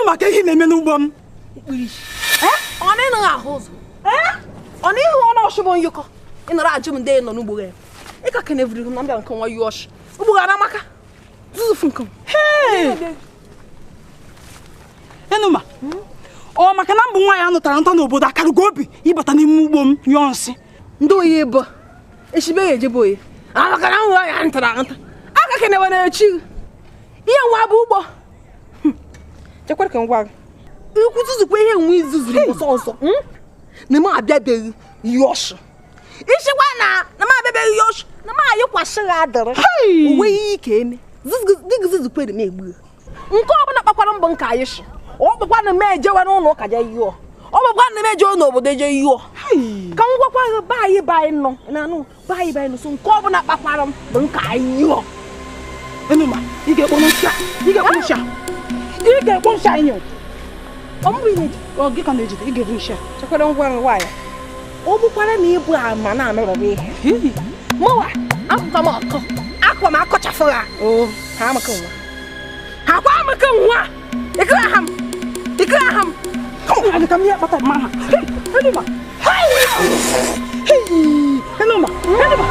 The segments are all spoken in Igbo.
maka ihe na-eme n'ugbo m. Ọ na-ịnụghị ahụ ụzọ. Ọ na ịhụ ọnụ ọchụ bụ nyụkọ. Ị nọrọ ajụ m ndị nọ n'ugbo gị. Ị ka keneviri m na mbịa nke nwa yuọshị. Ugbo gị anamaka. Zuzufu nke m. Enuma, ọ maka na mbụ nwaanyị anụtara nta n'obodo akarụgo obi ịbata n'ime ugbo m nyụọ nsị. Ndị oyi bụ echibe ya ejebe oyi. Amaka na nwa ya ntara nta. Aka kenewe na-echi. Ihe nwa bụ ugbo. Chekwara ka m gwa gị. Ikwu zuzukwa ihe nwe izuzuru ọsọ ọsọ. Na m abịabeghị yọshụ. Ichekwa na m abịabeghị yọshụ na m ayịkwasị gị adịrị. Onwe ihe ike eme. Dịgị zuzukwere m egbu. Nke ọbụla kpakwara mbọ nke anyị shi. Ọ bụkwa na m ejewe n'ụlọ ụka je yụọ. Ọ bụkwa na m ejewe n'obodo eje yụọ. Ka m gwakwa gị be anyị be anyị nọ na anụ be anyị be anyị nọ so nke ọbụla kpakwara m bụ nke anyị yụọ. Enuma, ị ga-ekpo nsị a. Ị ga-ekpo nsị a. Ị ga-ekpo nsị a inyo. Ọ mbụ ị na-eji. Ọ gị ka na-ejide, ị ga-ebu nsị a. Chekwara ngwa ngwa ya. Ọ bụkwara na ịbụ ama na-anọrọ ihe. Mụwa, akwụkwa m ọkọ. Akwa m akọchafụ ha. Ha amaka nwa. Ha kwa amaka nwa. Ikiri aha m. Ikiri aha m. Come on, come here, bata mama. Enuma. Enuma. Enuma.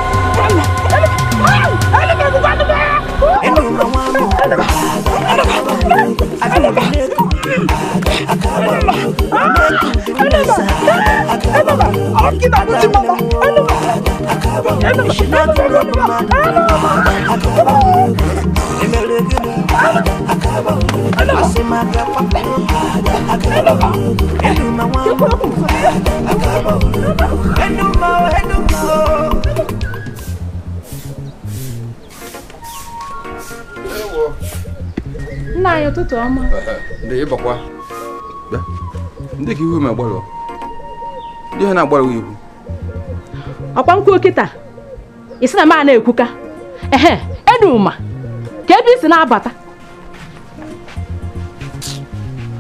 Nna anyị ụtụtụ ọma. Ndị ịbakwa. Ndị ka ihu ma gbalụ. Ndị ha na-agbalụ ihu. Ọkwa nkwu kịta. Ị sị na m a na-ekwuka. Ehe, Enuma. Ka ebe i si na-abata.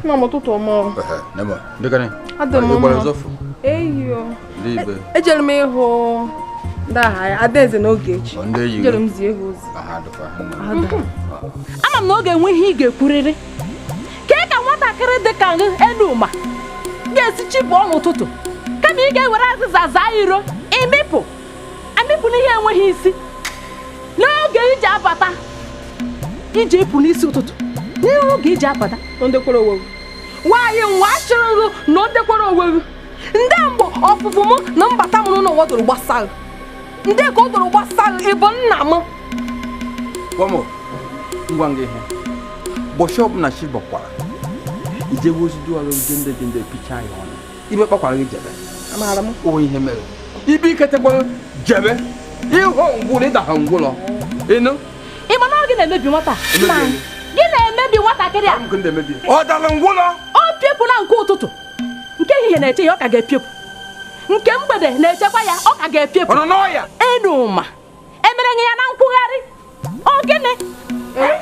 Nna m ụtụtụ ọma. Ehe, nema. Ndị ka ni? Adị m mma. Eyo. Ejere m ịhụ ndị agha Adaeze n'oge echi. Ejere m zie ha ozi. Ama m na ọ ga-enwe ihe ị ga-ekwurịrị. Kee ka nwatakịrị dị ka Enuma ga-esi chibụọ n'ụtụtụ kama ị ga-ewere azịza zaa iro ịmịpụ amịpụ n'ihe enweghị isi n'oge iji abata iji ịpụ n'isi ụtụtụ n'oge iji abata. Nwaanyị nwa achịrịghị na o dekwara onwe gị. Ndị mgbe ọfụfụ m na mbata m n'ụlọ doro gbasara. Ndị ka o doro gbasara ịbụ nna m. Gwa m ngwa gị ihe. Bọchị ọbụla chi bọkwara. Ijebe ozi duara jende jende picha ya ọnụ. Ibe kpakwara gị jebe. Amaara m. O ihe mere. Ibe iketekwara jebe. Ịhụ ngwụlọ ịda ha ngwụlọ. Ịnụ? Ị ma na ọ gị na-emebi nwata? Gị na-emebi nwatakịrị a? Ọ dara ngwụlọ? Ọ piepụla nke ụtụtụ. Nke ehihie na-eche ya ọ ka ga-epiepụ. Nke mgbede na-echekwa ya ọ ka ga-epiepụ. Ọ nọ n'ọya? Enuma. Emere ya na nkwugharị. Ọ gịnị?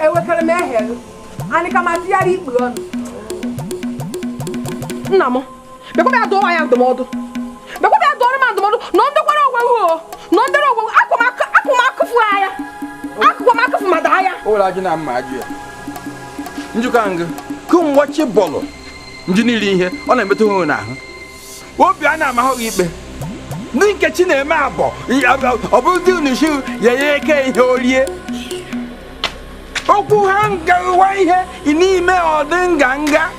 Ewekere m ehe. Anyị ka ma tụgharị ikpe ọnụ. Nna m, bịakwa bịa dụọ ya ndụmọdụ. Bịakwa bịa dụọrọ m ndụmọdụ na ọ ndekwara onwe hụ o. Na ọ ndere onwe akwa m akụfu ya. Akụkwa m akụfu ma daa ya. Ụlọ ajụ na mma ajụ ya. Njikọ ngụ kemgbe chi bọlụ ndị niile ihe ọ na-emetụ ha n'ahụ. Obi a na-amahụ gị ikpe. Ndị nke chi na-eme abọ ọ bụrụ dị unu ya ya eke ihe orie. Okwu ha ngawa ihe n'ime ọdị nganga.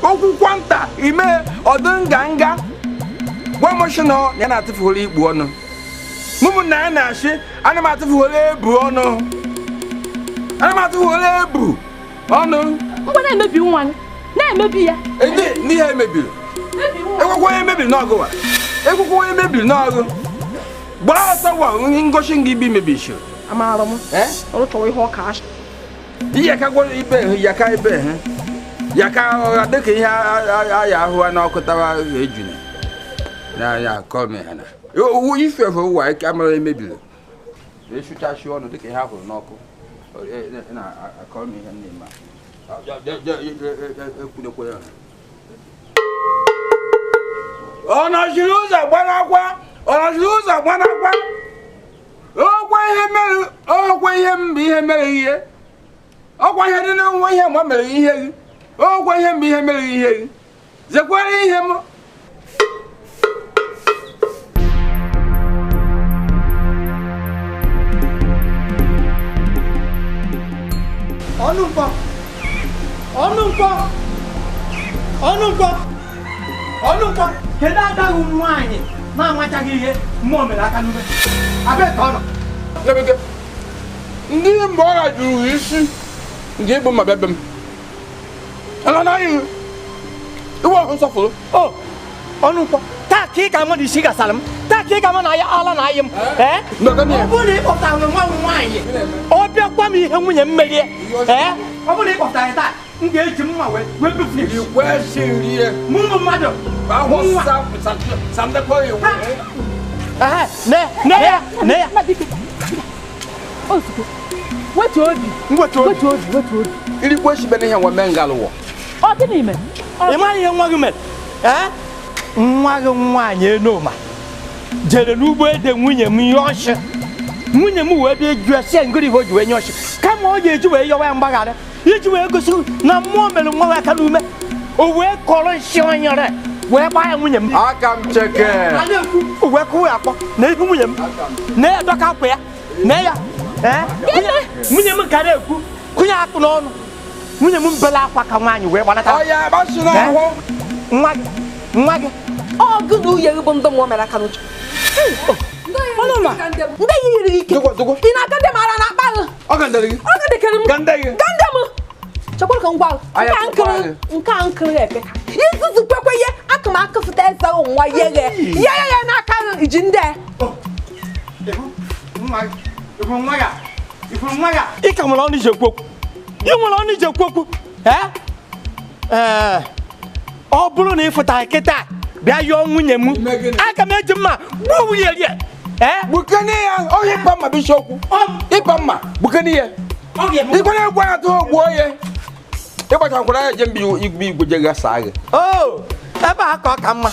Okwu kwanta ime ọdị nganga. Gwa m sị na ya na-atụfughoro ikpu ọnụ. Mụmụ na ya na-asị ana m atụfughoro ebu ọnụ. Ana m atụfughoro ebu ọnụ. Ngwa na-emebi nwa gị. Na-emebi ya. Ndị ihe emebiri. Ekwekwe onye mebiri n'ọgụ wa. Ekwekwe onye mebiri n'ọgụ. Gbaa ọsọ gwa ngosi gị ibe imebisiri. Amaara m. Ọrụ chọrọ ihe ọka asị. Iyaka gwara ibe yaka ibe ha. Yaka dịka ihe aya ahụ n'ọkụ tawa ejuna. Na ya kọọ m ha na. Ife efe ụwa ike amara emebiri. Esụchasị ọnụ dịka ihe ahụrụ n'ọkụ. Na akọ m ihe na-eme. Ọ nọchiri ụzọ gbanakwa. Ọ nọchiri ụzọ gbanakwa. Ọkwa ihe mere ọkwa ihe mbụ ihe mere ihe. Ọkwa ihe dị n'onwe ihe ma mere ihe gị. Ogwa ihe mgbe ihe mere ihe gị. Zekwara ihe m. Ọnụ nkwọ. Ọnụ nkwọ. Ọnụ nkwọ. Ọnụ nkwọ. Kedu adaghị nwaanyị na-amachaghị ihe mmụọ mere aka n'ume? Abịa ka ọ nọ. Ndị mgbe ọ jụrụ isi nke ịbụ mma bịa be m. Ala na anyị iwe ọhụ nsọfụrụ. O, ọnụ nkwọ. Taa ka ị ga-ama na isi gasara m. Taa ka ị ga-ama na ala na ayị m. Ee? Ọ bụrụ na ị kpọtara nwa m nwaanyị, ọ bịakwa m ihe nwunye m merie. Ee? Ọ bụrụ na ị kpọtara ya taa, m ga-eji mma wee bepụ ya. Ikwesịrị mụ ụmụ mmadụ. Ahụ samdekọ iwu. Ne, ne ya, ne ya. Ozugbo. Wetu obi. Wetu obi. Wetu obi, wetu obi. Iri kwesị bene ihe nwa mee ngalụwọ. Ọ gịnị mere? Ị maghị ihe nwa gị mere? Ee? Nwa gị nwaanyị Enoma jere n'ugbo ede nwunye m nye ọchị. Nwunye m wee bịa jụọ sị ngịrị ihe o ji wee nye ọchị. Kama ọ ga-eji wee yọwa ya mgbaghara iji wee gosi na mmụọ mere nwa ya aka n'ume. O wee kọrọ nsị onyere wee gbaa ya nwunye m. Aka m cheke. O wee kụwa ya akpọ na ihu nwunye m. Na ya dọka akwa ya. Na ya. Nwunye m ka na-ekwu kụnye akpụ n'ọnụ. Nwunye m bela akwa ka nwaanyị wee gbanata. Nwa gị. Nwa gị. Ọ gị na uye gị bụ ndị mmụọ mere aka n'uche. Ọnụma. Ndị yiri gị ike. Ị na-aka ndị mara na akpa gị. Ọ gandere gị. Ọ gandekere m. Gande gị. Gande m. Chekwara ka m gwa gị. Nke a nkiri epeka. Izuzu kwekwe ihe aka m akụfụta eze nwa yeghe. Yeghe ya n'aka gị iji ndị. Ị ka nwere ọnụ iji ekwu okwu. Ị nwere ọnụ iji ekwu okwu. Ee. Ọ bụrụ na ị fụtara kịta bịa yọọ nwunye m, aga m eji mma gbuo nwunye rie. Gbukene ya, ọ ịkpa mma bụ isiokwu. Ịkpa mma, gbukene ya. Ikwere egwu ya tụọ gbuo ya. Ịgbachakwara ya je mba igwe igwe je gasa gị. O, ebe a ka ọ ka mma.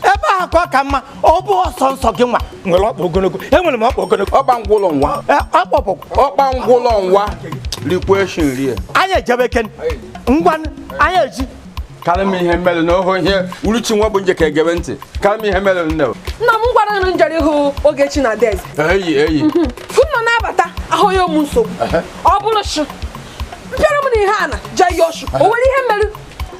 Ebe a ka ọ ka mma. Ọ bụ ọsọ nsọ gị nwa nwere ọkpa ogologo. Enwere m ọkpa ogologo. Ọkpa ngwụlọ nwa. Ọkpọpụ. Ọkpa ngwụlọ nwa. Rikwa eshi nri ya. Anyị ejebe ken. Ngwa anyị eji. Karị m ihe mere na ohu ihe uruchi nwa bụ nje ka egebe ntị. Karị m ihe mere nne. Nna m gwara m njere ịhụ Ogechi na Adaeze. Eyi eyi. Nna na-abata ahụ ya ụmụ nsogbu. Ọ bụrụ shi. Mpịara m na ihe a na jee ya ọsụ. O nwere ihe mere?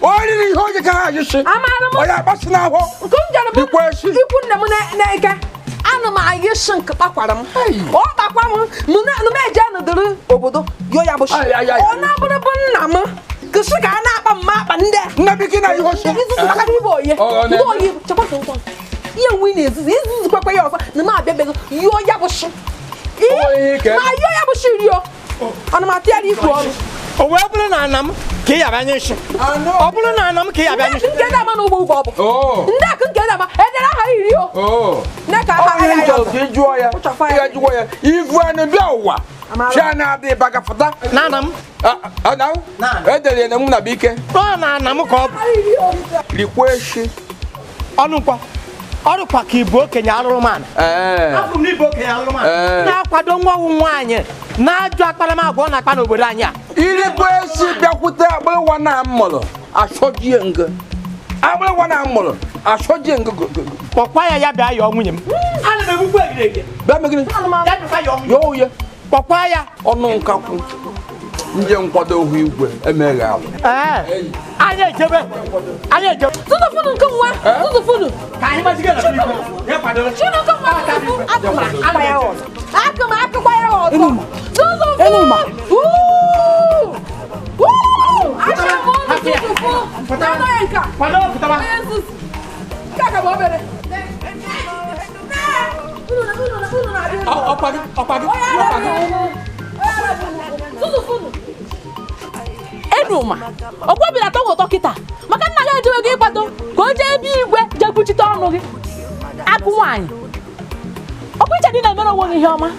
O riri ihe oge ka ha ajụsị. Amaara m. Ọ ya akpasị n'ahụ. Nke m jere bụ ikwu nne m na-eke. Ana m ayị shi nke kpakwara m. Ọ kpakwa m m eje nọdụrụ obodo yo ya bụ shi. Ọ na-abụrụ bụ nna m. Kụsị ka a na-akpa mma akpa ndị. Nna biki na ihe oshi. Izuzu maka na ibe oye. Ndị oyi chekwa ka nkwa. Ihe nwe na-ezuzu izuzu kwekwe ya ọzọ na m abịabeghị yọọ ya bụ shi. Ma yọọ ya bụ shi rio. Ana m atịgharị ikwu ọnụ. O wee bụrụ na ana m ka ị yaba anya nshi. Ọ bụrụ na ana m ka ị yaba anya nshi. Ndị nke na-ama n'ugbo ugbo ọ bụ. Ndị akụ nke na-ama edere aha iri o. Nne ka aha ya ya. Ị jụọ ya. Ị jụọ ya. Ivu anụ bịa ụwa. Chi na-adị bagafụta. Na ana m. Edere ya na mụ na bike. Ọ na ana m ka ọ bụ. Rikwa eshi. Ọnụ nkwọ. Ọrụkwa ka ịbụ okenye arụrụmanụ. Afọ m n'ịbụ okenye arụrụmanụ. Na-akwado nwa ọnwụ nwaanyị na-ajụ akparamagwa ọ na-akpa n'obodo anyị a. Irikwa eshi bịakwute agbịrịwa na mụrụ achọjie ngo. Agbịrịwa na mụrụ achọjie ngo. Kpọkwa ya ya bịa yọọ nwunye m. Ana m egbukwa egirege. Bịa megide. Ya bịakwa yọọ nwunye. Yọọ ya. Kpọkwa ya. Ọnụ nkakwụ. Nje nkwado ohu igwe emeghe alụ. Anyị ejebe. Anyị ejebe. Tụtụfụnụ nke nwa. Tụtụfụnụ. Ka anyị gbaziga na igwe. Ya kwadoro. Chineke nwa tụtụfụ. Aka m akpa ya ọzọ. Aka m akpịkwa ya ọzọ. Tụtụfụ. Enuma. Achọrọ m ọnụ tụtụfụ. Anọ ya nke a. Kwado pụtaba. Onye nzuzu. Nke a ka bụ obere. Ọkwa gị, ọkwa gị, ọkwa gị. Tụtụfụnụ. Enuma, ọkwa bịara atọ ụtọ kịta maka nna gị ejewe gị ịkwado ka o jee ebe igwe jee kwuchite ọnụ gị akụ nwaanyị ọkwa iche dị na-emere onwe gị ihe ọma.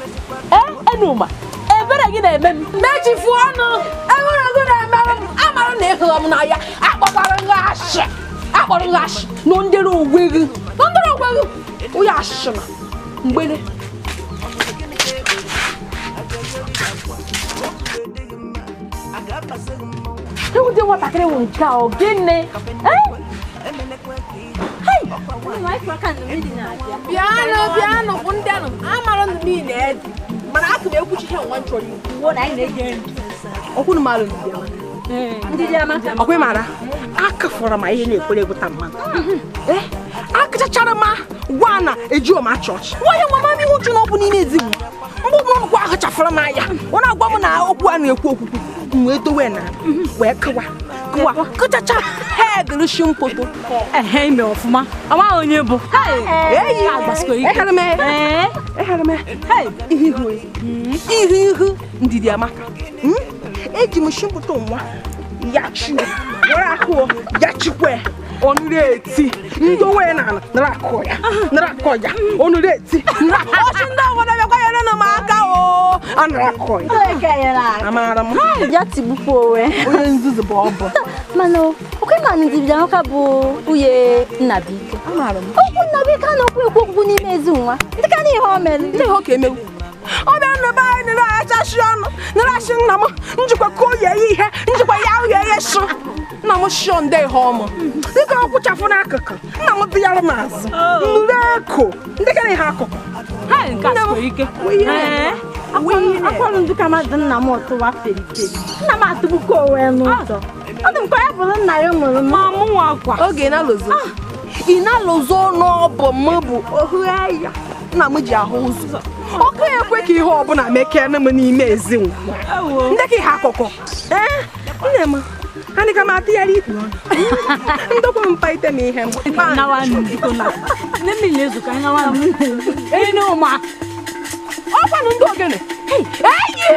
Ee Enuma, ebere gị na-eme m mechifu ọnụ enwere gị na-emere m amara na ịhụrụ m n'anya akpọkwara gị ashị akpọrọ gị ashị na ndere onwe gị na ndere onwe gị onye ashị na mgbere. Ụdị nwatakịrị wụ nke a ọ gịnị? Bịanụ bịanụ bụ ndị anụ amara nụ niile edi mana aka m ekwuchi ihe nwa nchọrọ ikwu ọkwụnụ malụ ọkwa mara aka fọrọ ma ihe na-ekwere egwuta mmadụ akachachara ma gwa na ejiọ ma chọọchị nwa ihe nwa mama ihe uchu na ọ bụ n'ime ezigbo mgbe ọbụla ọnụkwa ahụ chafara m anya ọ na-agwa m na okwu a na-ekwu okwukwu m wee dowe na wee kụwa kụwa kụchacha hedịrị mkpoto ehe ime ọfụma amaghị onye bụ ihu ihu ndidi amaka eji m shimpoto nwa ya chi were akụ ya chikwe ọnụrụ eti ndị onwe na nara akụ ya nara akụ ya ọnụrụ eti ọchị ndị obodo bịakwa nyere m aka o anara akụ ya amara m ya tigbukwa onwe onye nzuzu bụ ọbụ mana okwe ma ndidi amaka bụ nwunye Nnabuike amara m okwu Nnabuike a na-okwu ekwu okwu n'ime ezi nwa ndị ka n'ihe o mere ndị ihe ọ ka emewu ọ bịara na be anyị nere achachi ọnụ nere achị nna m njikwa ka o yie ihe njikwa ya ahụ ihe sụ nna m shio nde ihe ọmụ dịka ọ kwụchafụ n'akụkụ nna m dịyara m azụ nụrụ eko ndị ka ihe akụkụ akwarụ ndụ ka mmadụ nna m ọtụwa feriferi nna m atụgbukwa onwe n'ụzọ ọ dị m ka ya bụrụ nna ya mụrụ m mụnwa akwa oge ị na-alụzo n'ọbụ m bụ ohu ya nna m ji ahụ ụzọ ọkụ ekwe ka ihe ọbụla mekee m n'ime ezi nwa ndị ka ihe akụkụ ee nne m anyị ka m atụgharị ikpu ọnụ ndokwa m mkparịta m ihe m ọkwanụ ndị ogene enyi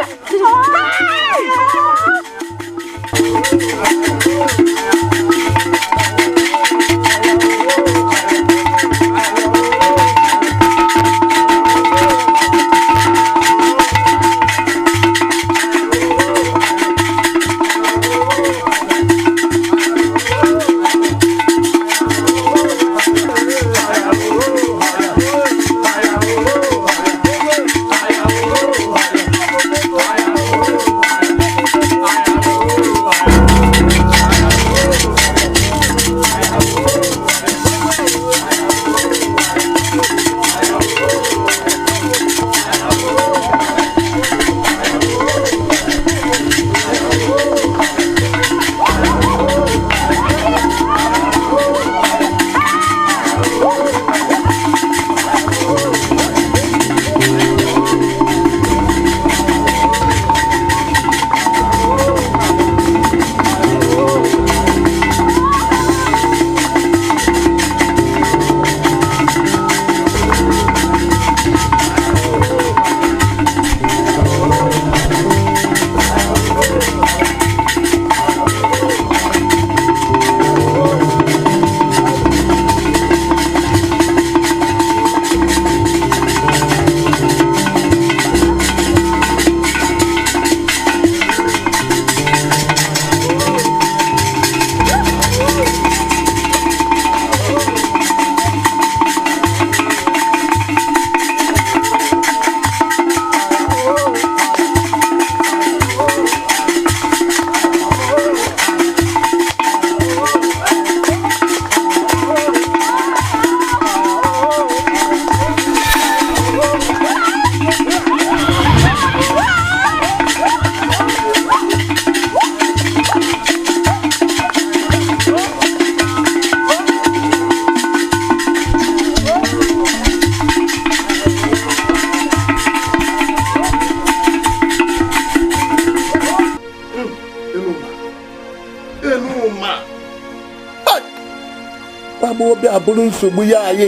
Bụrụ nsogbu ya anyị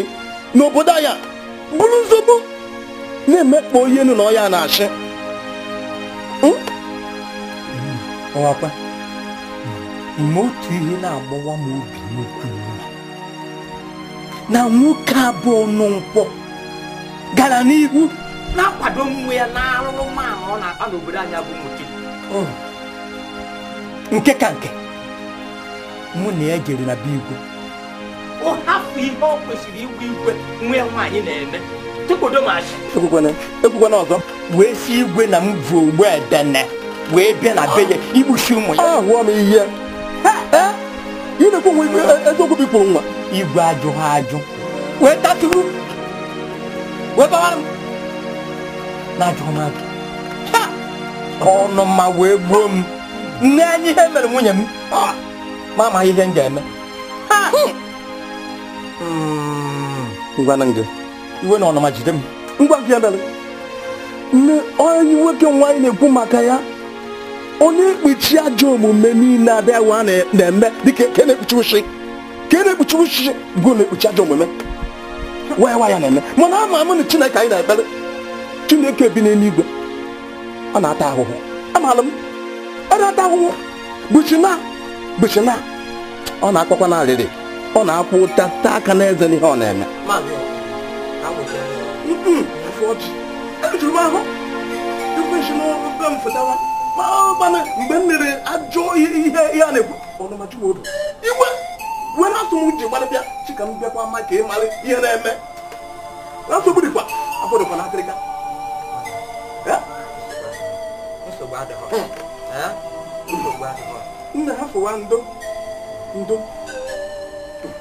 n'obodo anyị bụrụ nsogbu na-emekpa onye enu na ọya na-achị ọwakwa ime otu ihe na-agbawa m obi n'okwu na nwoke abụọ nkwọ gara n'ihu na-akwado onwe ya na arụrụmanụ ọ na-akpa n'obodo anyị bụ nwoke nke ka nke mụ na ya jere na be igwe ọ hapụ ihe ọ kwesịrị igwe igwe nwa ya nwaanyị na-eme tụkwodo m achị ekwukwana ọzọ wee si igwe na m bụ ogbu edene Wee bịa na be ya igbuchi ụmụ ya. Ahụọ m ihe. Ị na-ekwu nwe eziokwu bụ ikwuru nwa. Igwe ajụ ha ajụ. Wee tatụrụ. Wee bawara m. Na-ajụ m ajụ. Ọnụma wee gbuo m. Nne anyị ihe mere nwunye m. Ma amaghị ihe m ga-eme. Ngwa na nge. Iwe na ọnụma jide m. Ngwa nke ya mere. Nne onye nwoke nwaanyị na-ekwu maka ya. Onye ekpuchi ajọ omume niile abịawa na-eme dịka ka na-ekpuchi ushi. Ka na-ekpuchi ushi bụ na-ekpuchi ajọ omume. Wee wa ya na-eme. Mana ama m na Chineke anyị na-ekpere. Chineke bi n'eluigwe. Ọ na-ata ahụhụ. Amaala m. Ọ na-ata ahụhụ. Bụchina. Bụchina. Ọ na-akpakwa n'arịrị. Ọ na-akwụ ụta taa aka n'eze n'ihe ọ na-eme. Ejuru m ahụ. Ekwesị n'obe m fụtawa. Mana mgbe m mere ajọ ihe a na-ekwu ọnụma chukwu obi. Iwe were asụ m ji gbalị bịa chika m bịakwa ma ka ị mara ihe na-eme. Nsogbu dịkwa afọ dịkwa n'Afrịka. Nsogbu adịghọ. Nsogbu adịghọ. Nna ha fụwa ndo ndo.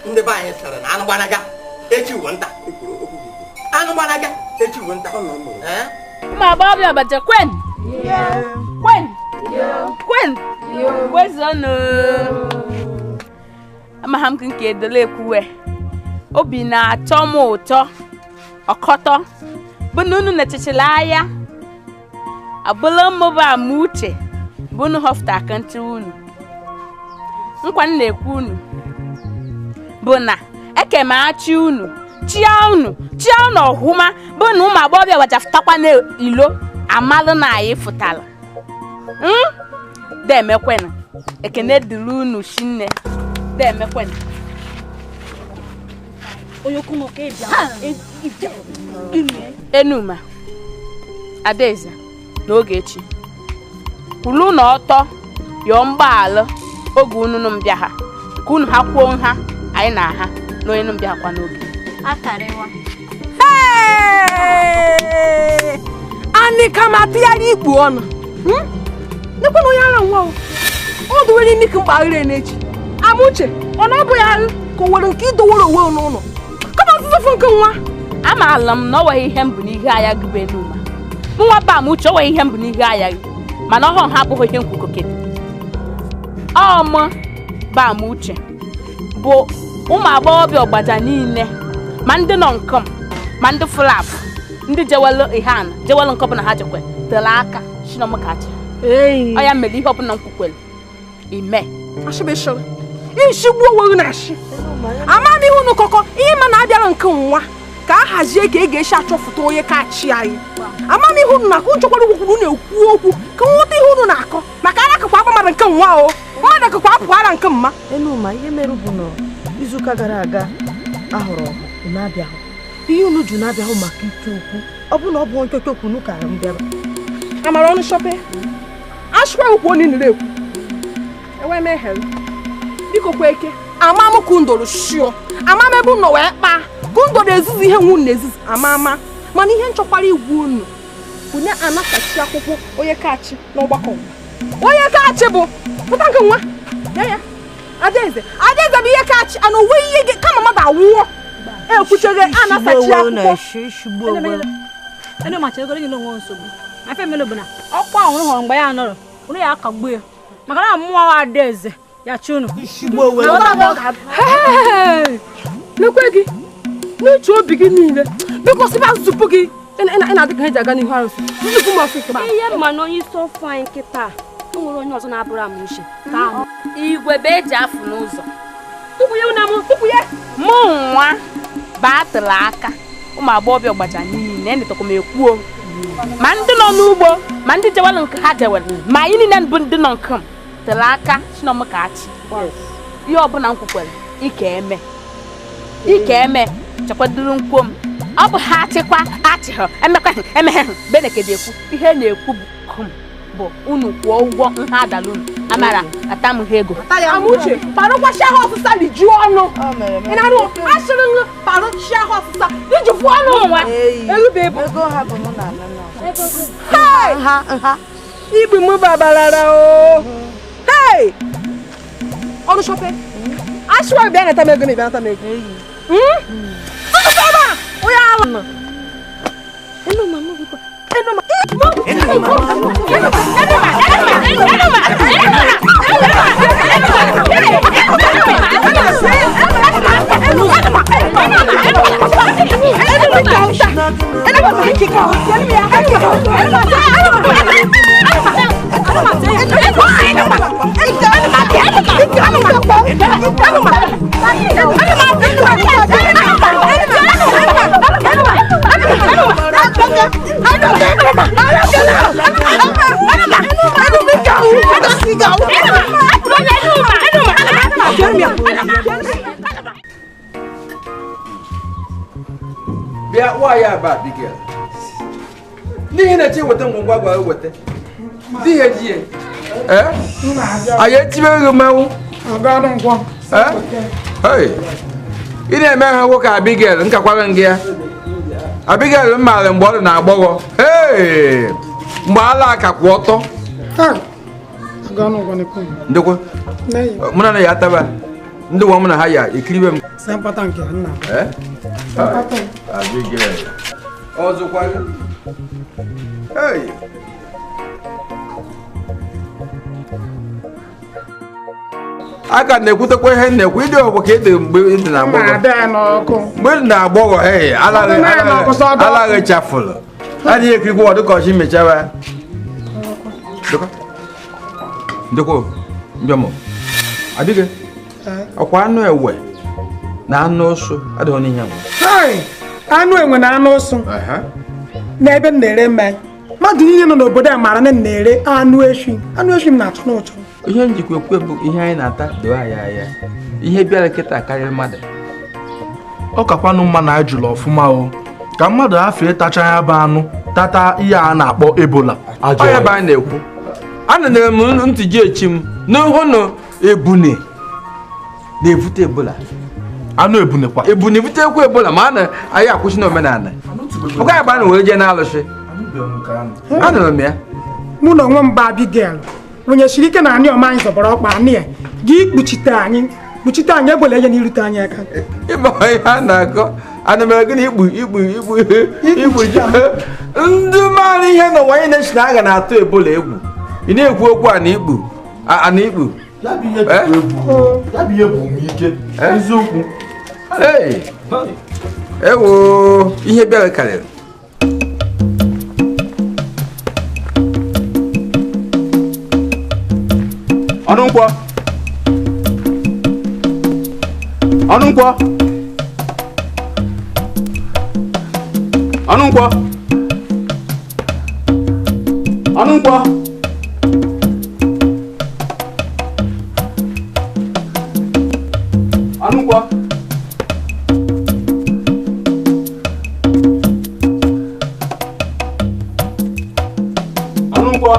Ndị be anyị sịrị na anụ gbanaga echi wụ nta. Anụ gbanaga echi wụ nta. Ụmụ agbọghọbịa Ọgbaja kwen. Kwen. Kwen. Kwezonu. Amaghị m nke edole ekwuwe. Obi na-atọ m ụtọ ọkọtọ bụ na unu na-echechila anya abụla mmụba ama uche bụ unu họfụta akantị unu. Nkwa m na-ekwu unu bụ na eke m achị unu chia unu chia unu ọhụma bụ na ụmụ agbọghọbịa wachafụtakwa n'ilo amalụ na anyị fụtara. Demekwenụ ekene dịrị unu shinne. Demekwenụ. Enuma Adaeze na Ogechi kwulu na ọtọ yọọ mgbaghalụ oge unu mbịa ha ka unu ha kwuo nha anyị na ha na onye mbịa kwa n'oge. Anyị ka ma tụgharị ikpu ọnụ. Nekwa na onye ara nwa o. O dowere imi ka mkpaghere n'echi. Amuche, ọ na-abụ ya ahụ ka o nwere nke idowere onwe n'ụlọ. Kama nzuzo nke nwa. Amaala m na ọ nweghị ihe mbụ n'ihe anya gị bụ Enuma. Mụ nwa bụ Amuche, o nweghị ihe mbụ n'ihe anya gị. Mana ọhụụ ha abụghị ihe nkwukokere. Ọ mụ bụ Amuche bụ ụmụ agbọghọbịa Ọgbaja niile ma ndị nọ nkọm ma ndị fụlapụ ndị jewelu ihe ana jewelu nke ọbụla ha jekwe tere aka chinomkachi. Ọ ya mere ihe ọbụla m kwukwere ime. Ashịbịshịrị. Ishigbu onwe gị na-ashị. Ama m ihe unu kọkọ ihe ma na-abịara nke nwa ka a hazie ka e ga-esi achọfụta onye ka achị anyị. Ama m ihe unu na-akọ nchekwara ugwu na-ekwu okwu ka nghọta ihe unu na-akọ maka ara akakwa akpa mmadụ nke nwa o mmadụ akakwa apụ ara nke mma. Enuma ihe mere bụ na izuụka gara aga ahụrụ unu abịahụ ihe unu ju na-abịahụ maka ite okwu ọ bụ na ọ bụ nchocho okwu unu kara m bịara. Amara ọnụ shọpe ashịkwa ukwu onye nere ekwu enwe m ehere biko kwa eke ama m ka ndoro shio ama m ebe unu wee kpaa ka ndoro ezuzu ihe nwu na-ezuzu ama ama mana ihe nchọkwara igwu unu bụ na anasachi akwụkwọ onye kachi n'ọgbakọ onye kachi bụ pụta nke nwa ya ya Adaeze Adaeze bụ ihe kachi ana onwe ihe gị kama mmadụ awụọ ekwuchere anasachi akwụkwọ. Ọkwa ahụ hụrụ mgbe ya nọrọ unu ya akagbuo ya maka na mmụọ Adaeze ya chi unu. Lekwe gị n'uche obi gị niile biko sịba nzupụ gị ị na-adị ka ha ji aga n'ihu arụsị nzupụ m ọsịsọ. Ihe mma na onye isi ofe anyị nkịta o nwere onye ọzọ na-abụrụ Amuche. Igwe bụ eji afụ n'ụzọ. Tupu ya na m tupu ya mụ nwa batụrụ aka ụmụ agbọghọbịa Ọgbaja niile enetọkwa m ekwuo ma ndị nọ n'ugbo ma ndị jewelu nke ha jewelu ma anyị niile bụ ndị nọ nke m tere aka chinomkachi. Ihe ọbụla m kwukwere ike eme ike eme chekwaduru nkwuo m ọ bụ ha achịkwa achịghọ emekwa emeghe benekede ekwu ihe na-ekwu bụ kum bụ unu kwụọ ụgwọ nha adala unu amara ata m ha ego. Amuche parụkwasị ahụ ọsịsa lijuo ọnụ. Ị na-arụ asịrị nụ parụchi ahụ ọsịsa lijufu ọnụ nwa. Erube ebu. Ego ha bụ mụ na ana na. Ha ha. Igbu m babalara o. Hey! Ọnụ shọpe. Ashwa bịa nata m ego na bịa nata m ego. Tụtụ ebe a! Onye ala. Enuma m biko. Enuma. Enuma. Enuma. Enuma. Bịa nwaanyị aba Abigail n'ihi na chi weta ngwongwo agwa weta n'ihi eji ya anyị etibe gị mmanwụ ị na-eme ha nwoke Abigail nkakwara gị ya Abigail m maara mgbe ọ dị na agbọghọ mgbe ala aka kwụ ọtọ ndekwa mụ na ya ataba ndị nwa m na ha ya ekiribe m Abigail ọzọkwa hey aka na-ekwutekwa ihe na-ekwu ịdị ọgwụ ka ịdị mgbe ịdị na agbọghọ mgbe ịdị na agbọghọ hey alaghị chafụlụ adịghị ekirikwa ọdụ ka ọchị mechawa ndekwa mbịamụ adịghị ọkwa anụ enwe na anụ ụsụ adịghị n'ihe nwe anụ enwe na anụ ụsụ n'ebe m na-ere mmanya mmadụ niile nọ n'obodo a maara na m na-ere anụ efi anụ efi m na-atọ n'ụtọ ihe njikwa ekwe bụ ihe anyị na-ata doo anyị anya ihe bịara kịta karịrị mmadụ ọ kakwanụ mma na anyị jụrụ ọfụma o ka mmadụ afọ ịtacha ya bụ anụ tata ihe a na-akpọ ebola ọ ya bụ anyị na-ekwu anụnere m ntị ji echi m n'hụ na ebune na-ebute ebola anụ ebune kwa ebune butekwa ebola ma a na anyị akwụsị n'omenala ọ gaghị agba na were jee na-alụsị anụrụ m ya mụ na onwe m bụ Abigail onye siri ike na anị ọma anyị zọbara ọkpa anị ya gị kpuchite anyị kpuchite anyị ebola enye n'irute anyị aka ịma ihe a na-akọ ana mere gịnị ikpu ikpu ikpu ikpu ndị maara ihe n'ụwa anyị na-esi na aga na-atụ ebola egwu ị na-ekwu okwu a na ikpu a na ikpu ya bụ ihe bụ m ike eziokwu ewo ihe bịara karịrị ọnụ nkwọ ọnụ nkwọ ọnụ nkwọ ọnụ nkwọ ọnụ nkwọ ọnụ nkwọ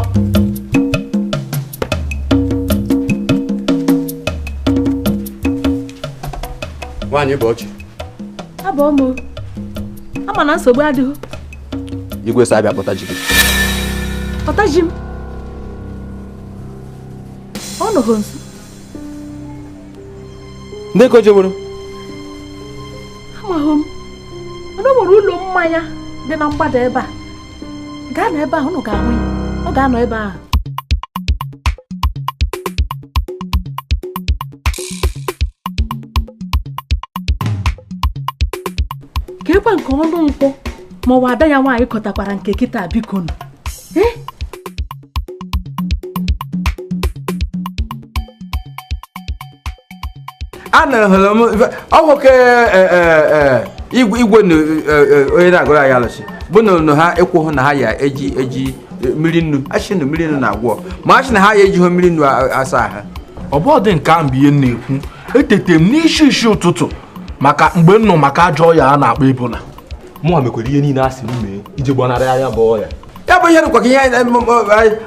nwaanyị bụ ọchị abụ m ama na nsogbu adịghị igwe sị abịa kpọta ji gị kpọta ji m ọ nọghị nso ndị ka o jeworo amaghị m mana o nwere ụlọ mmanya dị na mgbada ebe a gaa na ebe ahụ unu ga-ahụ ya ọ ga-anọ ebe ahụ ka ekwe nke ọnụ nkwọ ma ọ bụ ada ya nwaanyị kọtakwara nke kịta biko nụ a na-ehụrụ m ọgwụ ke igwe na onye na-agụrụ anyị alụsị bụ na ha ekwughị na ha ya eji eji mmiri nnu achị na mmiri nnu na-agwọ ma achị na ha ya ejighị mmiri nnu asa ahụ ọ bụ dị nke ahụ bụ ihe m na-ekwu etete m n'isi isi ụtụtụ maka mgbe m nọ maka ajọ ọya a na-akpọ ebola mụnwa mekwara ihe niile a sị m mee iji gbanarị anya bụ ọya ya bụ ihe dịkwa ka ihe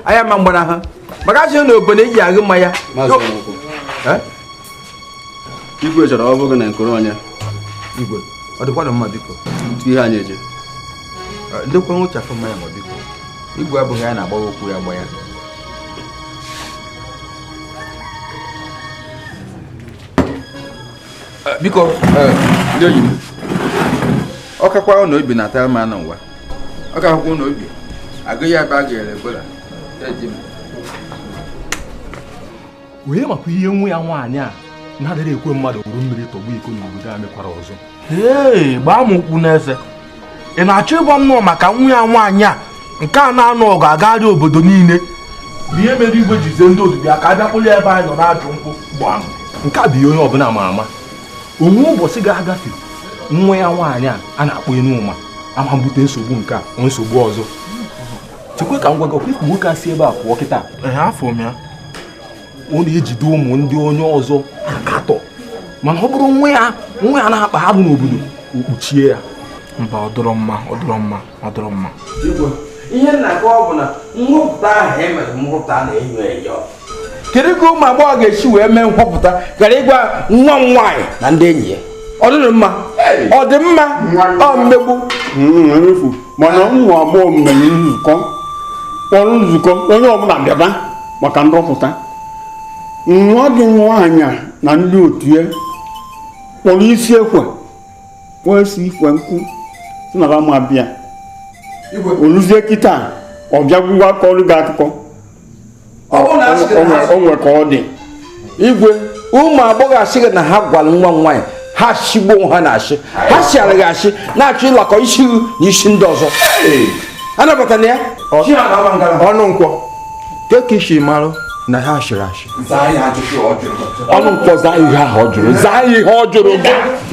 anya ma mgbana ha maka achị na obodo eji aṅụ mmanya igwe chọrọ ọ bụghị na nkoro onye igwe ọ dịkwa mma biko ihe anyị eje ndekwa nwụchafụ mmanya ma biko igwe abụghị ya na-agbawa okwu ya gba ya. Biko ndị enyi m, ọ kakwa na obi na-atara m anụ ụwa, ọ kakwa na obi agụghị ebe a ga-ere ebola eji m. Onye makwa ihe nwa ya nwaanyị a na-adịrị ekwe mmadụ wuru mmiri tọgbu iko n'obodo a mekwara ọzọ. Ee, gbaa m ụkwụ n'eze. Ị na-achọ ịgwa m nọọ maka nwa ya nwaanyị a nke a na-anụ ọgụ agagharị obodo niile bụ ihe mere igwe jizie ndị ozugbo ka abịa kpụrụ ebe anyị nọ na-ajụ nkwụ gbam. Nke a bụ ihe onye ọbụla ma ama. Onwe ụbọchị ga-agafe nwa ya nwaanyị a a na-akpọ Enuma ama mbute nsogbu nke a nsogbu ọzọ. Chekwa ka m gwa gị, ọkwa ifu nwoke a si ebe a pụọ kịta. Afọ m ya. Ọ na-ejide ụmụ ndị onye ọzọ akatọ, mana ọ bụrụ nwa ya na-akpa arụ n'obodo, o kpuchie ya. Mba, ọ dọrọ mma, ọ dọrọ mma, ọ dọrọ mma. Ihe na-akọ ọ bụ na nhọpụta ahụ e mere nhọpụta na-enyo enyo. Kedu ka ụmụ agbọghọ ga-esi wee mee nhọpụta gara ịgwa nwa m nwaanyị na ndị enyi ya? Ọ dịrị mma, ọ dị mma, ọ mmegbu. Efu, mana ụmụ agbọghọ mere nzukọ, kpọrọ nzukọ onye ọbụla bịaba maka nrọpụta. Nwa gị nwaanyị na ndị otu ya kpọrọ isi ekwe kpọọ isi ikwe nkwụ si na ma bịa. Oluzie kịta ọ bịagwụwa akọrọ gị akụkọ. O nwere ka ọ dị. Igwe, ụmụ agbọghọ asịghị na ha gwara nwa m nwaanyị, ha shigbuo ha na-ashị, ha shịara gị ashị na-achọ ịlakọ isi na isi ndị ọzọ. Anabatana ya. Ọnụ nkwọ ka isi marụ na ha shịrị ashị. Ọnụ nkwọ zaa ihe ahụ ọ jụrụ, zaa ihe ọ jụrụ gị.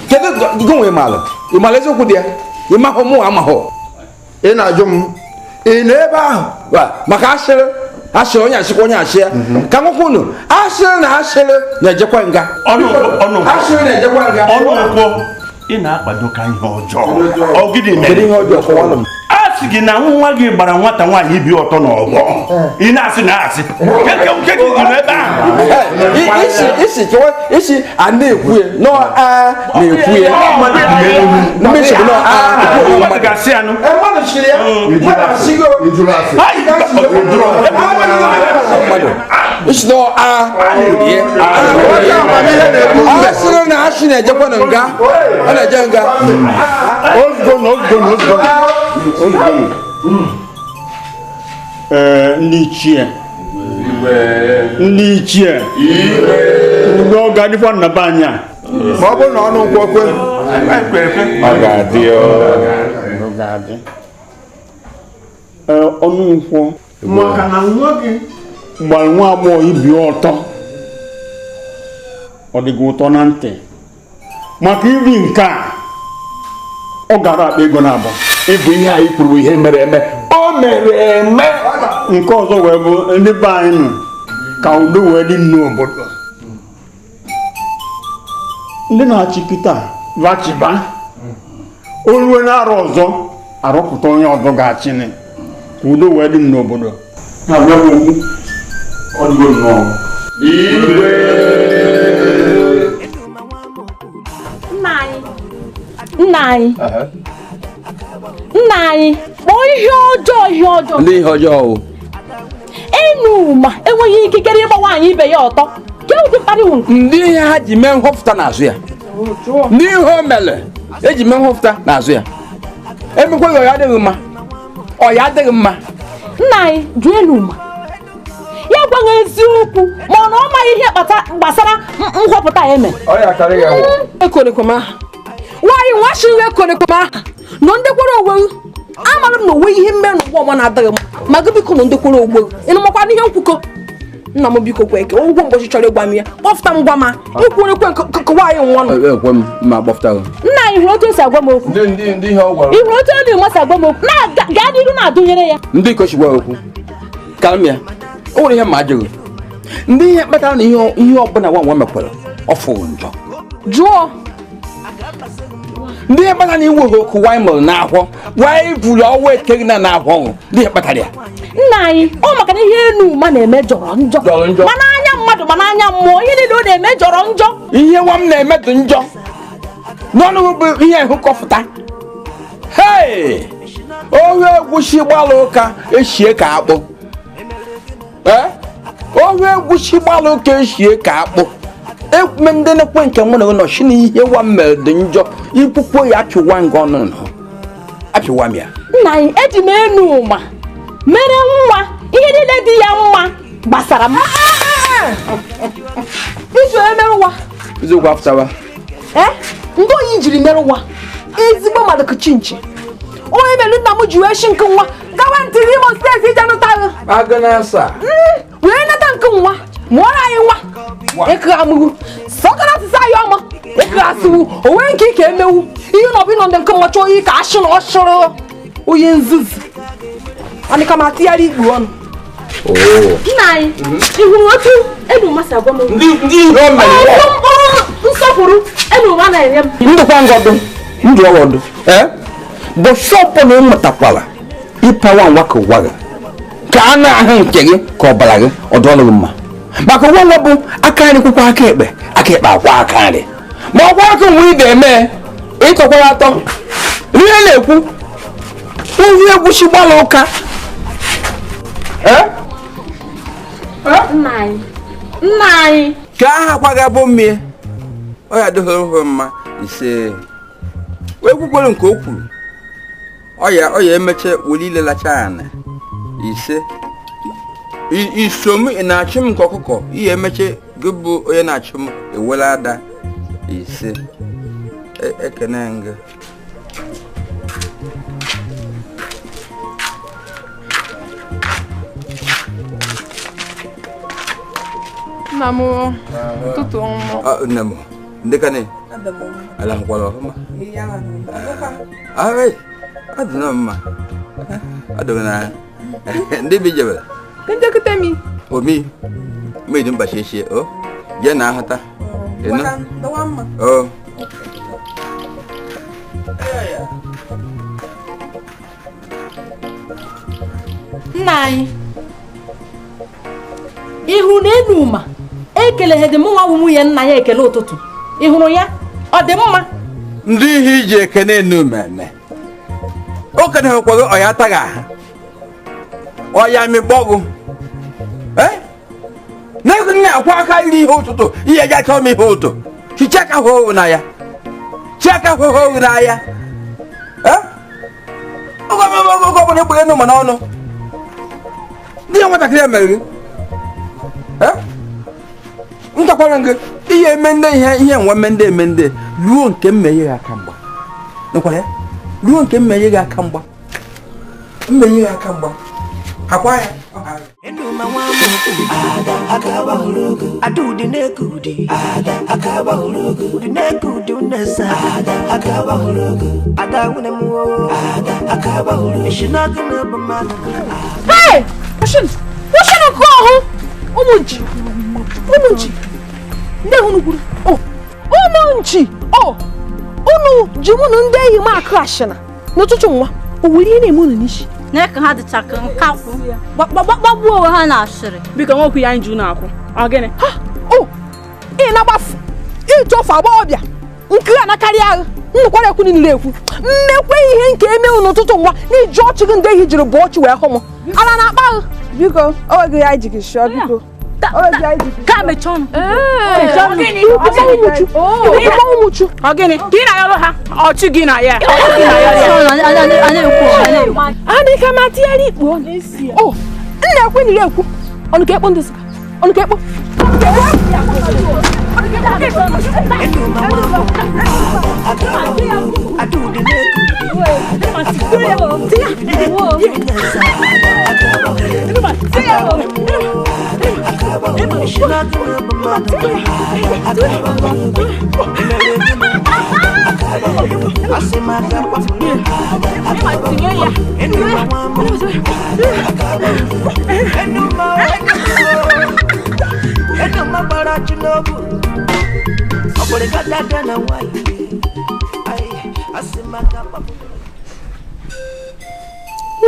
Kedu gị nwe ịmalụ? Ịmalụ eziokwu dị ya? Ịmahụ mụ amahụ. Ị na-ajụ m, ị nọ ebe ahụ? Maka ashịrị ashịrị onye ashịkwa onye ashị ya. Ka nwekwa unu ashịrị na ashịrị na-ejekwa nga. Ashịrị na-ejekwa nga. Ọnụ nkwọ, ị na-akwado ka ihe ọjọọ. Ọ gịnị mere? Kedu ihe ọjọọ kọwalụ m? A sị gị na nwa gị gbara nwata nwaanyị ibi ọtọ n'ọgbọ. Ị na-asị na asị. Nke gị nọ ebe ahụ. Isi chewa isi a na-ekwu ya nọ a na-ekwu ya. Mmesi bụ nọ a mmadụ ga-asị anụ. Mmadụ chịrị ya. Mmadụ asịgo. Mmadụ. Isi nọ a na-ekwu ya. A sịrị na asị na-ejekwa na nga. Ọ na-eje nga. Ozugbo ozugbo ozugbo. Ee, ndị ichie, ndị ichie, udo ọ ga-adịkwa na be anyị a. Ma ọ bụrụ na ọnụ nkwọ kwe, ọ ga-adị. Ọ ga-adị. Ee, ọnụ nkwọ. Maka na nwa gị gbara nwa agbọghọ ibi ọtọ, ọ dị gị ụtọ na ntị. Maka iri nke a, ọ gara akpa ego na-abụ. Ịbụ ihe anyị kwuru ihe mere eme. O mere eme. Nke ọzọ wee bụ ndị be anyị nọ ka udo wee dị n'obodo. Ndị na-achị kịta vachiba o ruo n'arọ ọzọ arọpụta onye ọzọ ga-achịnị ka udo wee dị n'obodo. Na-abịa bụ okwu ọ dịgo nnọọ. Nna anyị, nna anyị, nna anyị, kpọọ ihe ọjọọ ihe ọjọọ. Ndị ihe ọjọọ o. Enuma enweghị ikikere ịgba nwaanyị ibe ya ọtọ. Ke ụdị mkparị wụ nke. Ndị ihe ha ji mee nhọpụta n'azụ ya. Ndị ihe o mere eji mee nhọpụta n'azụ ya. Emekwa ya ọ ya adịghị mma. Ọ ya adịghị mma. Nna anyị jụọ Enuma. Ya gwaghị eziokwu ma ọ na ọ maghị ihe gbasara nhọpụta ya eme. Ọ ya karịa ya. Ekonekwem aha. Nwaanyị nwa shiri ekonekwem aha. Nọ ndị kwere onwe amara m na onwe ihe mmere n'ụwa ọma na-adịghị m ma gị biko nọ ndị kwere onwe ị nụmakwa n'ihe nkwukọ nna m biko kwe eke ụgwọ mgbochi chọrọ ịgwa m ya kpọfụta m gwa ma ikwere ekwe nke nwaanyị nwa nọ. Ekwe m ma kpọfụta gị. Nna anyị hụrụ otu o si agwa m okwu. Ndị ihe ọ gwara. Ị hụrụ otu Enuma si agwa m okwu. Na-gaa n'iru na-adụnyere ya. Ndị iko chigwa okwu. Kalm ya. O nwere ihe ma ajụghị. Ndị ihe kpatara na ihe ọbụla nwa nwa mekwara ọ fụrụ njọ. Jụọ. Ndị ihe kpatara na inwe ha okwu wanyị mụrụ n'akwọ wanyị buru ọnwa ekeghị na n'akwọ ọnwụ ndị ihe kpatara ya. Nna anyị ọ maka na ihe Enuma na-eme jọrọ njọ. Ma n'anya mmadụ ma n'anya mmụọ ihe niile ọ na-eme jọrọ njọ. Ihe nwa m na-eme dị njọ. N'ọnụ bụ ihe hụkọfụta. Hei! Ohu egwusi gbara ụka eshie ka akpụ. Ohu egwusi gbara ụka eshie ka akpụ. Ekwume ndị na-ekwe nke mụ na gị nọ shi na ihe wa mere dị njọ ikwukwo ya apịwa nga ọnụ nọ apịwa m ya. Nna anyị eji m Enuma mere nwa ihe niile dị ya mma gbasara m. Iji onye mere nwa eziokwu afụtawa ndị oyi jiri mere nwa ezigbo mmadụ kichinchi onye mere nna m ji wee shi nke nwa gawa ntiri Imo steeti ije nụta wee nata nke nwa mụọrọ anyị nwa ekere amụghu sọkara asịsị anyị ọma ekere asịwu onwe nke ike emewu ihe na ọbụ ịnọ ndị nke nwa chọọ iyi ka ashị na ọshụrụ onye nzuzu anịka ma atịgharị ikpu ọnụ. Nna anyị ị hụrụ otu Enuma si agwa m ndị ihe o mere mkpụrụ nsọpụrụ Enuma na-enye m ndụkwa ngọdụ ndụ ọwọdụ bụ shọpụ na ịmụtakwara ịpawa nwa ka ụwa gị ka a na-ahụ nke gị ka ọbara gị ọ dụọlụ gị mma maka ụwa nwa bụ aka nri kwụkwa aka ekpe aka ekpe akwa aka nri ma ọkwa aka nwe ị ga-eme ịtọkwara atọ ihe na-ekwu onye egwusi gbara ụka. Nna anyị ka aha kwaga bụ mmie ọ ya adịghị mma ise wee kwukwere nke o kwuru ọ ya emeche were ilelacha ana ise iso m ị na-achụ m nke ọkụkọ ihe emeche gị bụ onye na-achụ m ewela ada ise ekene gị. Nna m ụtụtụ ọma. Nne m ndị ka ne ala nkwara ọfụma ọ dị na mma ọ dị na ndị bi jebere ndekọta mi omi mmiri mkpachi echie o jee na ahụta ịnụ o Nna anyị ị hụrụ na Enuma ekeleghị dị mụ nwa nwunye nna ya ekele ụtụtụ ị hụrụ ya ọ dị mma ndị ihe iji ekene Enuma eme o keneghịkwaghị ọya ataghị ahụ ọya mịkpọgụ na akwa aka iri ihe ụtụtụ ihe eji achọ m ihe ụtụ chichaka hụhụ na ya chiaka hụhụ na ya oge ọbụla ekpere Enuma n'ọnụ ndị ya nwatakịrị mere gị ntakwara gị ihe eme ndị ihe nwe mende emende ruo nke mmeghe gị aka mgba nkwara ya ruo nke mmeghe gị aka mgba mmeghe gị aka mgba akwa ya. Enuma nwa m ada aka gbahụrụ ada ụdị na-eke ụdị ada aka gbahụrụ ụdị na-eke ụdị unesa ada aka gbahụrụ ada nwunye m ada aka gbahụrụ ishinaka na bụ mmadụ. Hey! Kwụsịnụ nke ọhụ ụmụ nchi ụmụ nchi ndị hụrụ kwuru ụmụ nchi unu ji mụ na ndị enyi m akụ ashịna n'ụtụtụ nwa o nwere ihe na-eme unu n'isi na ka ha dịcha ka nkakwụ gbagbuo onwe ha na asịrị. Biko nwekwu ya anyị ji unu akwụ ọ gịnị o ị na-agbafu ịtọfu agbọghọbịa nke a na-akarị agha nnukwara ekwu niile ekwu mmekwe ihe nke eme unu n'ụtụtụ nwa na iji ọchị gị ndị enyi jiri bụ ọchị wee hụ m ala na-akpa agha. Biko o nweghị ya iji gị shọọ biko Ka mechie ọnụ. Ọ gịnị ka ị na-ayọrọ ha ọchị gị na ya adịka ma tinyere ikpu ọnụ nna ekwe nire ekwu ọnụ ka ekpo ndị sịka ọnụ ka ekpo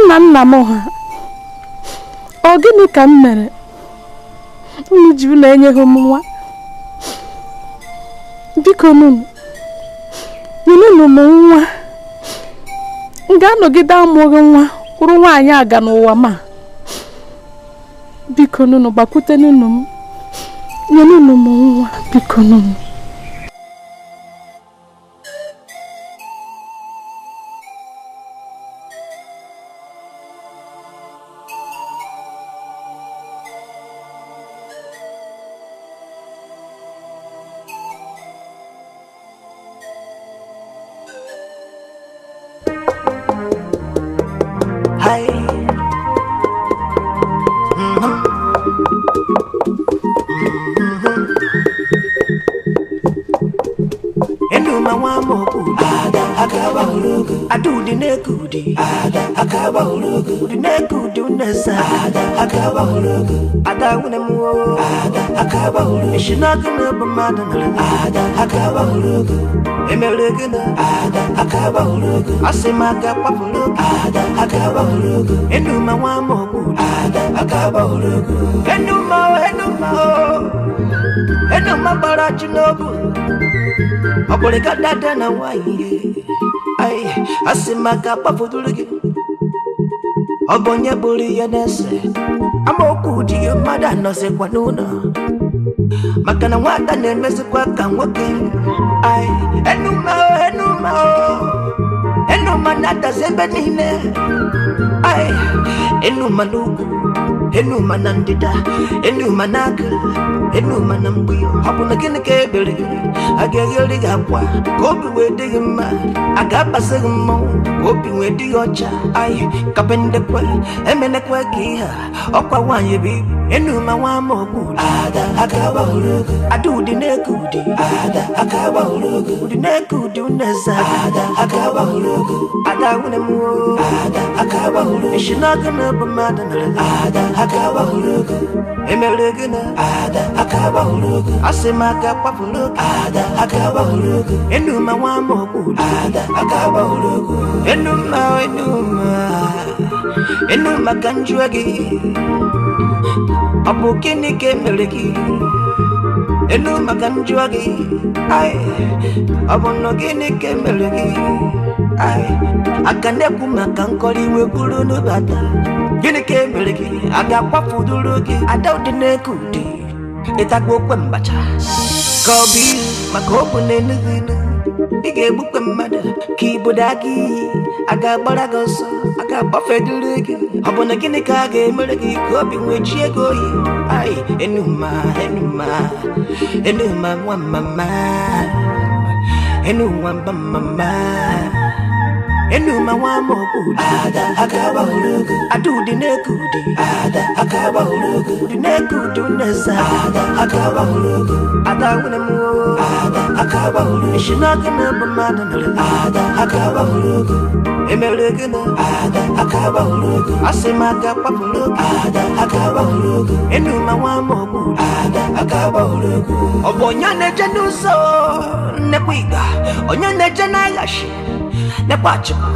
Nna nna m ha, ọ gịnị ka m mere unu ji unu enyeghị m nwa? Biko nunu nyenụ m nwa. M ga-anọgide amụghị nwa kwụrụ nwaanyị aga n'ụwa ma. Biko nunu gbakwute nunu m, Nyenụ m nwa biko nụ. Ọ bụ onye bụrụ ihe na-ese amaokwu dị mmadụ anọzikwa n'ụlọ maka na nwata na-emezikwa ka nwoke. Ai enuma enuma enuma na-adazi ebe niile. Ai enuma n'ugwu, enuma na ndịda, enuma n'aka, enuma na mgbe. Ọ bụ na gịnị ka ebere gị? A ga-egheri gị akwa ka obi wee dị gị mma, a ga-abasị gị mmanwụ ka obi wee dị gị ọcha. Ai kapendekwe emenekwe ka ihe a ọkwa nwaanyị bụ ibu. Enuma nwa amaokwu ada aka gbahụrụ ada ụdị na-eke ụdị ada aka gbahụrụ ụdị na-eke ụdị uneza ada aka gbahụrụ ada nwunye m ada aka gbahụrụ isi n'ọkụ na bụ mmadụ mere ada aka gbahụrụ emere gị na ada aka gbahụrụ asị m aka kwapụrụ ada aka gbahụrụ enuma nwa amaokwu ada aka gbahụrụ enuma enuma enuma ka njụọ gị ọ bụ gịnị ka emere gị? Enuma ka njụọ gị. Ai ọ bụ nọ gịnị ka emere gị? Ai aka na-ekwu maka nkọrọ iwe buru n'ụbata. Gịnị ka emere gị? A ga-akwafuduru gị ada ụdị na-eke ụdị ịtagbu okwe mbacha ka ọ bụ ilu maka ọ bụ na enughị inu. Ị ga-egbukwe mmadụ ka ibodo aka iyi a ga-agbara gị ọsọ a ga-agbafeduru gị. Ọ bụ na gịnị ka a ga-emere gị ka obi nwee chi ego oyi? Ai enuma enuma enuma nwa mama enuma mba mama enuma nwa amaokwu ada aka gbahụrụ ada ụdị na-eke ụdị ada aka gbahụrụ ụdị na-eke ụdị uneza ada aka gbahụrụ ada nwunye m ada aka gbahụrụ isi n'ọkụ na bụ mmadụ mere ada aka gbahụrụ emere gị na ada aka gbahụrụ asị m aka kwapụrụ ada aka gbahụrụ enuma nwa amaokwu ada aka gbahụrụ. Ọ bụ onye na-eje n'ụzọ nnekwa ịga, onye na-eje n'aghachi nekwa achịkwa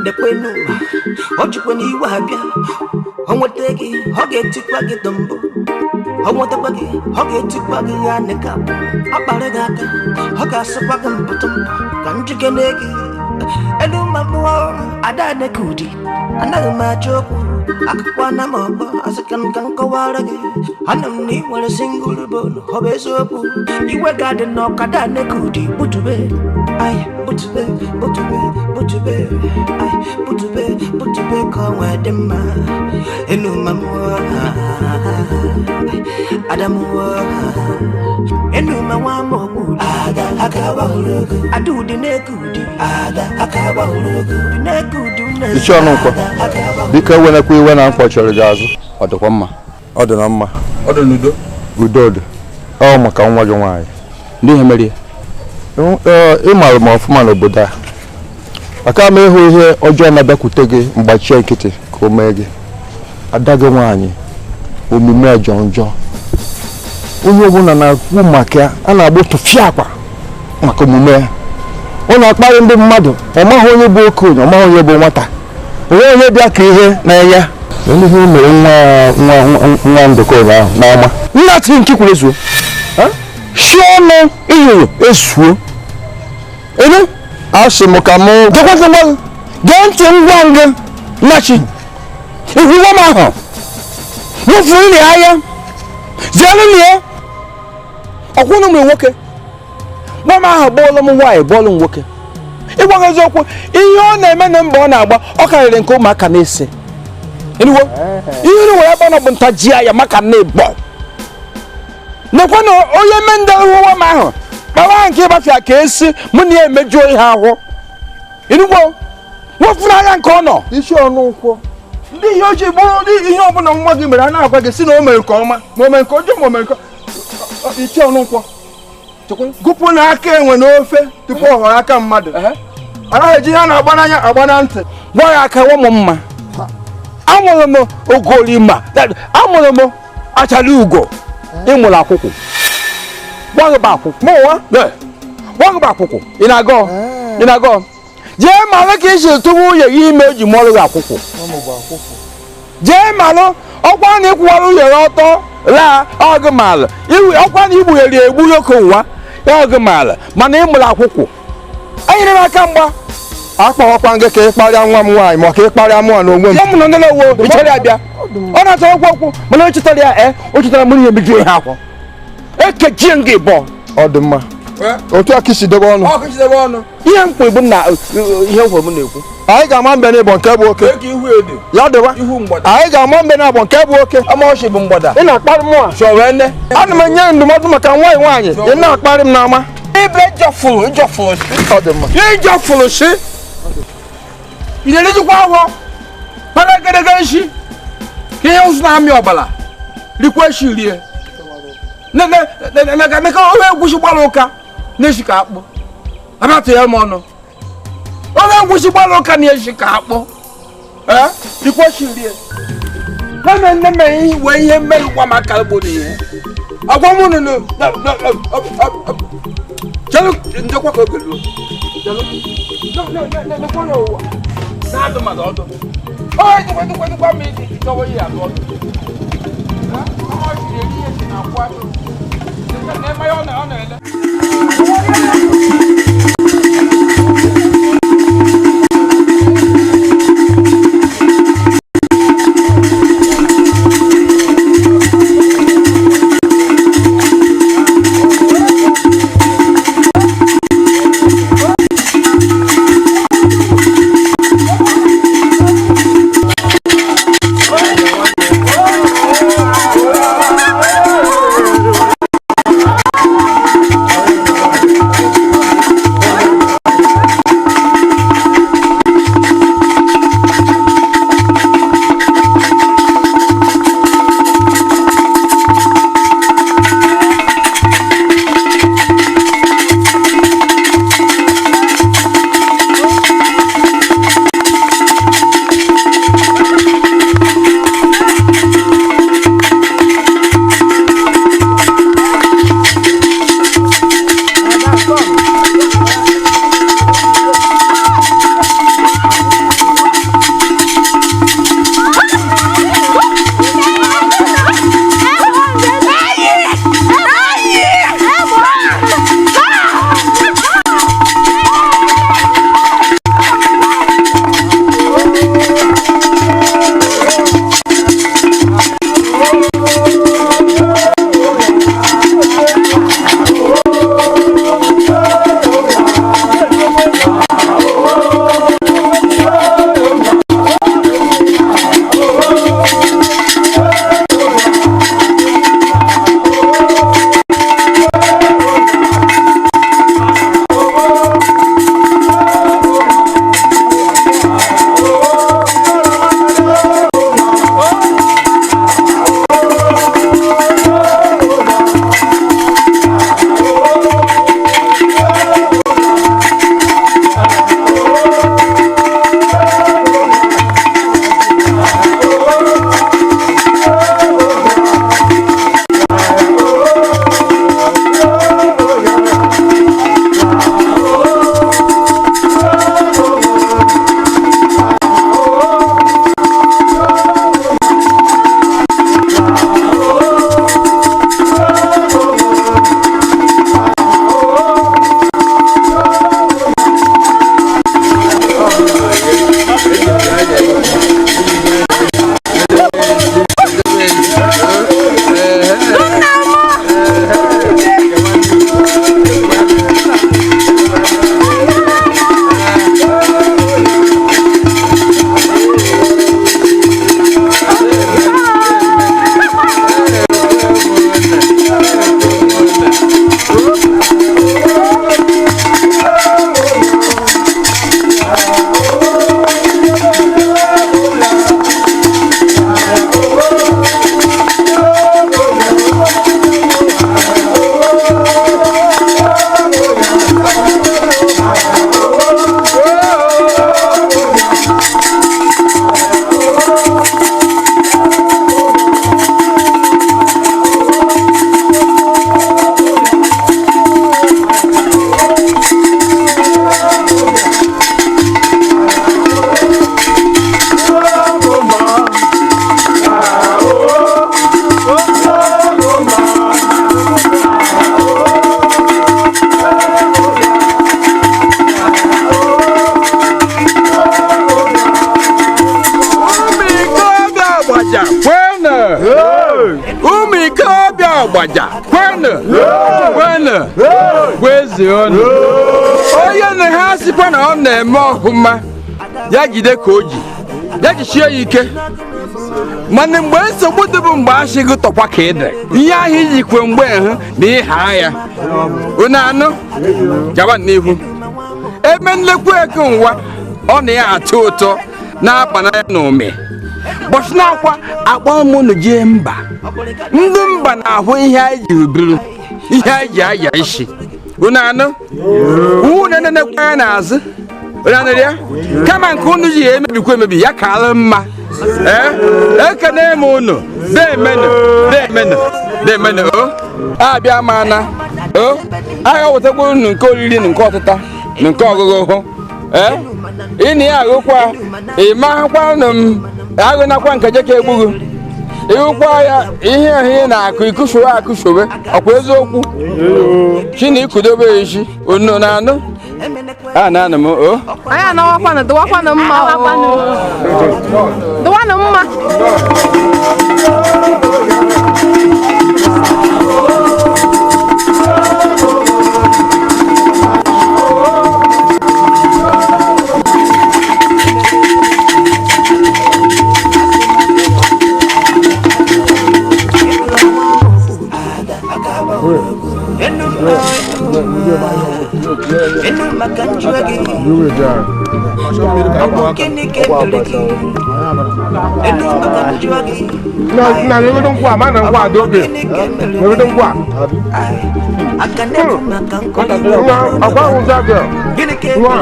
nekwa enuma. Ọ jikwa na iwe abịa ọ nweta gị ọ ga-etikwa gị dọmbụ, ọ nwetakwa gị ọ ga-etikwa gị ya neka ọ kpara gị aka ọ ga-asịkwa gị mpụtụ mpụ ka njikere gị. Enuma mmụọ ada neka ụdị anaghị m achọ okwu akụkọ na m ọgbọ asị ka m ka m kọwara gị. Anụ m na ị nwere singụl bone ọ bụ eziokwu iwe ga-adị n'ọkada neka ụdị butube. Ai butube butube butube ai butube butube ka ọ nwee dị mma. Enuma mmụọ ada mmụọ enuma nwa amaokwu ada aka gbahụrụ ada ụdị na-eke ụdị ada aka gbahụrụ ụdị na-eke ụdị uneza. Ichie Ọnụnkwọ, biko ewenekwa iwe na mkpọchiri gị azụ. Ọ dịkwa mma. Ọ dị na mma. Ọ dị n'udo. Udo dị. Ọ maka nwa gị nwaanyị. Ndị ihe mere ya? Ị maara m ọfụma n'obodo a. Aka m ịhụ ihe ọjọọ na-abịakwute gị mgbachie nkịtị ka o mee gị. Ada gị nwaanyị omume jọọ njọ. Onye ọbụla na-ekwu maka ya a na-agba tụfịa akwa maka omume ya. Ọ na-akparị ndị mmadụ, ọ maghị onye bụ okenye, ọ maghị onye bụ nwata. Onwe onye bịa ka ihe na-enye. Ndị ihe mere nwa Ndụka ụnyaahụ n'ama. Nna tiri nke kwuru ezuo. Shi ọnụ ịnyịnya ezuo. Elu asị m ka mụ gee ntị ngwa ngị nnachi. Ihu nwa m ahụ. Mụfuru ya anya. Zere ya. Ọkwụnụ m nwoke. Nwa m ahụ bụọlụ m nwaanyị bụọlụ m nwoke. Ịgwa gị eziokwu, ihe ọ na-eme na mba ọ na-agba ọ karịrị nke ụmụaka na-ese. Ịnụwo? Ihe unu nwere ebe ọ nọ bụ ntaji anya maka na ịbọ. Nekwa na onye mme ndị nwa m ahụ kpawa nke ịgbafịa ka esi mụ na ya emejuo ihe ahụ. Ịnụwo? Nwefuru anya nke ọ nọ. Isi ọnụ nkwọ. Ndị ihe ojii bụrụ ihe ọbụla nwa gị mere a na-agwa gị si na o mere nke ọma ma o mere nke ọjọọ ma o mere nke iche ọnụ nkwọ. Gụpụ na aka enwe n'ofe tupu ọ ghọrọ aka mmadụ. Anaghị eji ihe a na-agba n'anya agba na ntị. Gwa ya aka nwa m mma. Amụrụ m ogolima, amụrụ m achara ugo, ịmụrụ akwụkwụ. Gwa gị bụ akwụkwụ. Mụ nwa? Gwa gị bụ akwụkwụ. Ị na-agọ? Ị na-agọ? Jee malụ ka isi tụwa nwunye gị ime eji mụọrọ gị akwụkwụ. Jee malụ ọkwa na ịkwụwara nwunye gị ọtọ laa ọgụ malụ. Ọkwa na igbughere egbu oke ụwa ọgụ malụ mana ịmụrụ akwụkwụ. Enyere m aka mgba. Akpọghọkwa gị ka ị kparịa nwa m nwaanyị ma ka ị kparịa mụ na onwe m. Ọ mụ na ndị na-ewo ị chọrọ ya bịa. Ọ na-achọ okwu okwu mana o chetara ya o chetara mụ na ihe mejuo ihe akwụ. Ekechie m gị bọ. Ọ dị mma. Otu aka isi debe ọnụ. Ihe m kwuru bụ na ihe m kwuru m na-ekwu. Anyị ga-ama mbe n'ịbọ nke bụ oke. Ya dịwa. Anyị ga-ama mbe n'abọ nke bụ oke. Ị na-akparị mụ a. Ana m enye ndụmọdụ maka nwaanyị nwaanyị. Ị na-akparị m n'ama. Ibe jọfụrụ jọfụrụ. Ọ dị mma. Ịjọfụrụ si. Ị na-erejikwa ahụ. Mana egedege nshi. Ka ihe ụzụ na-amị ọbara. Rikwa eshi rie. Neka onye egwusi gbara ụka na-esi ka akpụ. Abatụ ya m ọnụ. Onye egwusi gbara ụka na-esi ka akpụ. Rikwa eshi rie. Nne nne m wee ihe mmeri gwa m aka gboro ihe. Agwa m unu na chelụ ndekwa ka oge ruo. Chelụ. Nekwa n'ụwa. Na-adụ mmadụ ọdụ. Onye dịkwa dịkwa dịkwa ma iji chọwa ihe adụ ọdụ. Ọgbaja kwenu kwenu kwezuonu. Onye na ha sịkwa na ọ na-eme ọfụma ya jide ka o ji ya jichie ya ike. Mana mgbe nsogbu dị bụ mgbe asị gị tọkwa ka ị dị ihe ahụ ijikwe mgbe hụ na ịha ya unu anụ gaba n'ihu. Ebe nlekwa eke nwa ọ na ya atọ ụtọ na-akpa n'anya na ụmị bọchị na-akwa akpọ m unu jee mba. Ndị mba na-ahụ ihe anyị jiri biri ihe anyị ji aya isi unu anụ unu nenekwa ya n'azụ unu anụrụ ya kama nke unu ji ya emebikwa emebi ya ka alụ mma. Ee, ekene m unu deemenụ deemenụ deemenụ o abịa mana o agha wetakwa unu nke oriri na nke ọtịta na nke ọgụgụ hụ. Ee, ị na ya agụkwa ị makwa m agụnakwa nke jeka egbughu ịhụkwa ya ihe ahụ ị na-akụ ikusoro akụsobe ọkwa eziokwu chi na ikudobe isi unu na anụ a na-anụ m o anyị anawakwanụ dụwakwanụ mma o dụwanụ mma. Na nwegodo nkwụ a ma na nkwụ a dị oge nwegodo nkwụ a ọkwa ahụ ụzọ gị nwa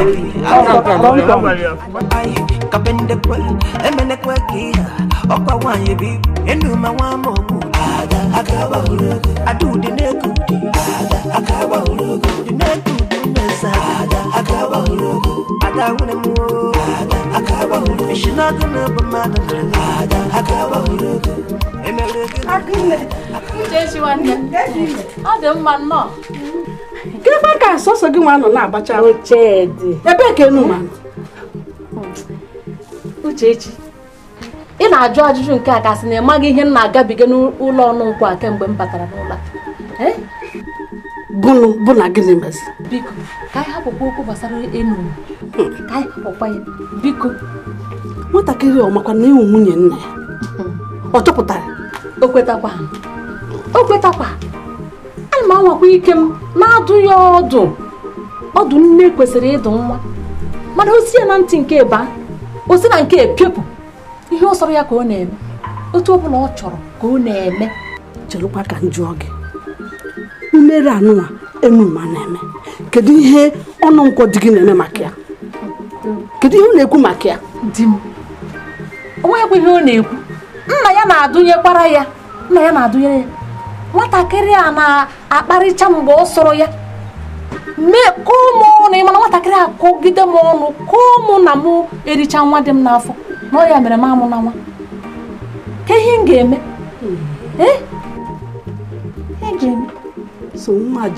Ọ dị mma nnọọ. Kekwa ka sọsọ gị nwa nọ na-abacha ebee ka enu ma Uchechi, ị na-ajụ ajụjụ nke a kasị na ị maghị ihe m na-agabiga n'ụlọ ọnụ nkwụ a kemgbe m batara n'ụlọ a. Bụ na gịnị mezi? Biko, ka anyị hapụkwa okwu gbasara enu ka anyị hapụkwa ya biko. Nwatakịrị ọ makwa na ịwụ nwunye nna ya ọ chọpụtara? O kwetakwa o kwetakwa. Ana m anwakwa ike m na-adụ ya ọdụ ọdụ nne kwesịrị ịdụ nwa mana o si ya na ntị nke ba o si na nke epiopụ ihe ọ sọrọ ya ka ọ na-eme otu ọ bụla ọ chọrọ ka ọ na-eme. Cherekwa ka m jụọ gị, mmeri anụnwa enuma na-eme kedu ihe ọnụ nkwọ di gị na-eme maka ya? Kedu ihe ọ na-ekwu maka ya? Di m o nweghịkwa ihe ọ na-ekwu. Nna ya na-adụnyekwara ya nna ya na-adụnyere ya. Nwatakịrị a na-akparịcha mgbe ọ sọrọ ya mee kụọ m ọnụ. Ị mana nwatakịrị a kụgide m ọnụ kụọ mụ na mụ ericha nwa dị m n'afọ na ọ ya mere m amụ na nwa. Ka ihe m ga-eme? So nwa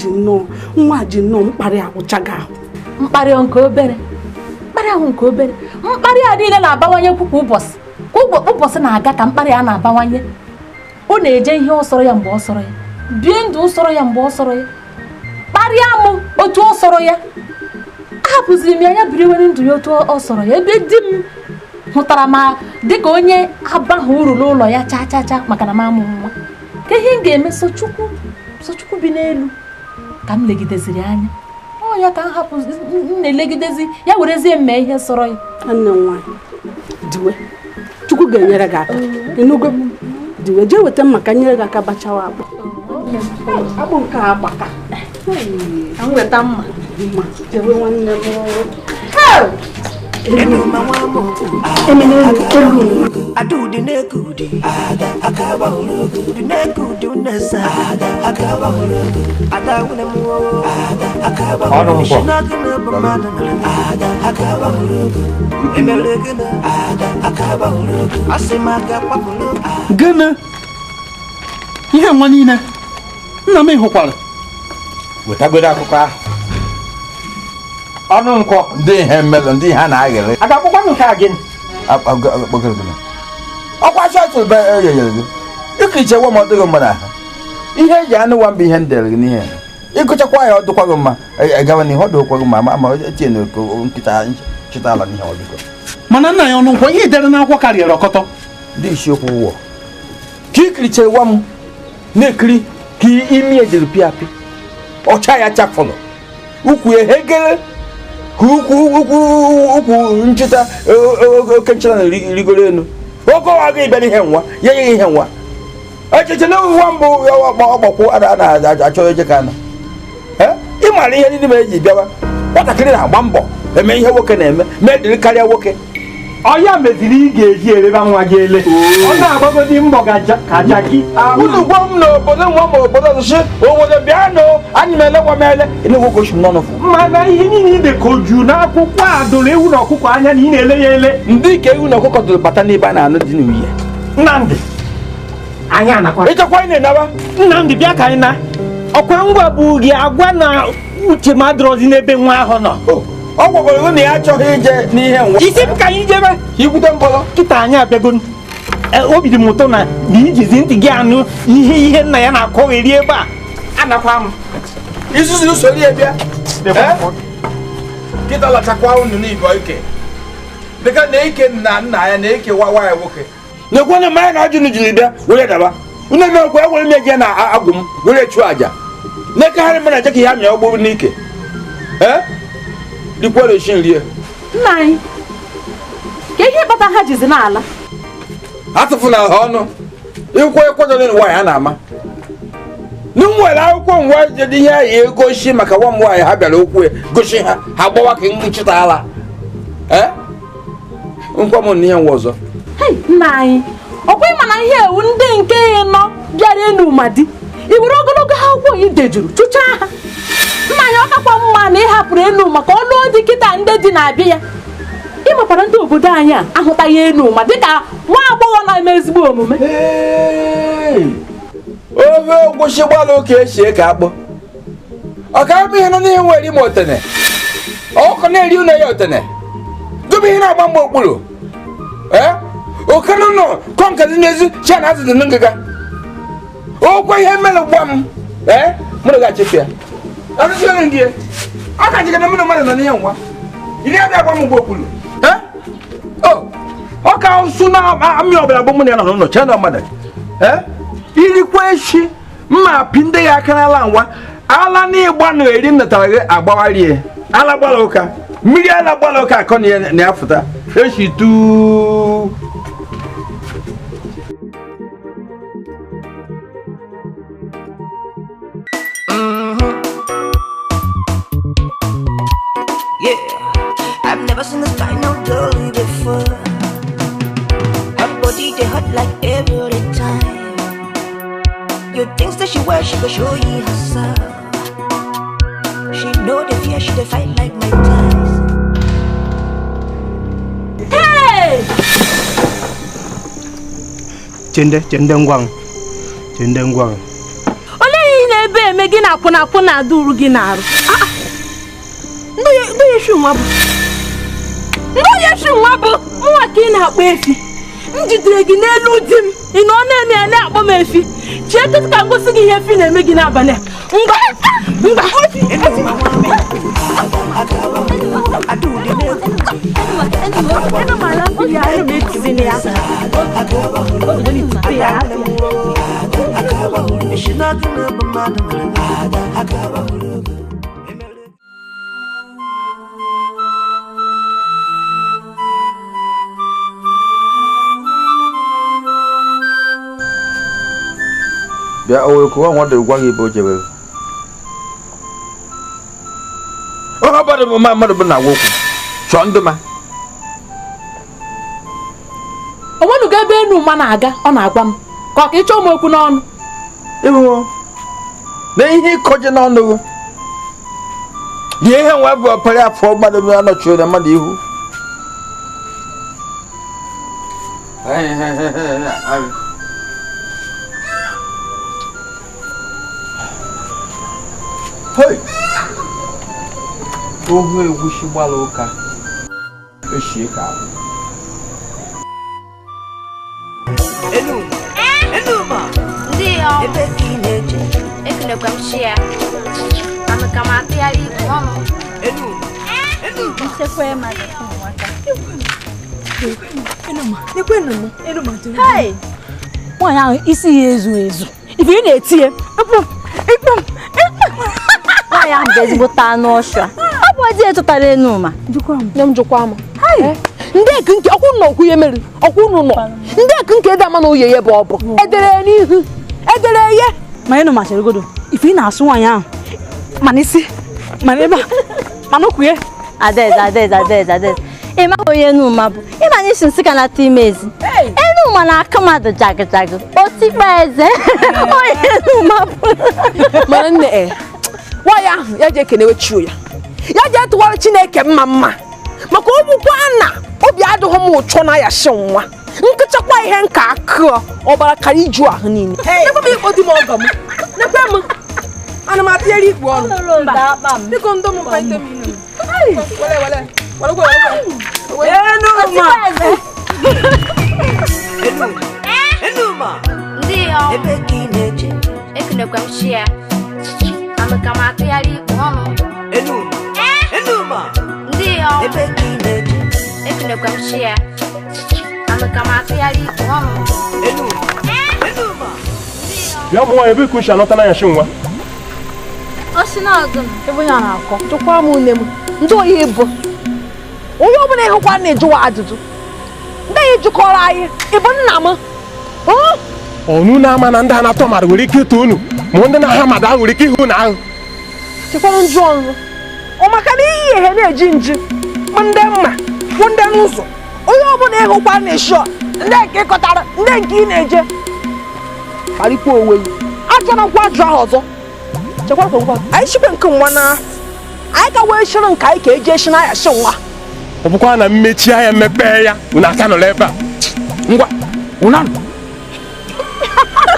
ji nnọọ mkparị agwụchaghị ahụ. Mkparị nke obere mkparị ahụ nke obere mkparị a niile na-abawanye kwa ụbọchị kwa ụbọchị na-aga ka mkparị a na-abawanye. Ọ na-eje ihe ọ sọrọ ya mgbe ọ sọrọ ya bie ndụ ọ sọrọ ya mgbe ọ sọrọ ya kparịa m otu ọ sọrọ ya. Ahapụziri m ya ya biri were ndụ ya otu ọ sọrọ ya ebe di m hụtara ma dịka onye abaghị uru n'ụlọ ya chaa chaa chaa maka na m amụ nwa. Ka ihe m ga-eme Sochukwu bi n'elu ka m legideziri anya ọ ya ka m hapụ m na-elegidezi ya werezie m mee ihe sọrọ ya. Nwanne m nwaanyị diwe Chukwu ga-enyere gị aka ịnụgo diwe jee weta mma ka nyere gị aka bachawa akpụ akpụ nke a agbaka ka m weta mma mma jewe nwanne m. Gịnị ihe nwa niile nna m hụkwara? Wetagodo akụkọ ahụ ọnụ nkwọ ndị ihe mmelụ ndị ha na-aghịrị a ga-akpọkwa nke a gịnị? Ọkwa chọọchị be eyeyere gị ịka ichewe ma ọ dịghị mma n'ahụ. Ihe eji anụ nwa mbụ ihe m dere gị n'ihe. Ịgụchakwa ya ọ dịkwa gị mma gawa n'ihe ọ dịkwa gị mma ma etinye na nkịta chịta ala n'ihe ọ biko. Mana nna ya ọnụ nkwọ ihe dere n'akwụkwọ karịrị ọkọtọ. Ndị isiokwu ụwa ka ikirichara nwa m na-ekiri ka imi ejiri pịa apị ọcha ya chafụrụ ukwu ehegere ka ukwu ukwu ukwu nchịta oke nchịta na-rigoro elu oge ọwa gị bịara ihe nwa ya nye ihe nwa echiche na nwa mbụ ọgbakwu a na-achọ eje ka anọ ị mara ihe ndị mere eji bịawa nwatakịrị na-agba mbọ eme ihe nwoke na-eme mee dịrị karịa nwoke. Ọ ya meziri ị ga-eji ereba nwa gị ele ọ na-agbagodi mbọ ka jaki. Unu gwa m n'obodo nwa ma obodo ọzọ obodo bịa nụ anyị m ele nwa m ele enegwu gosi m n'ọnụ fụ. Mana ihe niile ide ka oju n'akwụkwọ a doro ewu na ọkụkọ anya na ị na-ele ya ele. Ndị ka ewu na ọkụkọ doro bata n'ebe a na-anụ di n'uye. Nnamdị anyị anakwa. Ịchọkwa anyị na-enaba. Nnamdị bịa ka anyị na ọkwa ngwa bụ gị agwa na uche m adịrọzi n'ebe nwa ahụ nọ. Ọ gwagoro na ya achọghị ije n'ihe nwa. Isi m ka anyị jebe igwute mbọlọ. Kịta anyị abịago obi dị m ụtọ na ijizi ntị gị anụ ihe ihe nna ya na-akọgheri ebe a. Anakwa m. Izuzu usoro ya bịa. Kịta lachakwa unu n'ibe ike. Dịka na ike nna nna ya na eke nwa ya nwoke. Nekwe na mmanya na ajụnụ jiri bịa were daba. Unu emekwa ewere m eje na agwụ m were chụọ àjà. Nekegharị m na eje ka ihe amịa ọgbụ n'ike. Nna anyị ka ihe kpata ha jizi n'ala atụfuna ha ọnụ ịkwụ ịkwadoro nwaanyị a na-ama n nwere akwụkwọ ngwa jede ihe ahụ egosi maka nwa m nwaanyị ha bịara okwu gosi ha ha gbawa ka nchịta ala nkwa m na ihe nwa ọzọ. Nna anyị ọkwa ịma na ihe ewu ndị nke nọ bịara enu ma di i were ogologo akwụkwọ ị dejuru chụchaa ha. Nna anyị ọkakwa mma na ị hapụrụ enu maka ọnụ dị kịta ndị dị na-abịa ya. Ị makwara ndị obodo anyị a ahụtaghị enu ma dịka nwa agbọghọ na-eme ezigbo omume. Ofe ogwusi gbalụ ka esi eke akpụ ọka bụ ihe nọ n'ihe nwere ime otene ọkụ na-eri ụlọ ya otene dobe ihe na-agba mgbe okpuru oke nọ kọnka dị n'ezi chi na azụ dị na ngịga okwe ihe mere gwa m mụrụ ga-achịpụ ya ọ ka jikere mmadụ mmadụ nọ n'ihe nwa iri abịa agba m mgbe okpuru ọ ka nsụ na amị ọbụla bụ mụ na ya nọ n'ụlọ chee na mmadụ irikwa echi mma apị ndị ya aka n'ala nwa ala na ịgba na eri m natara gị agbagharie ala gbara ụka mmiri ala gbara ụka akọ na ya fụta echi tuu. Yeah, I've never seen this kind of girl before. Her body they hot like every time. You think that she wear, she go show you herself. She know the fear, she dey fight like my ties. Hey! Chende, chende ngwang, chende ngwang. Ole ihe na-ebe eme gị na akwụna akwụna adụrụ gị na-arụ. Ndị efi nwa bụ nwa ka ị na-akpọ efi. M jidere gị n'elu di m ị nọ na-eme ya na-akpọ m efi. Chee tụtụ ka m gosi gị ihe efi na-eme gị n'abalị a. Ngwa ngwa Bịa owe kuwa nwa gwa gị ebe o jebere. Ọ bụrụ bụ mmadụ bụ na agwa okwu chọọ ndị ma o nwenugo ebe enu ma na-aga ọ na-agwa m ka ọ ka ịchọ m okwu n'ọnụ. Ịhụ na ihe ịkọje n'ọnụ gị ihe nwa bụ ọpara afọ mmadụ bụ anọchiri na mmadụ ihu. Hey! Ohu egwusi gbara ụka eshie ka abụ. Enuma, Enuma, ebe ka ị na-eje, Ekenekwa m chi ya. Anụ ka m atụgharị ikpu ọnụ. Nchekwa ya mmadụ ụmụaka. Hey! Nwaanyị ahụ isi ya ezu ezu. Ife ị na-eti ya. Nwaanyị ahụ bụ ezigbote anụ ọsha. Ọ bụ ezi etụtara Enuma. Nne m jụkwa m. Ndị eke nke ọkwụ nọ okwu ihe mere ọkwụ unu nọ. Ndị eke nke ede ama na oye ya bụ ọ bụ. Edere ya n'ihu. Edere ya. Ma Enuma chere godo. Ife ị na-asụ nwaanyị ahụ. Mana isi, mana ebe a, mana okwu ya. Adaeze, Adaeze, Adaeze, Adaeze. Ị maghị onye Enuma bụ. Ị ma na isi nsị ka na-atụ ime ezi. Enuma na-akụ mmadụ jagụjagụ. Otikpa eze. Onye Enuma bụ. Mana nne nwaanyị ahụ ya ji ekenewe chi ya. Ya ji etụwara Chineke mma mma. Maka ogbukwa na obi adịghị m ụchọ na ya shi nwa. Nkịchakwa ihe nka akụọ ọbara kara iju ahụ niile. Nekwe m ikpo di m ọgọ m. Nekwe m. Ana m atụgharị ikpu ọnụ. Biko ndo m mkpa ite m ihe. Wele wele. Wele wele. Enuma! Enuma! Ndị ya. Ebe ka ị na-eje? Ekenekwa m chi ya. Anụ ka m atụgharị ikpu ọnụ. Enuma! Enuma! Ndị ya. Ebe ka ị na-eje? Ekenekwa m chi ya. Anụ ka m atụgharị ikpu ọnụ. Enuma! Enuma! Bịa ụmụ nwaanyị ebe ka uche anọta n'anya shi nwa. Oshi na-agụ m. Ebe onye a na-akọ. Jụkwa m nne m. Ndị oyi bụ. Onye ọbụla ịhụkwa na-ejụwa ajụjụ. Ndị anyị jụkọrọ anyị, ị bụ nna m. Ọnụ na-ama na ndị a na-atọ mmadụ nwere ike ịtụ unu, ma ndị na-aha mmadụ ahụ nwere ike ịhụ unu ahụ. Chekwara njụ ọnụ. Ọ maka na iyi ihe na-eji nji, bụ ndị mma, bụ ndị n'ụzọ. Onye ọbụla ịhụkwa na-eshi ndị nke ịkọtara, ndị nke ị na-eje. Kparịkwa onwe gị. Ajụrụ nkwa ajụ ahụ ọzọ. Chekwara ka ngwa. Anyị chikwe nke nwa na anyị ka wee shiri nke anyị ka eji eshi na ya shi nwa. Ọ bụkwa na mmechi anya mmepe ya unu aka nọrọ ebe a. Ngwa, unu anụ.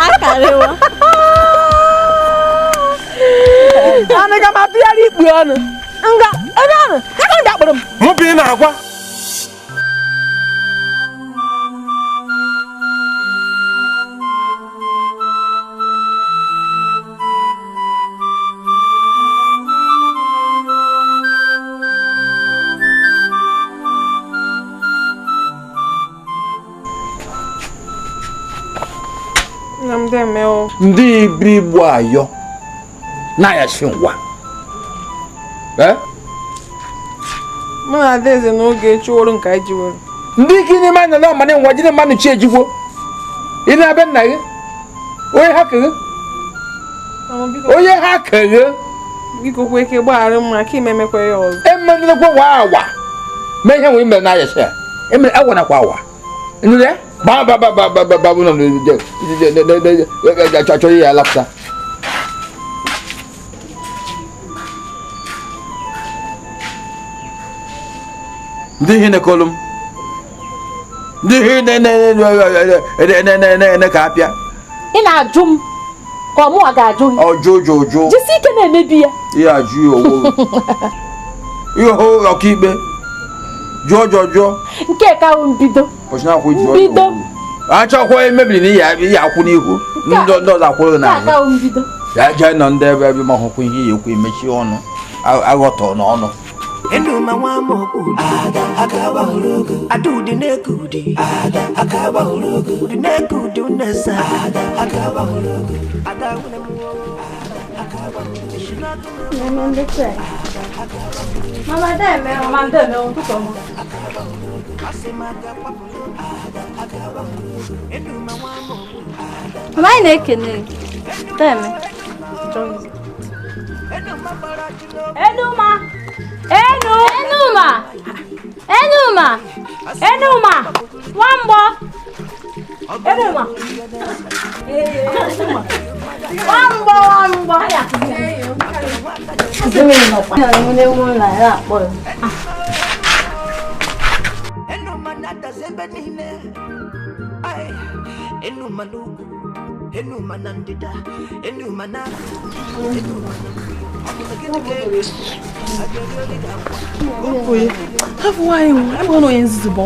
Akarịwa. Anaghị m atụgharị ikpu ọnụ. Nga, ebe ahụ, ebe ndị akpọrọ m. Mụ bụ ị na-agwa. Ndị ibi igbo ayọ na-ayashi ngwa. Mụ na Adaeze n'oge echi oru nke anyị jiwere. Ndị ike n'ime anya na ọmana ngwa jide mmanụ chi ejigbo. Ị na-abịa nna gị? Onye ha keghe? Onye ha keghe? Biko kwe ike gbaghara m maka ime emekwa ya ọzọ. Emenekwa wa awa. Mee ihe nwere ime na-ayashi ya. Emere awa nakwa awa. Nụ ya? Ba ba ba ba ba ba ba no achọrọ ya lapụta. Ndị ihe na-ekolu m. Ndị ihe na-ene ka apịa. Ị na-ajụ m ka ọ mụnwa ga-ajụ gị. Ọjụ jụ jụ. Jisi ike na-emebi ya. Ihe ajụ ya owo. Ihe hụ ọkaikpe. Jụọ jụọ jụọ. Nke ka mbido. Mbido. Achọkwa emebiri na ihe akwụ n'ihu. Ndị ọzọ akwụrụ n'azụ. Ya jee nọ ndị ebe ebe ma hụkwa ihe ya ekwu emechi ọnụ. Aghọtọ n'ọnụ. Enuma nwa amokwu ada aka gbahụrụ ogo ada ude na-eke ude ada aka gbahụrụ ogo ude na-eke ude unesa ada aka gbahụrụ ogo ada nwune m aka gbahụrụ Mama deme, mama deme, ụtụtụ ọma. Mama anyị na-ekene. Deme. Enuma. Enu. Enuma. Enuma. Enuma. Nwamgbọ. Enuma. Nwamgbọ, nwamgbọ. Enuma na-adazi ebe niile. Enuma n'ugwu, Enuma na ndịda, Enuma na Enuma na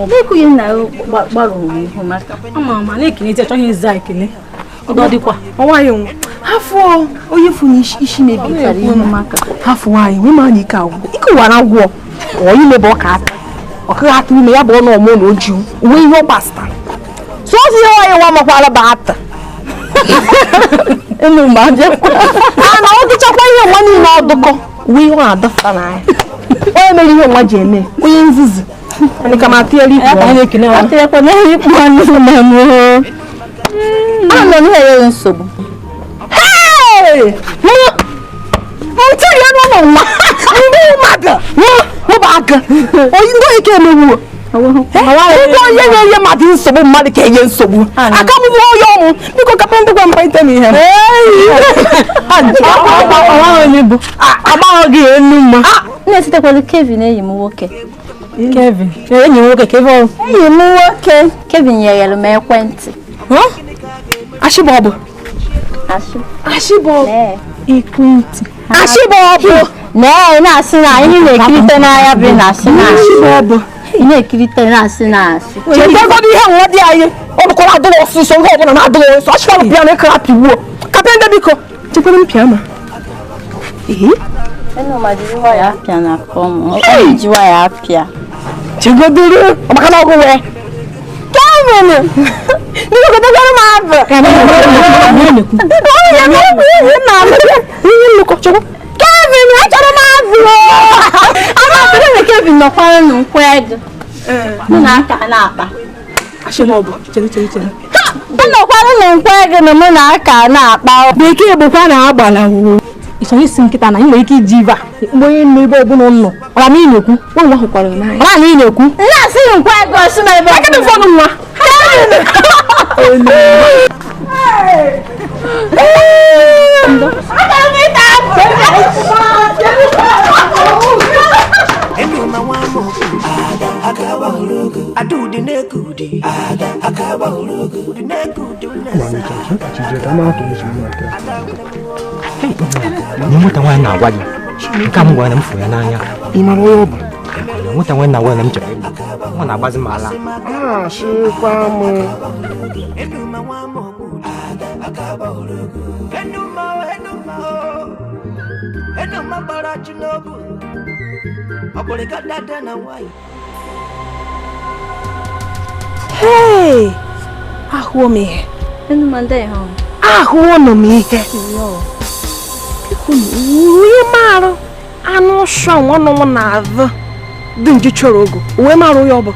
na-ekwughị nna ya gbara onwe ihu maka ama ama na-ekele ezi achọghị ezi ekele ọ dịkwa ọnwaghị nwa Hafụ onye fụ na isi mebiri hafụ nwaanyị nwe ma na ike agwụ ike ụwa na agwụ ọ ime bụ ọka ata ọkụghị atụ ime ya bụ ọnụ ọmụ na oji uwe ihe ọ gbasara so ozi ihe nwaanyị nwa makwara bụ ata a na ọ dịchakwa ihe nwa niile ọdụkọ uwe ihe ọ na-adọfụta n'anya onye mere ihe nwa ji eme onye nzuzu ka m atịnyere ikpu ọnụ anọ m ihe nsogbu. Ntị ya nọ n'ụwa ndị mmadụ mụba aka onye ndị ike emewuo ndị onye na-enye mmadụ nsogbu mmadụ ka enye nsogbu aka m bụ onye ọmụ biko kapa ndị gwa mkpa ite m ihe agbaghọ gị enu mma na-esitekwala Kevin enyi m nwoke. Kevin enyi m nwoke Kevin enyi m nwoke Kevin nyere m ekwentị. Ashịbọbụ Ashịbọbụ ekwentị Ashịbọbụ nee na-asị na anyị na-ekirite n'anya bụ na-asị na Ashịbọbụ ị na-ekirite na-asị na asị chetegodo ihe nwa dị anyị ọ bụkwara adụrụ ọsịsọ ihe ọbụla na-adụrụ ọsọ achịkwara pịa na ịkara pịgbuo kapịa ndị biko chekwara m pịa ma Enuma jiri waya apịa na akọ m ọ ji waya apịa chegodoro maka na ọgụ wee Kevin! Biko gotekwara m abụ Kevin achọrọ m abụ Ama na Kevin nọkwara n'ụkwụ ego mụ na aka na-akpa ọ nọkwara n'ụkwụ ego na mụ na aka na-akpa bekee bụkwa na agbala ị chọrọ isi nkịta na ị nwere ike iji ibe a mgbe onye nọ ebe ọbụla nọ ọra na ị na-ekwu nwa hụkwara n'anya ọra na ị na-ekwu na-asị nkwa ego si na ebe akadị fọnụ nwa Nwata nwaanyị na-agwa gị nke a m gwara na m fụrụ ya n'anya ị mara onye ọ bụ nwata nwaanyị na-agwa na m chọrọ ịlụ ọ na-agbazi m ala asịkwa m Hey! Ahụọ m ihe ahụọ nọ m ihe onye marụ anụ ụsọ nwanne m na-azụ dị nji chọrọ ogo uwe marụ ya ọ bụ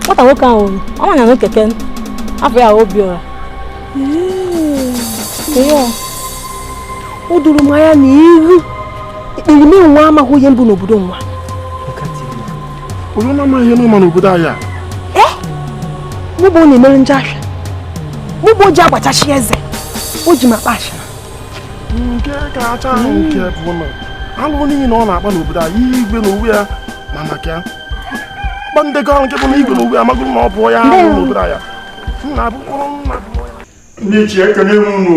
nwata nwoke ahụ ọ manya na keke afọ ya Obiora o doro m anya na ihu ikpirime nwa amaghị onye mbụ n'obodo nwa onye na-amaghị ihe n'ụma n'obodo anyị a mụ bụ na-emere nje ahịa mụ bụ o ji agbachachi eze o ji m akpa ashịna nke kacha ahụ nke bụ na alụ niile ọ na-akpa n'obodo anyị igwe na owu ya ma maka ya ọkpa ndekọ ahụ nke bụ na igwe na owu ya amagoro ma ọ bụ ya ahụ n'obodo anyị nna abụkwụrụ nna ndị ichie ekene m unu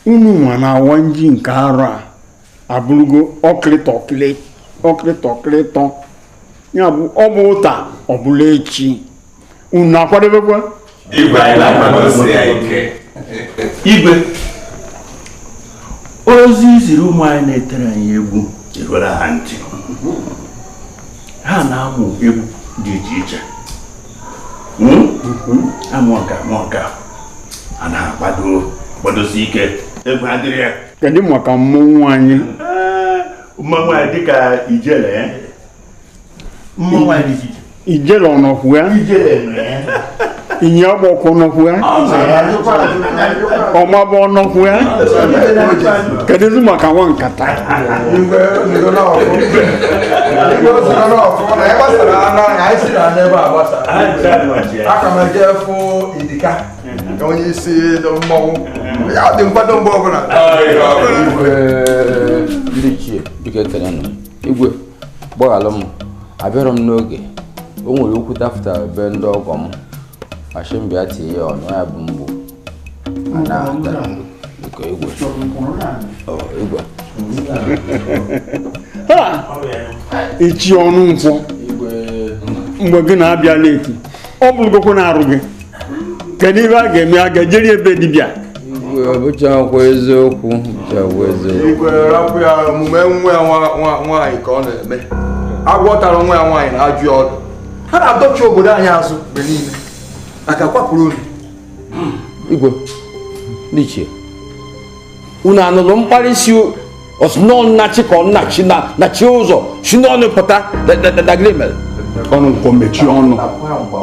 unu nwa na-awa nji nke arọ a abụrụgo ọkịrịtọkịrịtọ ya bụ ọ bụ ụta ọ bụla echi unu akwadebekwa igwe anyị na-akwadosi ya ike igwe ozi ziri ụmụ anyị na-etere anyị egwu eruola ha ntị ha na-amụ egwu dị iche iche amụ ọka a na-akwado kwadosi ike egwu adịrị ya kedu maka mmọnwụ anyị mmanwụ anyị dịka ijele mmọnwụ anyị dị iche iche ijele ọnọkwu ya ịnyịnya ọgbọkụ ọnọkwu ya ọmabụ ọnọkwu ya kedụzi maka nwa nkata aka m eje fụ idika onye isi mmọnwụ ya dị nkwado mgbe ọbụla ndị ichie biko ekele nụ igwe gbaghalụ m abịarọ m n'oge o nwere okwu dafụtara be ndị ọgọ m ashimbịa tinye ya ọnụ ya bụ mgbu biko igwe igwe echi ọnụ nkwọ Mgbe gị na-abịa leti ọ bụrụgokwu na-arụ gị kedu ihe a ga-eme a ga-ejeri ebe dibịa Igwe ọ bụchakwa eziokwu bụchakwa eziokwu. Igwe rapụ ya omume nwa ya nwaanyị ka ọ na-eme. Agwọ tara nwa ya nwaanyị na-ajụ ya ọdụ. Ha na-adọchi obodo anyị azụ mgbe niile. Aka kwapụrụ unu. Igwe ndị ichie unu anụrụ mkparịsị ọsịnọ nnachi ka ọ nnachi na chi ụzọ si n'ọnụ pụta na gịnị mere? Ọnụ nkwọ mechie ọnụ.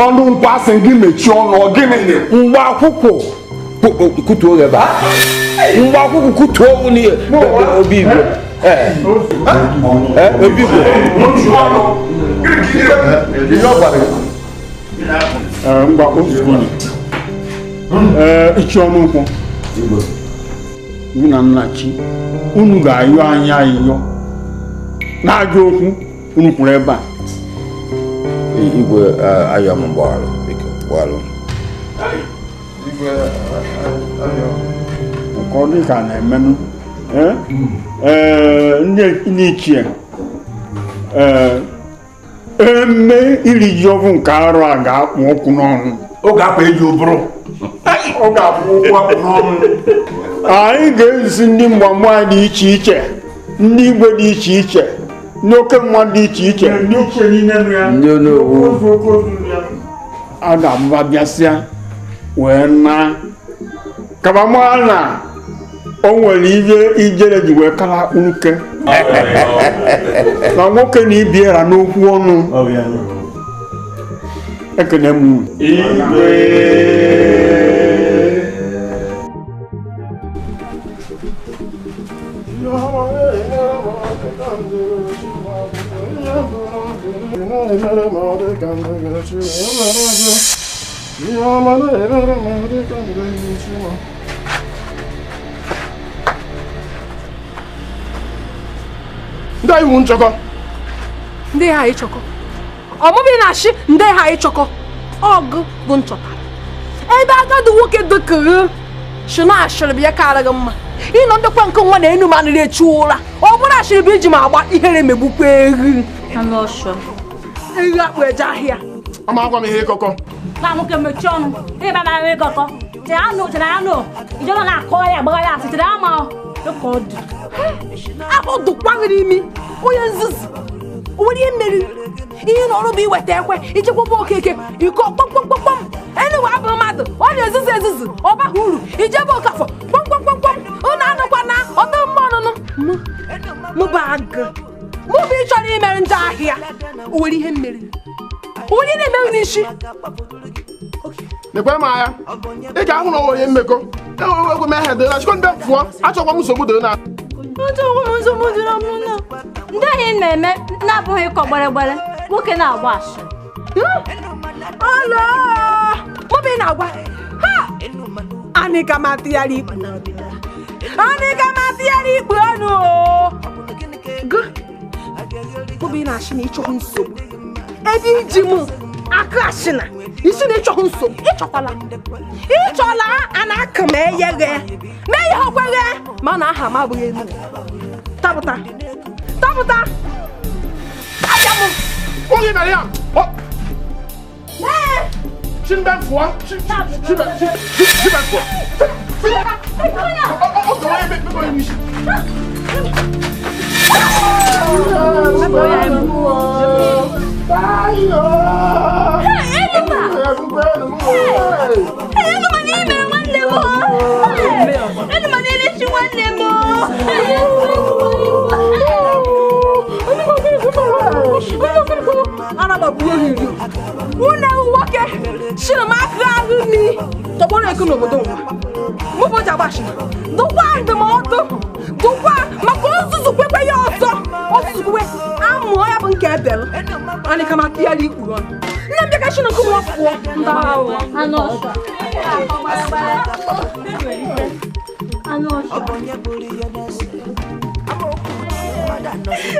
Ọnụ nkwọ asị gị mechie ọnụ ọ gịnị? Mgbe akwụkwọ kutuo gị ebe a. Mgbe akwụkwọ kutuo n'ihe obi igwe. Obi igwe. Ngwa ozugbo ichi ọnụ nkwọ gị na nnachi unu ga-ayọ anyị ayịyọ na-ajọ okwu unu kwuru ebe a. Igwe ayọ m gbaghalụ biko gbaghalụ. Nke ọ dị ka na-emenụ ndị ichie eme iri ji ọbụ nke arụ a ga-akpụ ọkụ n'ọnụ. Ọ ga-akpa eji ụbụrụ. Ọ ga-akpụ okwu akpụ n'ọnụ. Anyị ga-ezi ndị mgbamgba dị iche iche, ndị igwe dị iche iche, ndị oke mmadụ dị iche iche, ndị onowu a ga-abụba bịasịa wee na kabama na o nwere ihe ijere ji wee kara nwoke na nwoke na ibiera n'okwu ọnụ. Ekene m unu. Ndị anyị wụ nchọkọ. Ndị ha ịchọkọ. Ọmụmụ na-achị ndị ha ịchọkọ. Ọgụ bụ nchọtara. Ebe agadi nwoke dịkịrị shi na ashịrị bụ ya kara gị mma. Ịnọ ndekwa nke nwa na enu manịrị echu ụra. Ọ bụrụ ashịrị bụ iji ma agba ihere megbukwa ehi. Ehi akpụ eje ahịa. Ama agwa m ihe ịkọkọ. Na nwoke mechie ọnụ. Ịba ma ihe ịkọkọ. Chere anụ chere anụ. Ijọba na-akọ ya agbagha ya asị chere ama ka ọ dị. Afọ dụkwa gị n'imi. Onye nzuzu. O nwere ihe mmeri. Ihe na ọrụ bụ iweta ekwe ichekwaba okeke iko kpọmkpọmkpọm. Enugwu abụ mmadụ ọ na-ezuzu ezuzu ọ baghị uru ijebe okafọ kpọmkpọmkpọm unu anụkwa na ọdụ mma ọnụnụ mụ bụ agụ mụ bụ ịchọrọ imere ndị ahịa. O nwere ihe mmeri. O nwere ihe na-emerụ n'isi. Nekwe m anya ị ga-ahụ na onye mmekọ enwere egwu mehe dịrị na chikọ ndị pụọ achọkwa m nsogbu dịrị na ndị ahụ na-eme na-abụghị ịkọ gbere nwoke na-agba asịrị. Ọlọ mụ na-agwa ha anyị ga ma atụgharị ikpu anyị ga ma atụgharị ikpu ọnụ o gụ mụ na-achị na ịchọghị nsogbu ebe iji mụ akụ ashịna isi na ịchọghị nsogbu ịchọkwala ịchọla a na-akụ ma eye ghe ma eye ọkwa ghe ma na aha m abụghị enu tapụta tapụta abịa m oge na ya Chimbe fụọ chimbe fụọ Unu nwoke shiri m aka ahụ mi tọgbọrọ eke n'obodo nwa mụ bụ jagbashina dụkwa ndụmọdụ dụkwa maka ozuzu kwekwe ya ọzọ ozuzu kwekwe amụọ ya bụ nke ebelụ anyị ka maka ya ikpuru ọnụ nne m bịa shiri nke nwa pụọ ndị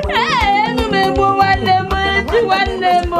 Ee, enu m egbu nwanne m eji nwanne m.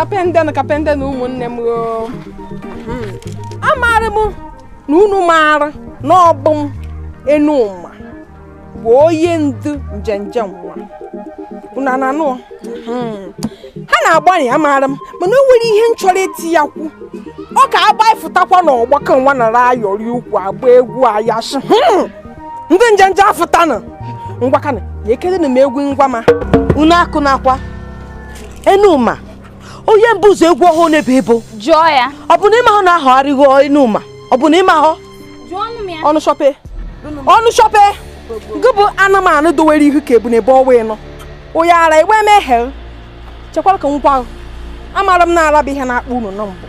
Kapende na kapende na ụmụnne m o. Amaara m na unu maara na ọ bụ m Enuma bụ onye ndu njenje nwa. Unu na-anụ? Ha na-agbanị amaara m mana o nwere ihe m chọrọ iti ya kwu. Ọ ka agbaịfụtakwa n'ọgbakọ nwa nara ayọrị ukwu agba egwu ayashi. Ndị njenje afụtanụ. Ngwakana ya ekele m egwu ngwa ma. Unu akụ na-akwa Enuma onye mbụ ụzọ egwu ọhụụ n'ebe ebo jụọ ya ọ bụ na ịma hụ na ahọgharịghị Enuma ọ bụ na ịma hụ ọnụ shọpe ọnụ shọpe gị bụ anụmanụ dowere ihu ka ebu n'ebe ọwa ịnọ onye ara igbe emeghe chekwara ka ngwa amara m na-araba ihe na-akpọ unu na mbụ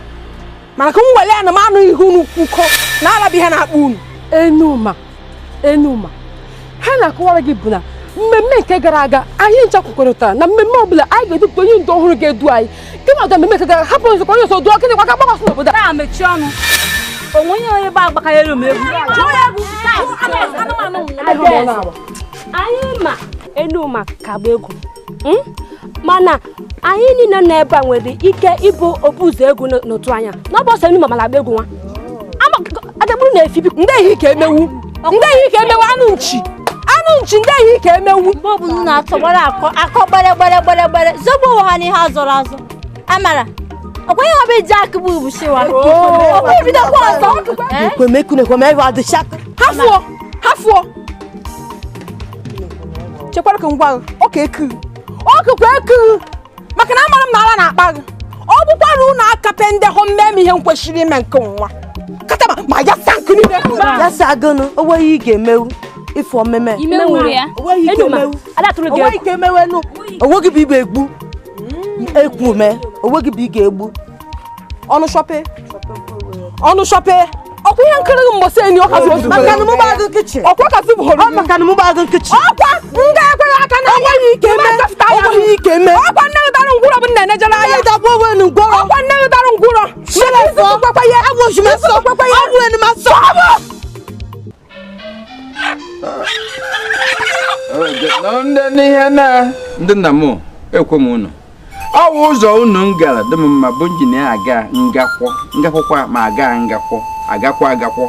mana ka m were anụmanụ ihu unu kwukọ na-araba ihe na-akpọ unu. Enuma Enuma ha na-akọwara gị bụ na mmemme nke gara aga anyị ncha kwekọrịtara na mmemme ọbụla anyị ga-edupụta onye ndu ọhụrụ ga-edu anyị gị ma ga mmemme nke gara hapụ nzukọ onye ọzọ duo gịnị kwa ga-agbakọsị n'obodo a mechie ọnụ onwe onye onye gba agbakarịrị m egwu anyị ma Enuma ka gba egwu mana anyị niile nọ ebe a nwere ike ịbụ obu ụzọ egwu n'otu anya na ọ bụ ọsọ Enuma mara agba egwu nwa adagburu na-efi ndị ehi ka emewu ndị ehi ka emewu anụ nchi anụ nchi ndị ehi ka emewu mgbe ọbụla na-atọgbara akọ akọ gbere gbere gbere gbere zọgbu onwe ha n'ihe azọrọ azọ amara ọkwa ihe ọbụ iji akụ bụ ubushiwa ọkwa ebidokwa ọzọ ha fụọ chekwara ka ngwa ọka eku ọkụkwa eku maka na amara m na ara na-akpa gị ọ bụkwara unu akape ndị hụ mmemme ihe m kwesịrị ime nke nwa katama ma ya sa nkụ niile ya sa agụnụ o nweghị ị ga-emewu ifo mmemme onweghị ike emewenu onweghị bụ igbe egbu ekwu me onweghị bụ ị ga-egbu ọnụ shọpe ọnụ shọpe ọkwa ihe nkiri mgbọsị enyi ọkazi ọkwa ọkazi bụhụrụ maka na mụ gbagụ nkịchị ọkwa ndị ekweghị aka na onweghị ike eme onweghị ike eme ọkwa nne gị dara ngwụrọ bụ nna enejere anya ngwọrọ ọkwa nne gị dara ngwụrọ n'ihe na ndị nna m ekwe m unu ọ bụ ụzọ unu m gara dị m mma bụ injinia aga ngakwọ ngakwọkwa ma aga ngakwọ agakwa agakwọ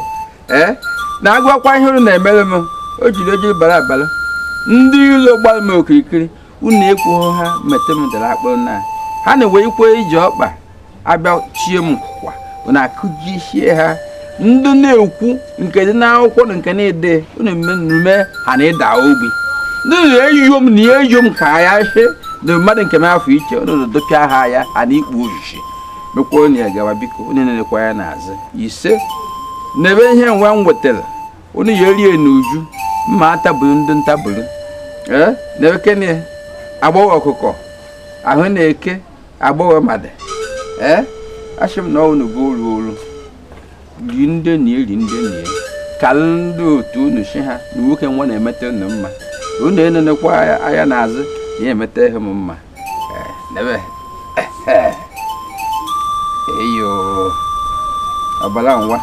ee na-agwakwa ihe unu na-emere m o jiri ojiri bara abara ndị ilo gbara m okirikiri unu ekwughị ha mete m dara akpụrụ na ha na-ewe ikwe iji ọkpa abịa chie m kwa unu akụjisie ha ndị na-ekwu nke dị n'akwụkwọ na nke na-ede unu emume ha na-ịda ogbi ndị na-eyiyo m na eyiyo m ka ya shi na mmadụ nke m afọ iche unu dopịa ha ya ha na ikpu ojiji mekwa unu ya gawa biko unu na-elekwa ya n'azụ ise n'ebe ihe nwa m wetara unu ya erie n'uju mma atabulu ndị ntabulu ee na ekene agbọghọ ọkụkọ ahụ na-eke agbọghọ mmadụ ee asị m na unu bụ olu olu ri ndị na eri ndị na ka ndị otu unu si ha na nwoke nwa na-emete unu mma unu enenekwa anya n'azụ na ya emete ihe m mma eyo ọbara nwa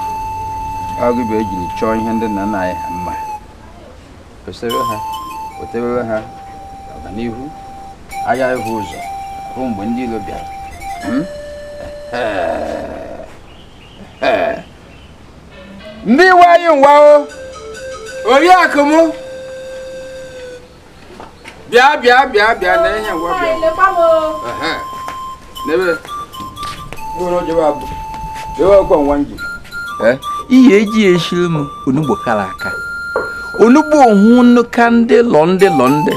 ọgụ bụ ejiri chọọ ihe ndị nna nna anyị ha mma kwesịrị ha wetebere ha ọganihu agha ịhụ ụzọ hụ mgbe ndị iro bịara. Ndị iwe anyị nwa o oriakụ m bịa bịa bịa bịa na ihe ngwa bịa n'ebe ihe eji eshiri m onugbo kara aka onugbo ohun ka ndị lọ ndị lọ ndị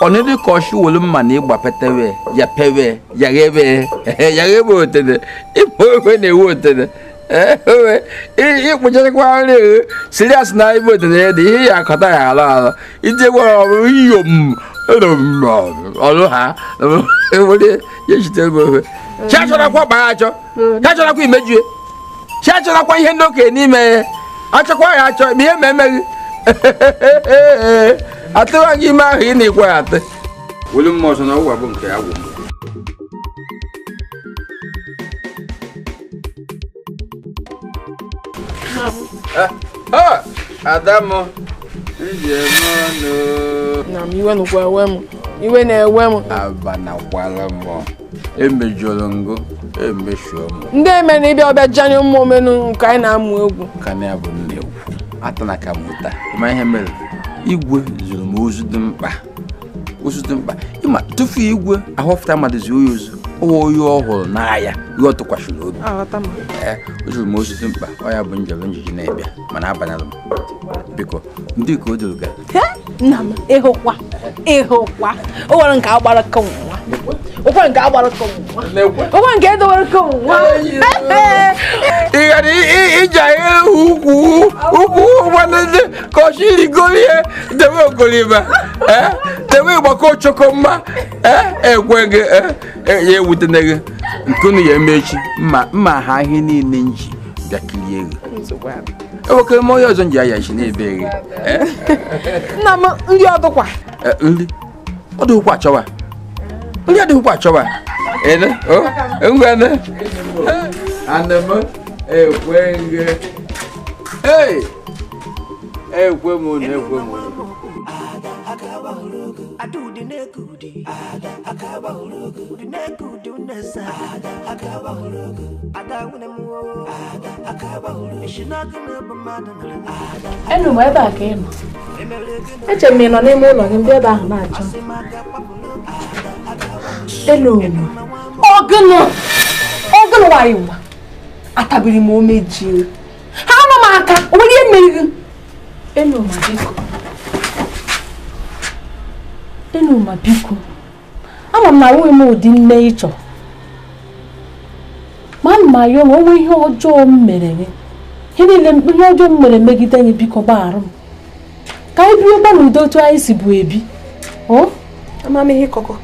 ọnịdị ka ọchị wolu mma na ịgba petewe ya pewe yaghebe yaghebe otene ịkpọ ofe na-ewu otene ịkpụchakwa nri eghe sirias na ibe otene ya dị ihe ya akọta ya alọ alọ ije gwara ọrụ iyom ọrụ ha were ya chitere m ofe chi achọrakwa kpa ya achọ chi achọrakwa imejue chi achọrakwa ihe ndị okenye n'ime ya achọkwa ya achọ ma ihe ma emeghị atụwa gị ime ahụ ị na-ekwe ya atụ welu mma ọzọ na ọgwụ bụ nke agwụ. Adamu na m iwe nụkwa ewe m iwe na-ewe m abanakwala m Emejọrọ ngụ emeshuo m. Ndị eme na ịbịa ọbịa janye ụmụ omenu nke anyị na-amụ egwu. Ka na ya bụ nne egwu. Atana ka m ụta. Ịma ihe mere? Igwe zụrụ m ozu dị mkpa. Ozu dị mkpa. Ịma tufu igwe ahọpụta mmadụ zuo ya ozu. Ọ onye ọhụrụ n'ahịa ihe ọ tụkwasịrị obi. Ee, o zụrụ m ozu dị mkpa. Ọ ya bụ njem njiji na-ebịa mana abanyela m. Biko, ndị ka o doro ga. Nna m, ịhụkwa. Ịhụkwa. O nwere nke agbara ka nwa. O nke agbara ka nwa. O nke edowere ka nwa. Ị gara ije ukwu ukwu nwanne ka ọ sirigolie debe ogoliba. Debe ịgbakọ ochoko mma. Ekwe gị ya ewutene gị nkunu ya emechi mma mma ha ihe niile nji bịa kirie gị. Ewekere m onye ọzọ nji aya isi na-ebe gị. Nna m nri ọdụkwa. Nri ọdụkwa achọwa. Nri adịghịkwa achọwa. Ene o ngwane. Ana m ekwe gị. Hey! Ekwe m na ekwe m. Enu m ebe a ka ị nọ. Eche m ị nọ n'ime ụlọ gị mgbe ebe ahụ na-achọ. Enu m. Ọgụnụ! Ọgụnụ nwanyị nwa. Atabiri m omeji. Ha nọ m aka, o nwere ihe mere gị. Enu m biko. Enu m biko. Ama m na ahụghị m ụdị nne ị chọrọ. Ma m ayọ ma o nwee ihe ọjọọ m mere gị. Ihe niile ihe ọjọọ m mere megide gị biko gbaghara m. Ka anyị biri gba n'udo otu anyị si bụ ebi. O? Ama m ihe kọkọ.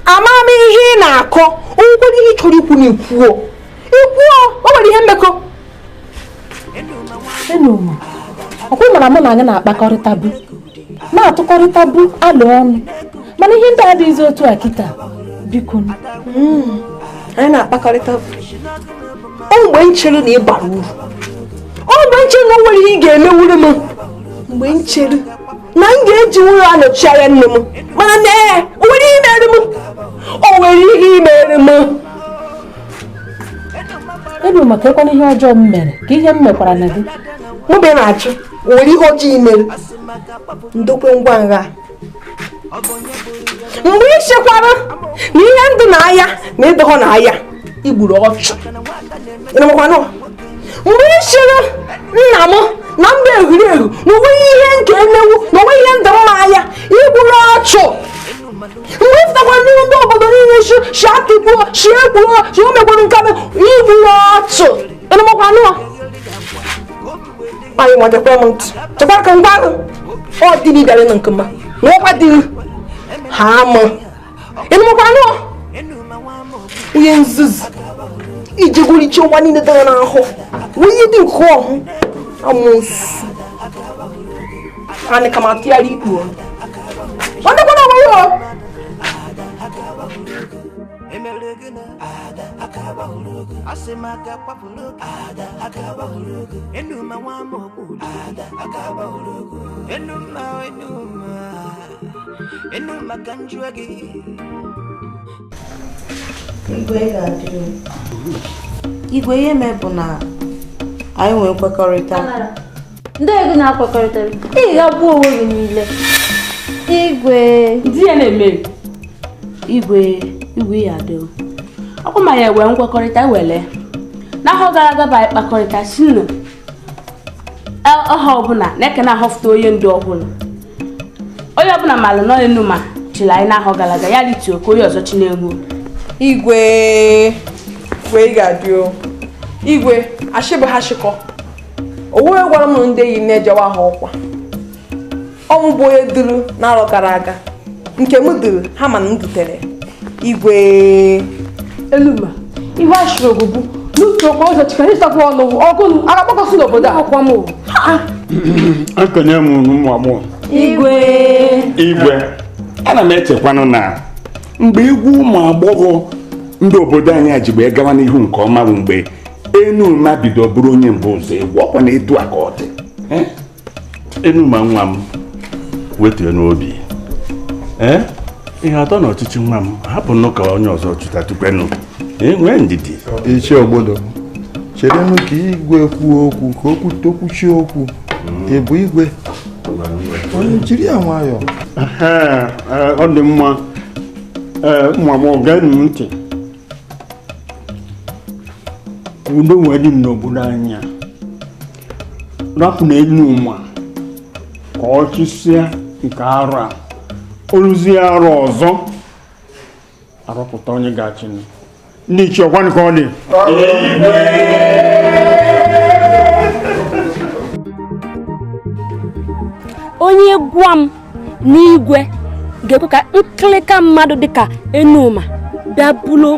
Ama m ihe ị na-akọ. O nwekwara ihe ị chọrọ ikwu na ikwuo. Ikwuo, o nwere ihe mmekọ. Enu m. Ọkwa ị mara mụ na anyị na-akpakọrịta bụ. Na-atụkọrịta bụ alụ ọnụ. Mana ihe ndị adịghịzi otu a kịta. Biko. Anyị na-akpakọrịta bụ. O mgbe nchere na ị bara uru. O mgbe nchere na o nwere ihe ị ga-emewuru m. Mgbe nchere na m ga-eji ụlọ anọchi anya nne m. Mana nee, o nwere ihe mere m. O nwere ihe mere m. Elu maka ekwana ihe ọjọọ m mere ka ihe m mekwara na gị. Mụ bụ na-achụ, o nwere ihe ọjọọ i mere. Ndokwe ngwa ngha. Mgbe ị chekwara na ihe ndụ na-aya na ịdọghọ na-aya, i gburu ọchụ. Mgbe ị chere nna m na mba egwuregwu na onwe ihe nke emewu na onwe ihe ndụ mma aya, i gburu ọchụ. Mgbe ị fụtakwara n'ihu ndị obodo niile shi atụgbuo, shi egbuo, shi o megburu nke i gburu ọchụ. Ịnụmakwanụ? Anyị nwadekwa m ntị. Chekwara ka ngwa ahụ ọ dị na ịbịara nke mma na ọkwa dị ha ama. Ịnụmakwanụ? Onye nzuzu iji gwuriche ụwa niile dara n'ahụ wee dị nke ọhụ amụsụ anyị ka ma tụgharị ikpu ọnụ. Ọ dịkwa na ọgbara o. Igwe ga-adị. Igwe ihe mee bụ na anyị nwee nkwekọrịta. Ndị ego na-akwekọrịtara, ị ga-agbu onwe gị niile. Igwe. Di ya na-eme. Igwe, igwe ya adị. Ọkwa ma ya enwe nkwekọrịta ewele. N'ahọ gara aga bụ anyị kpakọrịta si na ọha ọbụla na-eke na-ahọfụta onye ndu ọhụrụ. Onye ọbụla malụ nọ enu ma chịrị anyị n'ahọ gara aga ya rituo ka onye ọzọ chi na-egwu. Igwe, igwe ị ga-adị o. Igwe, ashị bụ ha shịkọ. Owe gwara m ndị enyi na-ejewa ha ọkwa. Ọmụ bụ onye duru n'arọ gara aga. Nke m duru, ha ma na m dutere. Igwe. Eluma, ihe ashịrị ogbugbu n'utu okwu ụzọ chikere ịsakwa ọnụ ọgụ agakpọkọsị n'obodo a. Ọkwa m. Ekenye m ụmụ agbọghọ. Igwe. Igwe, ana m echekwanụ na mgbe egwu ụmụ agbọghọ ndị obodo anyị ji wee gawa n'ihu nke ọma bụ mgbe Enuma bido bụrụ onye mbụ ụzọ egwu ọkwa na etu a ka ọ dị. Enuma nwa m wetue n'obi. Ihe atọ na ọchịchị nwa m hapụnụ ka onye ọzọ chụta tupenụ. Nwee ndidi. Ichie Ogbodo, cherenụ ka igwe kwuo okwu ka okwu tokwuchie okwu. Ị bụ igwe? Onye jiri ya nwayọọ. Ọ dị mma. Nwa m, geenụ m ntị. Ka udo wee dị n'obodo anyị a. Rapụ na Enuma ka ọ chịsịa nke arụ a. Oluzie arụ ọzọ arọpụta onye ga-achị. Ndị ichie, ọkwanụ ka ọ dị. Onye gwa m n'igwe ga-ekwe ka nkịlịka mmadụ dịka Enuma bịa bụrụ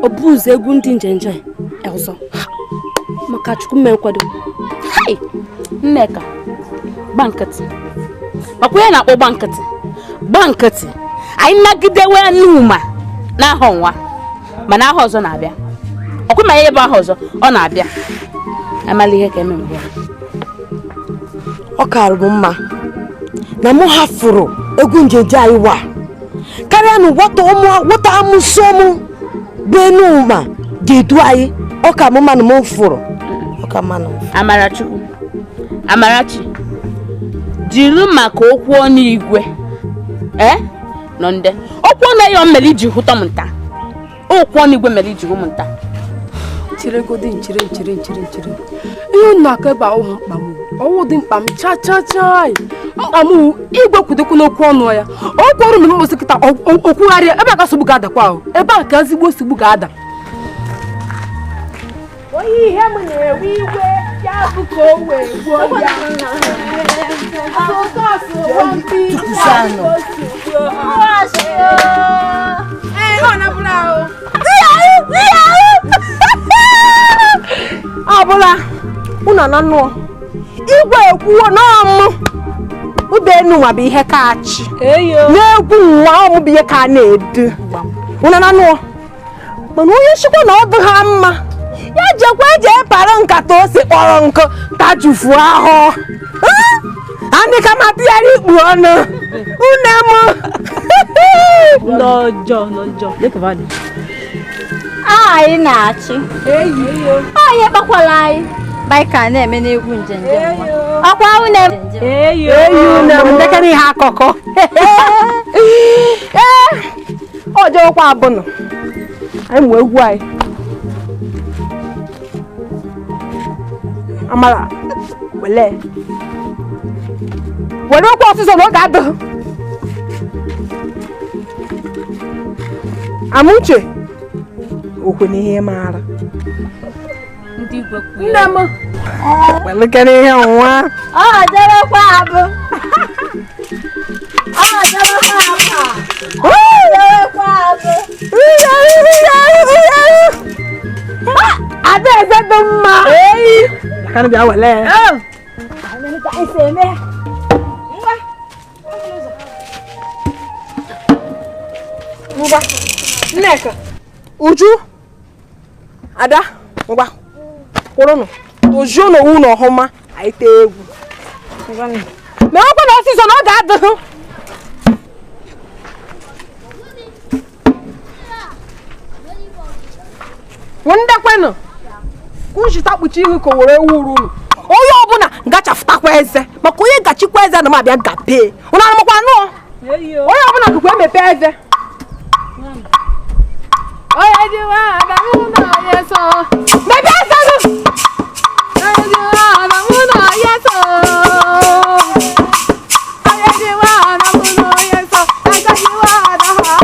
obuụzọ egwu ndị njenje ọzọ. Maka Chukwu mme nkwado. Hai! Nneka, gba nkịtị. Ọkwa ya na-akpọ gba nkịtị. Gba nkịtị. Anyị nagidewe Enuma n'aha nwa, mana aha ọzọ na-abịa. Ọkwa ma ya ebe aha ọzọ, ọ na-abịa. Amala ihe ka eme mbụ. Ọ karụ m mma na mụ hafụrụ egwu njenje anyị wa karịa na nwata amụsọ mụ bụ Enuma ga-edu anyị. Ọ ka mụ manụ m fụrụ. Ọ ka manụ. Amarachukwu, Amarachi, jiri maka okwu ọnụ igwe. Nọ nde. Okwu ọnụ ya mere iji hụta m nta. Okwu ọnụ igwe mere iji hụ m nta. Chere godi nchere nchere nchere nchere. Ihe unu na-akọ ebe ahụ mkpa m. Ọwụ dị mkpa m cha cha cha. Mkpa m igwe kwudokwu n'okwu ọnụ ya. Okwu ọrụ mere mkposi kịta okwugharịa ebe a ka nsogbu ga-adakwa ahụ. Ebe a ka ezigbo nsogbu ga-ada. Onye ihe m na-ewe iwe ya bụ ka o wee gbuo ya. Ọ bụla unu na nnụọ igwe ekwuo n'ọmụ ube Enuma bụ ihe ka achị n'egwu nwa ọmụ bụ ihe ka na-edu. Unu na nnụọ mana onye nchịkwa na ọ dị ha mma ya jekwa jee para nkata ose kpọrọ nkụ tajufu ahụ. Andị ka ma tụgharị ikpu ọnụ une m. N'ọjọọ n'ọjọọ. Anyị na-achị. Onye kpakwala anyị baịka na-eme n'egwu njenje. Ọkwa une m. Eyi une m ndekere ihe akụkọ. Ee, ọ jọọkwa abụnụ. Anyị mụ egwu anyị. Amara, wele. Were okwu ọsịsọ na oge adịghị. Amuche, okwe n'ihe maara. Nne m, welekere ihe nwa. Ọ jọrọkwa abụ. Ọ jọrọkwa abụ. Ọ jọrọkwa abụ. Adaeze dị mma. Eyi. Ka bịa wele. Ngwa. Nneka. Uju. Ada, ngwa. Kwụrụnụ. Tojuo n'owu na ọhụma. Anyị tee egwu. Ma ọkwa na ọsịsọ na ọ ga-adịghị. Ndekwenụ. Kunjita kpuchi ihu ka were ewu uru unu. Onye ọbụla gachafụtakwa eze maka onye gachikwa eze na m abịa gapee. Unu anụmakwa anụ? Onye ọbụla gụkwa emepe eze. Onye ji nwa ada mụ na onye so. Mepee eze gị! Onye ji nwa ada mụ na onye so. Onye ji nwa ada mụ na onye so. Agaghị nwa ada ha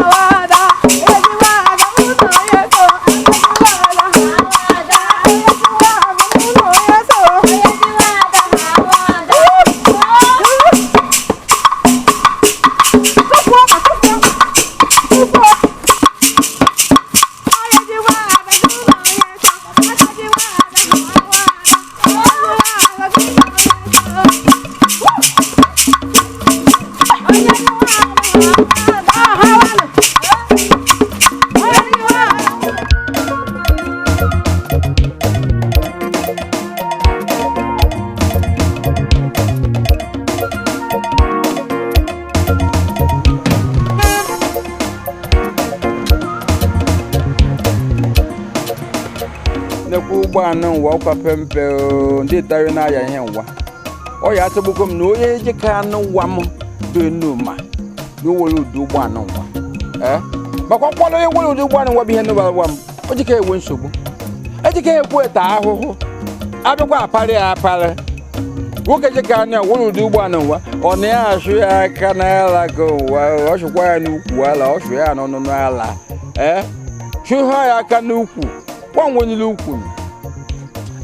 ada. Onye ji nwa ada mụ na onye so. Ụgbọala nwa ọkwa pempe ndị tari na-aya ihe nwa ọ ya atọgbukọ m na onye ejeka anụ nwa m dị enuma na o nwere ụdị ụgbọala nwa makwa nkwado onye nwere ụdị ụgbọala nwa bụ ihe nụbara nwa m o jika enwe nsogbu ejika ekwu eta ahụhụ abịakwa aparị ya aparị nwoke jika anụ ya nwere ụdị ụgbọala nwa ọ na ya asụ ya aka n'ala ka ụwa ọ sụkwa ya n'ukwu ala ọ sụ ya n'ọnụnụ ala chụha ya aka n'ukwu gbanwenyere ukwu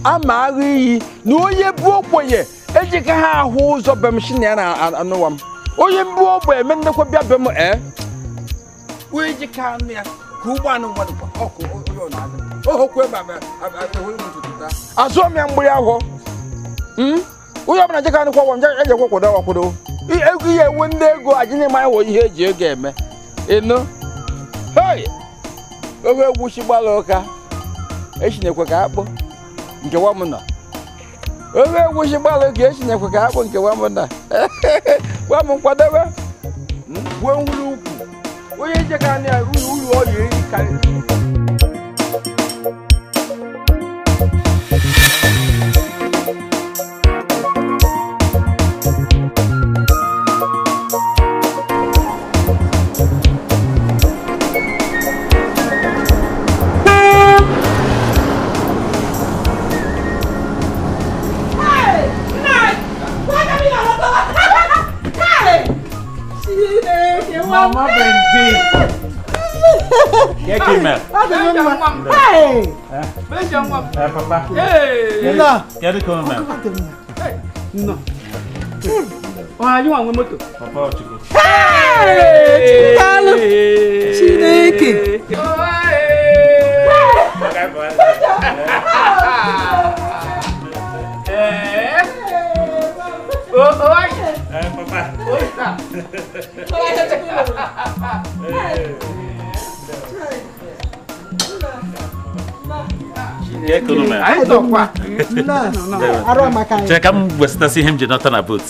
ama agụ iyi na onye bụ ogbenye ejika ha ahụ ụzọ be m si na ya na-anụwa m onye mbụ ogbenye eme ndekwa bịa be m onye jika anụ ya ka ụgbọala nwa dịkwa ọkụ onye ọ na-azụ ohokwe azụọ m ya mgbịrị ahụ onye ọbụla jeka anụ kwagwọ m ejekwa kwado akwado ego ihe ewe ndị ego ajị na-eme wụ ihe eji ego eme ịnụ hei oge egwu si gbara ụka echinekwe ka akpụ nke nwa m nọ oge egwu si gbara ụka echinekwe ka akpụ nke nwa m nọ gwa m nkwadebe gwuo nwuru ukwu onye jeka anụ ya uru ọ ya eri karị. Mama Benji. Kekime. Hey. Eh papa. Hey. No. Kedu ka ome? No. Oh, anyị nwa nwe moto. Papa Ochukwu. Hey! Daalụ. Chineke. Eh papa. Chere ka m wesịtasị ihe m ji nọta na boot.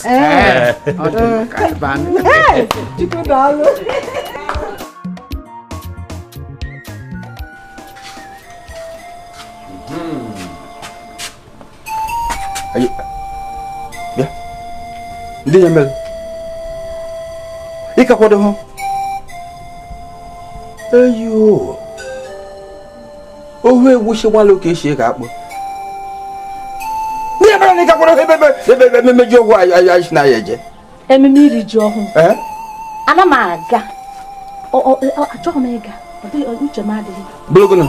Ndị ya mere ị ka kwado hụ eyo ohu egwu si gbalụ ka esi ka akpụ ndị ya mere na ị ka kwado ebe ebe ememe ji ọhụụ anyị si na ya eje ememe iri ji ọhụụ ana m aga achọghị m ịga uche m adịghị bụrụgụnụ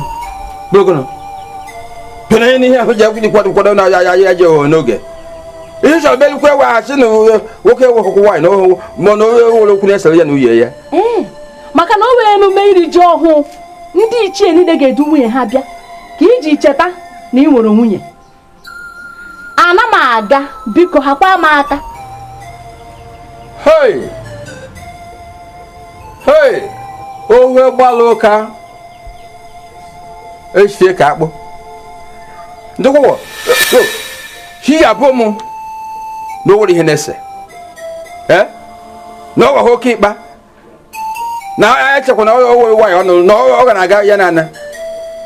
bụrụgụnụ pere n'ihe ahụ ji akwụkwọ kwado kwado na ya ya je n'oge ihe chọrọ belukwe weghachi na nwoke ewekọkwa nwaanyị na ohu ma na onye nwere okwu na-esere ya na nwunye ya maka na o nwere emume iri ji ọhụụ ndị ichie niile ga-edu nwunye ha bịa ka iji cheta na ị nwere nwunye ana m aga biko hakwa m aka. Hei hei ohu gbalụ ụka echie ka akpụ ndịkwụwọ chi ya bụ mụ na o nwere ihe na-ese na ọ ghọghọ oke ịkpa na echekwa na o nwere nwaanyị ọnụ na ọ ga na-aga ya na ana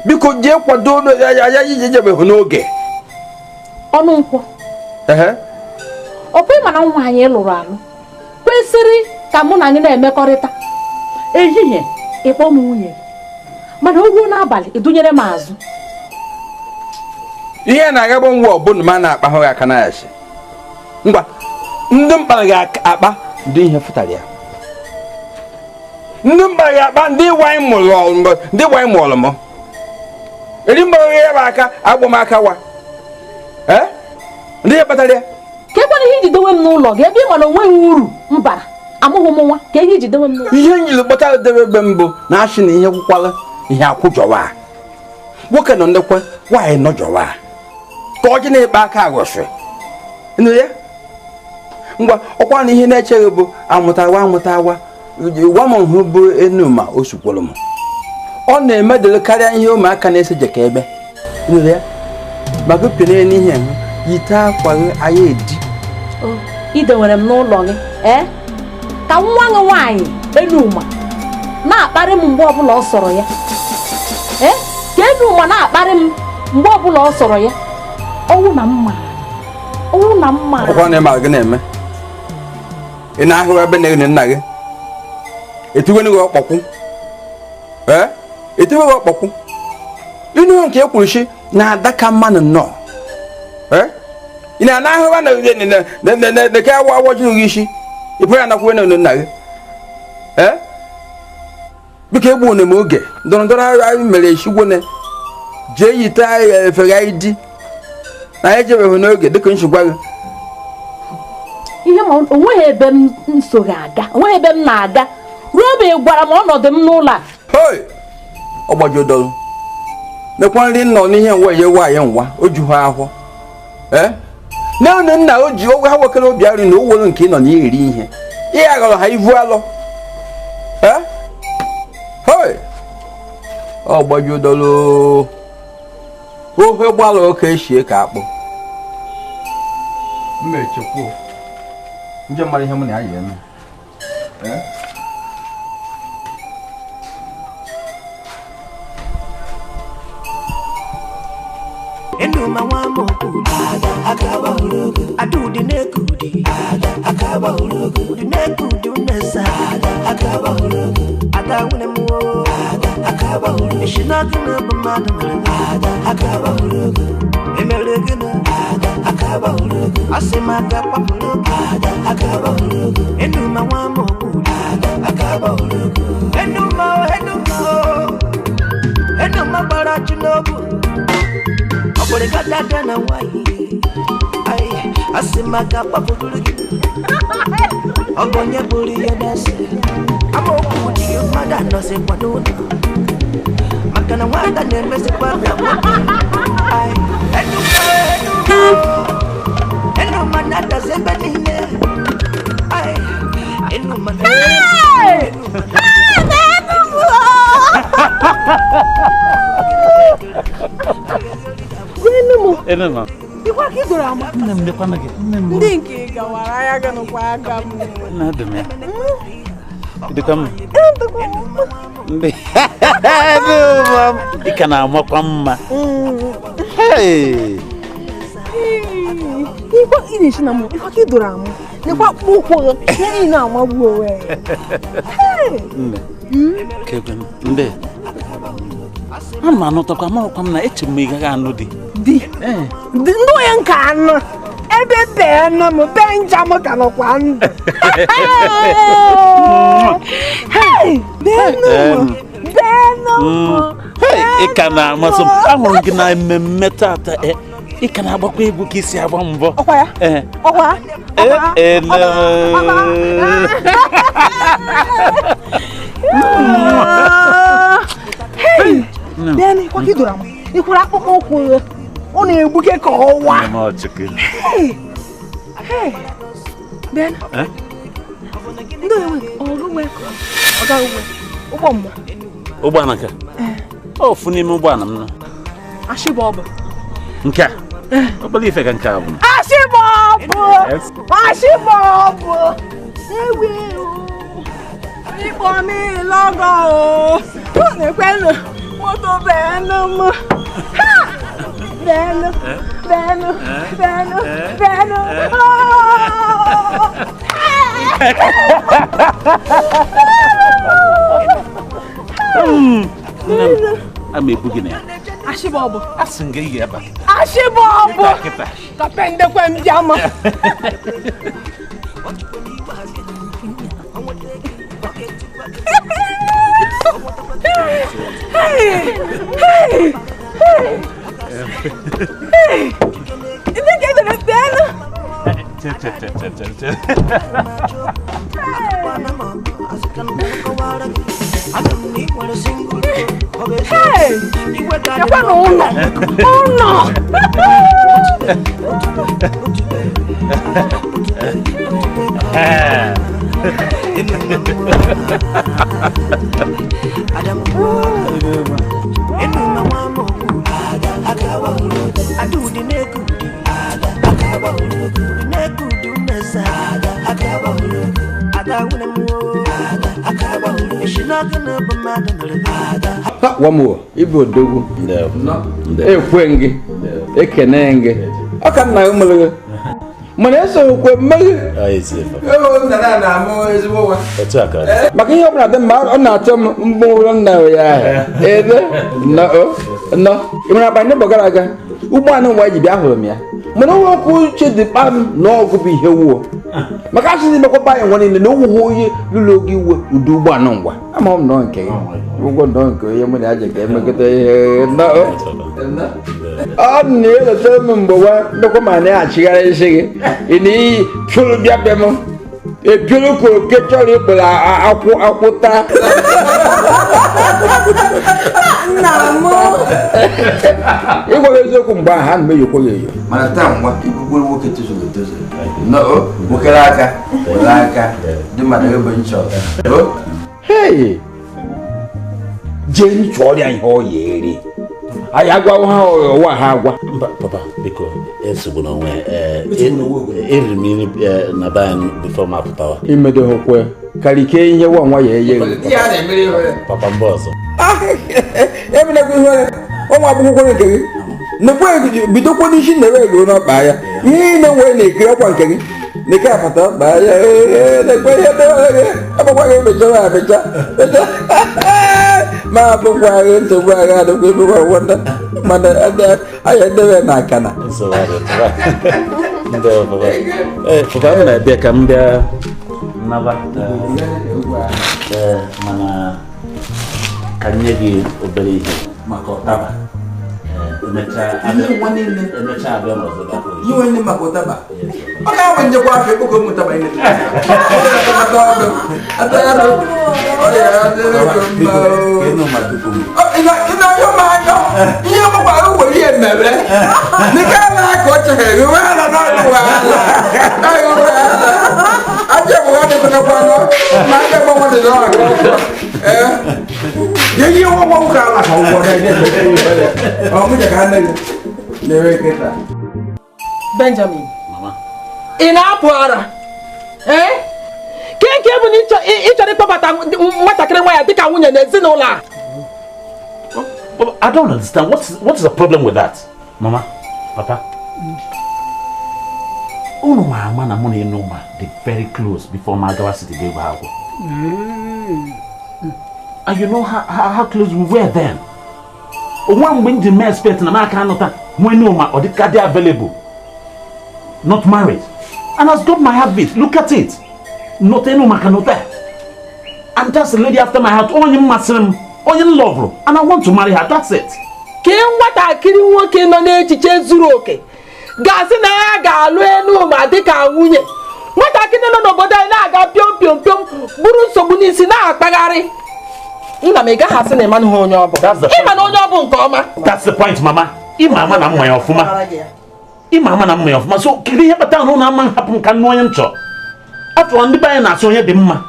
biko jee kwado ya ije jebeghị n'oge ọnụ nkwọ ọkwa ịma na nwa anyị lụrụ alụ kwesịrị ka mụ na anyị na-emekọrịta ehihie ịkpọ m nwunye mana o ruo n'abalị ịdụnyere m azụ ihe na-agagba ngwa ọbụna ma na-akpa hụ aka na ya ngwa ndị mkpara ga-akpa ndị ihe fụtara ya ndị mkpara ga-akpa ndị wanyị mụrụ m eri mgbara ya bụ aka agbọ m aka wa ndị ihe kpatara ya ka ekwana ihe iji dowe m n'ụlọ gị ebe ị ma na onweghị uru m bara amụghị m nwa ka ihe iji dowe m n'ụlọ ihe njiri kpọtara debe ebe mbụ na achị na ihe kwụkwala ihe akwụjọwa nwoke nọ ndekwe nwaanyị nọjọwa ka ọjị na-ekpe aka aghọsị nụ ya ngwa ọkwa na ihe na-echeghị bụ amụtawa amụtawa gwa m hụ bụ enu ma o sukwuru m ọ na-emedere karịa ihe ụmụaka na-ese jeka ebe nụ ya maka pịnye n'ihe hụ yite akwa gị anya edi idewere m n'ụlọ gị ka nwa gị nwaanyị Enuma na-akparị m mgbe ọbụla ọ sọrọ ya ka Enuma na-akparị m Mgbe ọbụla ọ sọrọ ya, ọnwụ na mma. Ọnwụ na mma. Ọkwa na ịma gị na-eme. Ị na-ahụ ebe na nna gị. Etiwe gị ọkpọkwụ. Ee? Etiwe gị ọkpọkwụ. Ịnụ nke e kwuru shi na adaka mmanụ nnọọ. Ee? Ị na-ana ahụ na na ka awa awọ juru gị isi. Ị pụrụ anakwu na nna gị. Ee? Biko egbu na m oge ndọrọ ndọrọ anyị mere eshigwone jee yite efere anyị di na anyị ejebeghị n'oge dịka nshigwa gị. Ihe ma onweghị ebe m nso ga-aga, onweghị ebe m na-aga ruo mgbe ị gwara m ọnọdụ m n'ụlọ a. Hoi! Ọ gbajodoro. Mekwa nri nọ n'ihe nwa ye nwaanyị nwa o ju ha ahụ. Ee? Nne nna o ji ha nwekere obi arị na o were nke ị nọ na-eri ihe. Ihe aghọrọ ha ivu alọ. Ee? Hoi! Ọ gbajodoro. Ofe gbara oke eshie ka akpụ. Mma echekwuo. Nje mara ihe mụ na ya yi eme. Ee? Enuma nwa m okwu ada akaba urugu adudi nekudi ada akaba urugu udi nekudi unesa ada akaba urugu ada wune mu ada akaba urugu ishinaku na mmadụ mere ada akaba urugu emere gịnị ada akaba urugu asị m aka kpapụrụ ada akaba urugu enuma nwa m okwu ada akaba urugu enuma enuma enuma gbara chi n'obu. Ọbụrụ na nwanyị asị m aka kpapụrụ gị ọ bụ onye bụrụ ihe na-ese amaokwu dị gị mmadụ anọzikwa n'ụlọ maka na nwata na-emezikwa ka nwoke. Enuma na-adazi ebe niile. Enuma Enema. Ikwa ka idoro ama. Nne m lekwana gị. Nne m. Ndị nke gawara anya gị nụkwa aka m. Na adị m ya. Dịkwa m. Ndị. Ị ka na-amakwa mma. Hey! Ikwa ị na-esi na mụ. Ikwa ka idoro ama. Nekwa akpụkpọ ụkwụ gị. Ihe niile amagbu onwe ya. Nne. Kekwe ndị. Ana m anụtakwa amarakwa m na eche m ị gaghị anụ di. Di? Ndị onye nke anụ ebe bee nọ m bee nja m ka nọkwa ndụ. Ị ka na-amasị m. Ahụrụ gị na mmemme tata. Ị ka na-agbakwa egwu ka isi agba mbọ. Ọkwa ya? Ọkwa? Hey! Bịa kwa ka idoro ama. Ị kwara akpụkpọ ụkwụ ya. Ọ na-egbuke ka ọwa. Bịa. Ndị onye ọgụ nwe ọ gaghị nwe ụgbọ mmụọ. Ụgbọala nke? Ofu n'ime ụgbọala m nọ. Ashịbọ ọ bụ. Nke a? Obere ife ka nke a bụ. Ashịbọ ọ bụ. Ashịbọ ọ bụ. Ewi ịkpọ m ịlọgọ o. Ọ na-ekwenụ moto beenụ m. Ha! Beenụ, beenụ, beenụ, beenụ. Nne m, a ma ebu gị na ya. Ashịbọ ọ bụ. Asị m gị ị ga-aba. Ashịbọ ọ bụ. Ka pendekwe m bịa ma. Hey! Hey! Hey! Hey! Ndị ka edere teenụ. Che che che che che che. Hey! Ekwe na ụlọ! Ụlọ! Wamuo, ibu odogwu. Ekwe gị, ekene gị. Ọ ka nna gị mụrụ gị. Mana esokwe mmeghe. Maka ihe ọbụla dị mma ọ na-atọ m mgbe nna ya ahụ. Ebe nọ ị mara akpa n'ụbọ gara aga ụgbọala nwa ji bịa hụrụ m ya. Mana onwe okwu uche dị kpam na ọgụ bụ ihe wuo. Maka asịsị mekwapa anyị nwa niile na owuwe onye lụrụ oge iwe ụdị ụgbọala ngwa. Ama m nọ nke gị. Ụgwọ nọ nke onye mụ na ya ji ka emekọta ihe nọ. Ọ na-elote m mgbe nwa ndekwa ma na-achịgharị isi gị. Ị na-eyi pịụrụ bịa bịa m. Epiụrụ ka oke chọrọ ịkpụrụ akwụ akwụ taa. Ịgwa gị eziokwu mgbe ahụ a na m eyokwa gị eyo. Mana taa nwa ikwukwere nwoke tozuru etozu. Nwokere aka were aka dị mmadụ ebe nchọ. Hei! Jee chọọrọ ya ihe ọ ya eri. Anyị agwawo ha ụwa ha agwa. Mba, papa, biko, esogbuna onwe eriri m nri na be anyị before m apụtawa. Imedoghokwe karịa ihe nwa nwa ya eye. Papa mba ọzọ. Emenekwa ihe ụmụ akwụkwọ nke gị. Nekwe bidokwa n'isi na ere ruo n'ọkpa ya. Ihe niile nwere na-ekiri ọkwa nke gị. Neke apata ọkpa ya. Nekwe ihe dịwara gị. Agbakwa gị mechara amecha. Ma abụkwa agha nsogbu agha adịkwa ebekwa nwata. Mana anyị edebe na akana. Papa m na-abịa ka m bịa naba. Mana ka m nye gị obere ihe maka ụtaba. Emechaa abịa n'ọzọ gakwa. Ihe nne maka ụtaba. Ọ ga-enwe njekwa afọ ekpoko m ụtaba ihe. Ihe mụkwara ụgbọ ihe mere. Nke a na-akọ chere gị wee na n'ọdụ wahala. Aja bụ ha dịkwa ma aja gbanwe dị n'ọrụ. Ihe nwa nwoke ala ka ụgwọ ọ mụnye ka nne gị na-ere kịta. Benjamin, ị na-apụ ara? Ee? Ke nke bụ na ị chọrọ ịkpọbata nwatakịrị nwa ya dịka nwunye n'ezinụlọ a? I don't understand. What is the problem with that? Mama, Papa. Unu ma ama na mụ na Enuma dị very close before ma gawa city ga egwu akwụkwọ. And you know how close we were then. Onwa mgbe m ji mee expect na m aka anọta nwa Enuma ọ dịka dị available. Not married. And as God might have it, look at it. Not Enuma ka nọta. And that's the lady after my heart. Onye mmasịrị m, onye m love, and I want to marry her. That's it. Ka nwatakịrị nwoke nọ n'echiche zuru oke ga-asị na ya ga-alụ Enuma dịka nwunye. Nwatakịrị nọ n'obodo anyị na-aga piom piom piom buru nsogbu n'isi na-akpagharị. Nna m ị gaghị asị na ịmanụ ha onye ọ bụ. Ịma na onye ọ bụ nke ọma. That's the point, mama. Ịma ama na mma ya ọfụma. Ịma ama na mma ya ọfụma. So kedu ihe kpatara na ụnụ ama hapụ m ka nụ onye m chọrọ? Afọ ndị be anyị na-asị onye dị mma.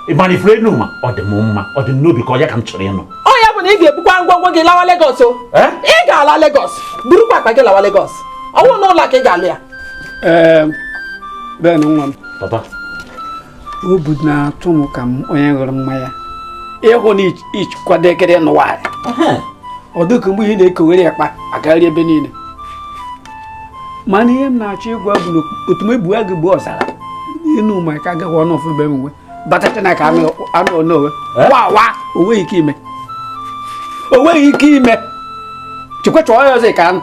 Ịmara ifuru Enuma ọ dị m mma, ọ dị m n'obi ka ọ ya ka m chọrọ ịnụ. Ọ ya bụ na ị ga-ebukwa ngwongwo gị lawa Lagos o. Ị ga-ala Lagos. Burukwa akpa gị lawa Lagos. Ọ wụ n'ụlọ ka ị ga-alụ ya. Ben nwa m. Papa. Obi na-atụ m ka m onye ṅụrụ mmanya. Ịhụ na ịkwadekere n'ụwa. Ọ dịka mgbe ihe na-ekowere akpa agagharị ebe niile. Mana ihe m na-achọ ịgwa bụ na otu m egbu agụ gbuo ọzara. Enuma ka agaghị ọnụ ọfụ be m nwe. Batacha na ka anụ ọnụ wa wa o nweghị ike ime. O nweghị ike ime. Chekwa chọọ ya ọzọ ka anụ.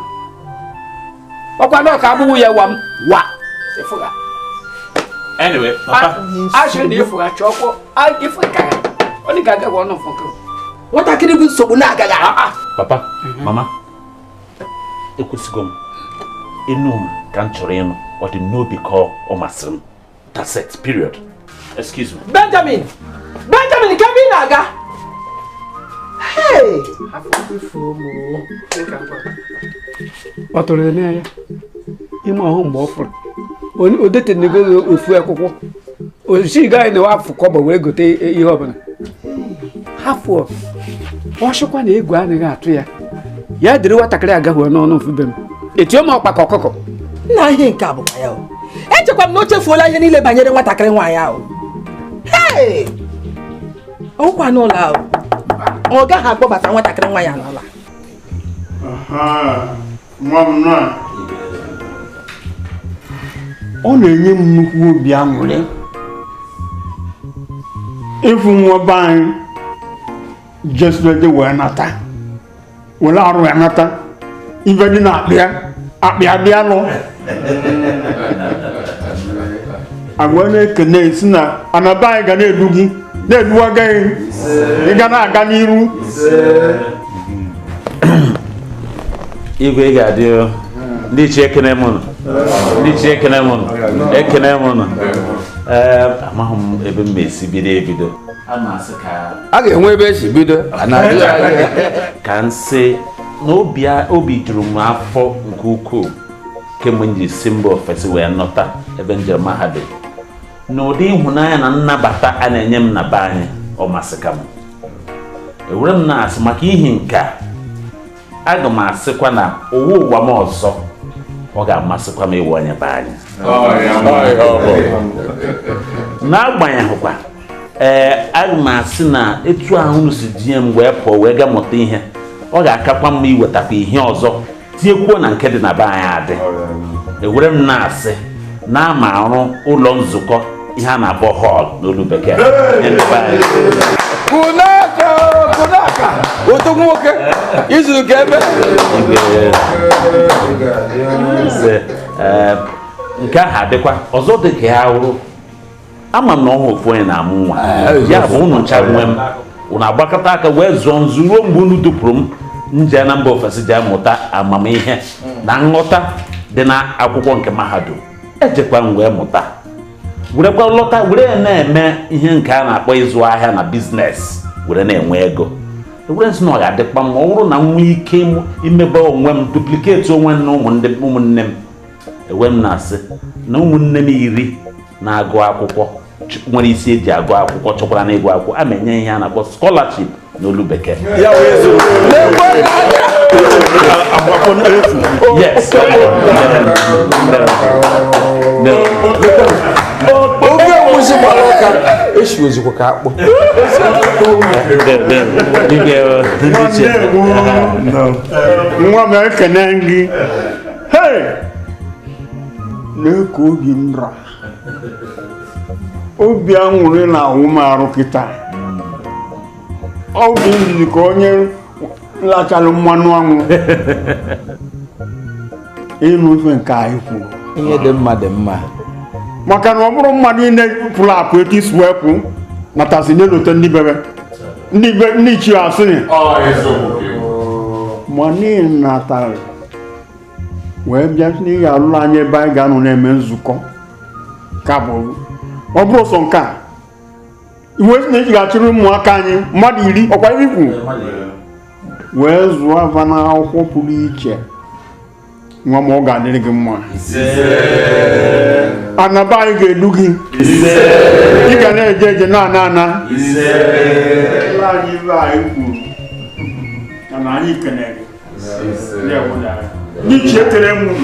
Ọkwa na ọka abụghị ya wa m wa. Ịfụga. Anyway, papa. Asịrị na ịfụga chọọkwọ ịfụga ka ọ dị ka agaghị ọnụ ọfụ nke. Nwatakịrị bụ nsogbu na-agaghị. Papa, mama, ekwesịgo m. Enuma ka m chọrọ ịnụ, ọ dị n'obi ka ọ masịrị m. That's it, period. Excuse me. Benjamin! Benjamin, ka ebe ị na-aga? Hey! Ọ tụrụ ya ya. Ime ọhụ mgbe ọ fụrụ. O detenego ofu akwụkwọ. Osi gaghị na afụ kọbọ wee gote ihe ọbụla. Hafụ ọ sịkwa na egwu anaghị atụ ya. Ya dịrị nwatakịrị agaghị n'ọnụ mfube m. Etio m ọkpa ka ọkụkọ. Nna ihe nke a bụkwa ya o. Echekwa m na o chefuola ihe niile banyere nwatakịrị nwaanyị ahụ. Hey! Ọkwa n'ụlọ ahụ ọ gaghị akpọbata nwatakịrị nwa ya n'ụlọ. Nwa m nọ ọ na-enye m nnukwu obi aṅụrị ịfụ nwa be anyị jesirede wee nata were arụ ya nata ife dị na akpịa akpịa dị alụ agwa na-ekene si na anaba anyị ga na-edu gị na-eduwaga gị ị ga na-aga n'iru. Igwe ga-adị ndị ichie ekene m nụ, ndị ichie ekene m nụ, ekene m nụ. Ee, amaghị m ebe m esi bido ebido. A ga-enwe ebe esi bido ka m sị na obi juru m afọ nke ukwuu kemgbe m ji si mba ofesi wee nọta ebe njem mahadum na ụdị ịhụnanya na nnabata a na-enye m na be anyị ọ masịka m. Ewere m na-asị maka ihi nke a aga m asịkwa na ụwa ụwa m ọzọ ọ ga-amasịkwa m ịwụ onye be anyị. N'agbanyeghịkwa ee aga m asị na etu ahụ unu si jinye m wee pụọ wee gaa mụta ihe ọ ga-akakwa mma iwetakwa ihe ọzọ tinyekwuo na nke dị na be anyị adị. Ewere m na-asị na ama arụ ụlọ nzukọ ihe a na-akpọ họl n'olu bekee. Kunaka kunaka otu nwoke izuru ka ebe nke ahụ adịkwa ọzọ dị ka ya wụrụ ama m na ọhụ ofu onye na-amụ nwa ya bụ unu ncha nwe m unu agbakọta aka wee zụọ nzu ruo mgbe unu dupụrụ m nje na mba ofesi ji amụta amamihe na nghọta dị na akwụkwọ nke mahadum ejekwa m wee mụta werekwa lọta were na-eme ihe nke a na-akpọ ịzụ ahịa na biznes were na-enwe ego. Ewere nsị na ọ ga-adịkwa mma ọ bụrụ na m nwee ike imebe onwe m dupliketi onwe m na ụmụnne m. Ewe m na-asị na ụmụnne m 10 na-agụ akwụkwọ nwere isi eji agụ akwụkwọ chọkwara na ịgụ akwụkwọ a ma-enye ihe a na-akpọ scholarship n'olu bekee. Yes. Oge egwusi gbara ụka esi ozikwa ka akpụ. Nwa m ekene gị. Hey! Na-eke obi m ra obi aṅụrị na-awụ m arụ kịta obi m dị ka onye lachara mmanụ anwụ ịnụ ife nke anyị kwuru ihe dị mma dị mma maka na ọ bụrụ mmadụ niile pụrụ apụ etu isi wee pụ natasị na-elote ndị bebe ndị ichie asịrị ma n'ihi natara wee bịa n'ihi alụrụ anyị ebe anyị ga-anọ na-eme nzukọ ka bụ ọ bụrụ sọ nke a iwe na eji ga-achịrị ụmụaka anyị mmadụ 10 ọkwa iri kwu wee zụọ ava n'akwụkwọ pụrụ iche nwa ma ọ ga-adịrị gị mma. Anaba anyị ga-edu gị ị ga na-eje eje na-ana ana anyị ibe anyị kwuru mana anyị kenere gị ndị ekele m unu.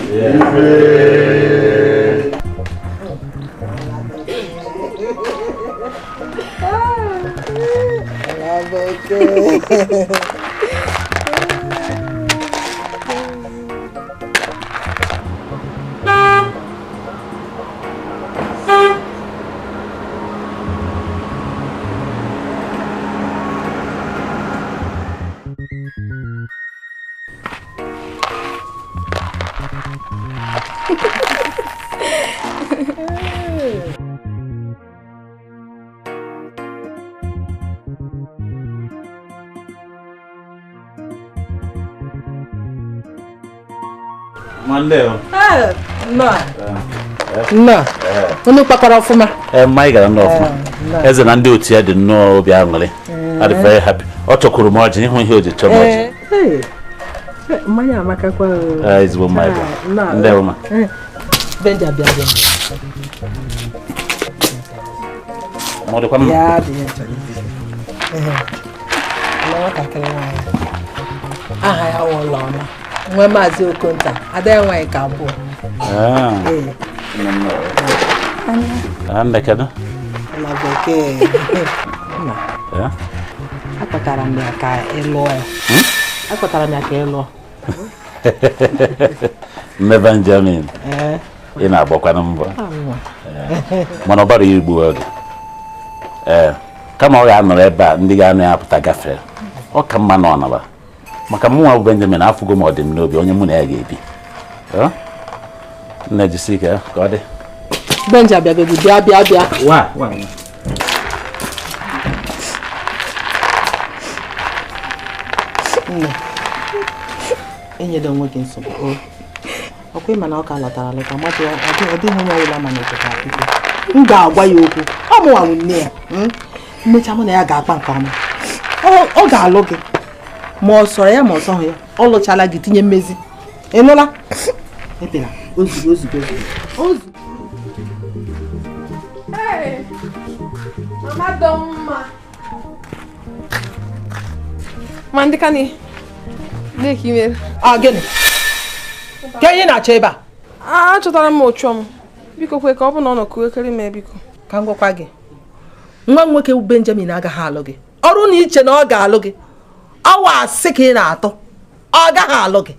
Nnọọ. Unu kpakọrọ ọfụma. Mma anyị gara nnọọ ọfụma. Eze na ndị otu ya dị nnọọ obi aṅụrị. Adị very happy. Ọ chọkwuru m ọjị ịhụ ihe o ji chọọ m ọjị. Mmanya amakakwa. Ezigbo mmanya bụ. Ndewo ma. Benja bịa bịa. Ma ọ dịkwa mma. Ya dị ya chọrọ ibi. Nwatakịrị nwaanyị. Aha ya wụ Ụlọma. Nwa Maazị Okonta, ada ya nwaanyị ka abụọ. Nne kedu? Na bekee. Akpọtara m ya ka ị lụọ ya. Akpọtara m ya ka ị lụọ. Nne Benjamin. Ị na-agbakwanụ mbọ. Mana ọ bara igbu oge. Ee, kama ọ ga-anọrọ ebe a ndị ga-anọ ya apụta gafere. Ọ ka mma na ọ naba. Maka mụnwa bụ Benjamin afụgo m ọdịm n'obi onye mụ na ya ga-ebi. Nne jisi ike ka ọ dị. Benja bịagodu bịa bịa bịa. Wa wa. Nne, enyela onwe gị nsogbu. Ọkwa ịma na ọ ka lọtara alọta mmadụ ọ dịghị onye ọbụla ma na echeta biko. M ga-agwa ya okwu. Ọ mụnwa bụ nne ya. Mmecha mụ na ya ga-akpa nke ọma. Ọ ga-alụ gị. Ma ọ sọrọ ya ma ọ sọghị ya. Ọ lụchala gị tinye mmezi. Ị nụla? Ebela ozugbo ozugbo ozugbo. Hey, mama dọmma. Ma ndị ka ni na-eke. Ah, gịnị? Ka ihe na-achọ ebe a? Achọtara m ụchọ m. Biko kwe ka ọ bụ na ọ nọ kuekere m biko. Ka m gwakwa gị. Nwa nwoke bụ Benjamin agaghị alụ gị. Ọrụ na iche na ọ ga-alụ gị. Ọwa asị ka ị na-atụ. Ọ gaghị alụ gị.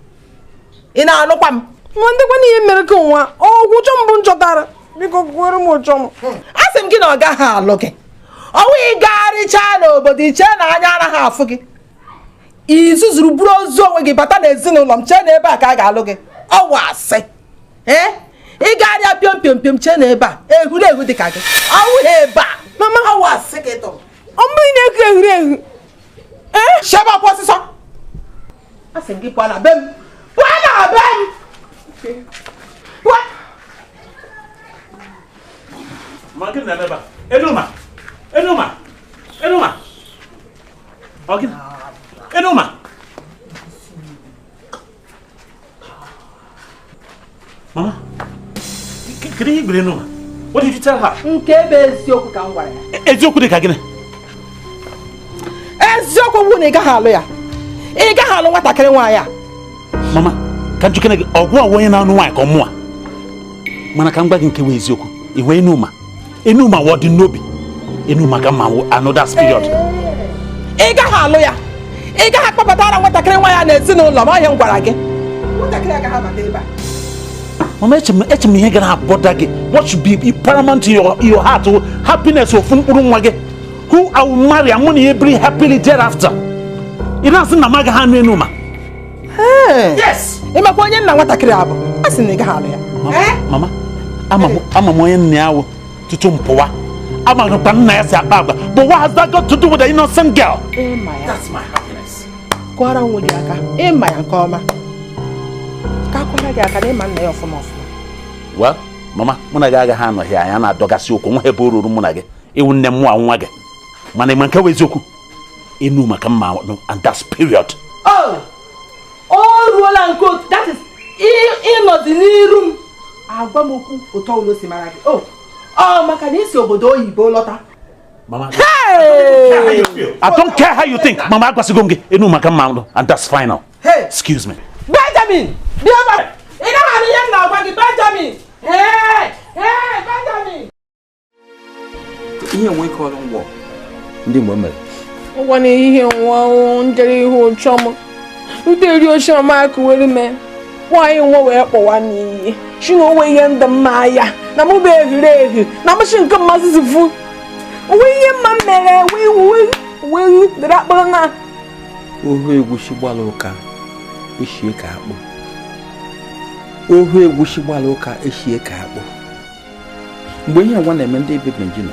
Ị na-anụkwa m? Ma ndịkwa na ihe mere ka nwa ọgwụ ụchọ mbụ m chọtara. Biko kwere m ụchọ m. A sị m gị na ọ gaghị alụ gị. Ọnwụ ịgagharịchaa n'obodo iche na anya anaghị afụ gị. Izuzuru buru ozu onwe gị bata n'ezinụlọ m chee na ebe a ka a ga-alụ gị. Ọwa asị. Ee? Ịgagharịa pịọm pịọm pịọm chee na ebe a ehurehu dị ka gị. Ọwụ ebe a. Mama ọwa asị ka ị tụrụ. Ọ mbụ ị na-eku ehurehu. Ee? Shebe ọkwa ọsịsọ. A sị m gị pụọ na be m. Pụọ na be m. Pụọ. Ma gịnị na-eme ebe a? Enuma! Enuma! Enuma! Ọ gịnị? Enuma! Mama, kedu ihe i gwara Enuma? What did you tell her? Nke bụ eziokwu ka m gwara ya. Eziokwu dị ka gịnị? Eziokwu bụ na ị gaghị alụ ya. Ị gaghị alụ nwatakịrị nwaanyị a. Mama, ka m jụkene gị, ọgwụ ọwụ onye na-anụ nwaanyị ka ọ mụa. Mana ka m gwa gị nke bụ eziokwu, ị hụ Enuma. Enuma wụ ọdị n'obi. Enuma ka mma wụ another period. Ị gaghị alụ ya. Ị gaghị akpọbatara nwatakịrị nwaanyị a n'ezinụlọ m, ọ ihe m gwara gị. Nwatakịrị agaghị abata ebe a. Mama, eche m ihe ga na-abọda gị. What should be paramount in your heart, happiness ofu mkpụrụ nwa gị. Who I will marry, I'm gonna be happily thereafter. Ị na-asị na m agaghị anụ Enuma. Yes. Ị makwa onye nna nwatakịrị a bụ? A sị na ị gaghị alụ ya. Mama, ama m onye nna ya wụ tutu m pụwa. Ama m ka nna ya si akpa agwa. But what has that got to do with the innocent girl? Ịma ya. That's my happiness. Kụọrọ onwe gị aka. Ịma ya nke ọma. Ka akwara gị aka na ịma nna ya ọfụma ọfụma. Well, mama, mụ na gị agaghị anọghị anya na-adọgasị okwu nwa ebe o ruru mụ na gị. Ịwụ nne m nwa nwa gị. Mana ịma nke bụ eziokwu. Enuma ka mma and that's period. Oh! O ruola nke otu, that is ịnọdị n'iru m agwa m okwu ụtọ ụlọ si mara gị. Oh, ọ maka na isi obodo oyibo lọta. Mama, I don't care how you think. Mama, agwasịgo m gị Enuma ka mma and that's final. Hey! Excuse me. Benjamin! Bịa ebe a! Ị gaghị anụ ihe m na-agwa gị, Benjamin! Hey! Hey, Benjamin! Ihe nwe ike ọrụ ngwọ ndị mgbe mere. Ụgwọ n'ehihie nwa njere ihu ụchọ m. Ndị eri oche mama akụwere me. Nwaanyị nwa wee kpọwa n'iyi. Chi na onwe ihe ndị mma ya. Na mụ bụ ehurehu. Na mụchi nke mmasị zifu. Onwe ihe mma m mere wee dere akpọrọ na. Ohu egwusi gbara ụka eshie ka akpụ. Ohu egwusi gbara ụka eshie ka akpụ. Mgbe ihe nwa na-eme ndị ebe Benji nọ.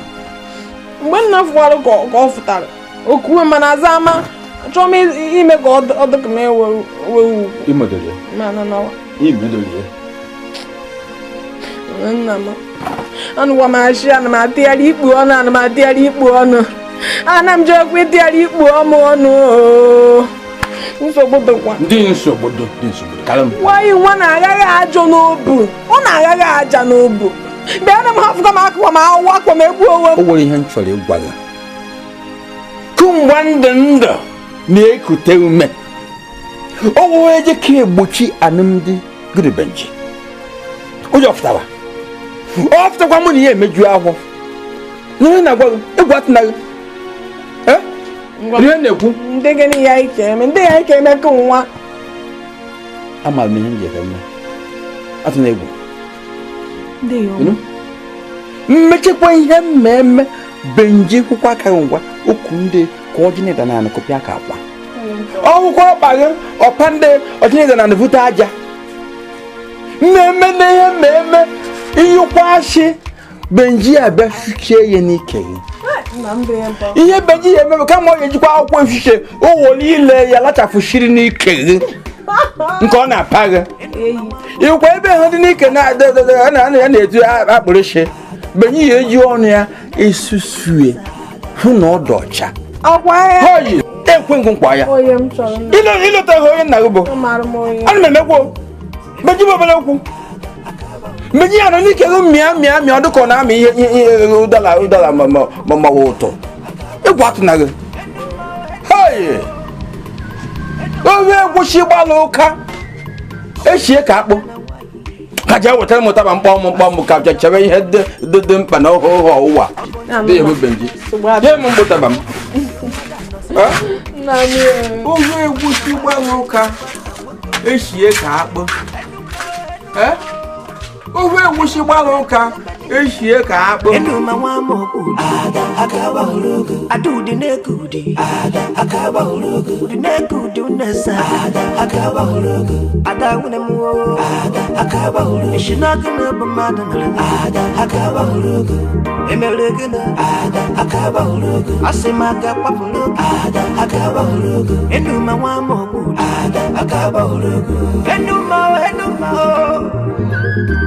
Mgbe nna fụwara ka ọ fụtara. Okuwe mana aza ama. Achọrọ m ime ka ọ dị ka m ewe ugwu. Imedolie. Mana nawa. Imedolie. Nna m. Anụwa m achị ana m atịgharị ikpu ọnụ ana m atịgharị ikpu ọnụ. Ana m jekwa ịtịgharị ikpu ọmụ ọnụ. Nsogbu dịkwa. Ndị nsogbu dị nsogbu karị m. Nwaanyị nwa na-aghaghị ajọ n'obu. Ọ na-aghaghị aja n'obu. Bịa na m hafụkwa m akụkwa m awụ akwa m egbu onwe m. O nwere ihe m chọrọ ịgwa gị. Kụmgba ndụ ndụ na-ekute ume. O nwere eje ka egbochi alụmdi gịrị Benji. Ụjọ fụtara. Ọ fụtakwa mụ na ihe emeju ahụ. N'ihe na-agwa gị, egwu atụna gị. Ihe na-ekwu ndị gịnị ya ike eme ndị ya ike eme ka nwa amaara m ihe m ji eme atụ na egwu mmechekwa ihe mmemme benji kwụkwa aka ngwa okwu ndị ka ọjị na na kọpịa ka akwa ọgwụkwọ ọkpa gị ọpa ndị ọjị na vute aja mmemme na ihe mmemme iyikwa ashị benji abịa fichie ya n'ike gị ihe benji ya ememe kama ọ ga-ejikwa akwụkwọ efiche owo niile ya lachafụshiri n'ike gị nke ọ na-apa gị ịkwa ebe ha dị n'ike na-etu akpụrịshị benji ya eji ọnụ ya esusue hụ na ọ dị ọcha ekwe nkwa ya ịlụtaghị onye nna gị bụ ana m emekwo benji bụ obere okwu mgbe ya nọ n'ike gị mịa mịa mịa ọ dịka ọ na-amị ihe ụdara ụdara ma ụtọ egwu atụna gị owe egwuchi gbalụ ụka echie ka akpụ ka jee wetara m ụtaba mkpọm mkpọm ka chebe ihe dị mkpa na ọhụụ ọwụwa dị ya benji nye m mkpụtaba m owe egwuchi gbalụ ụka echie ka akpụ ofe egwusi gbara ụka eshie ka akpụ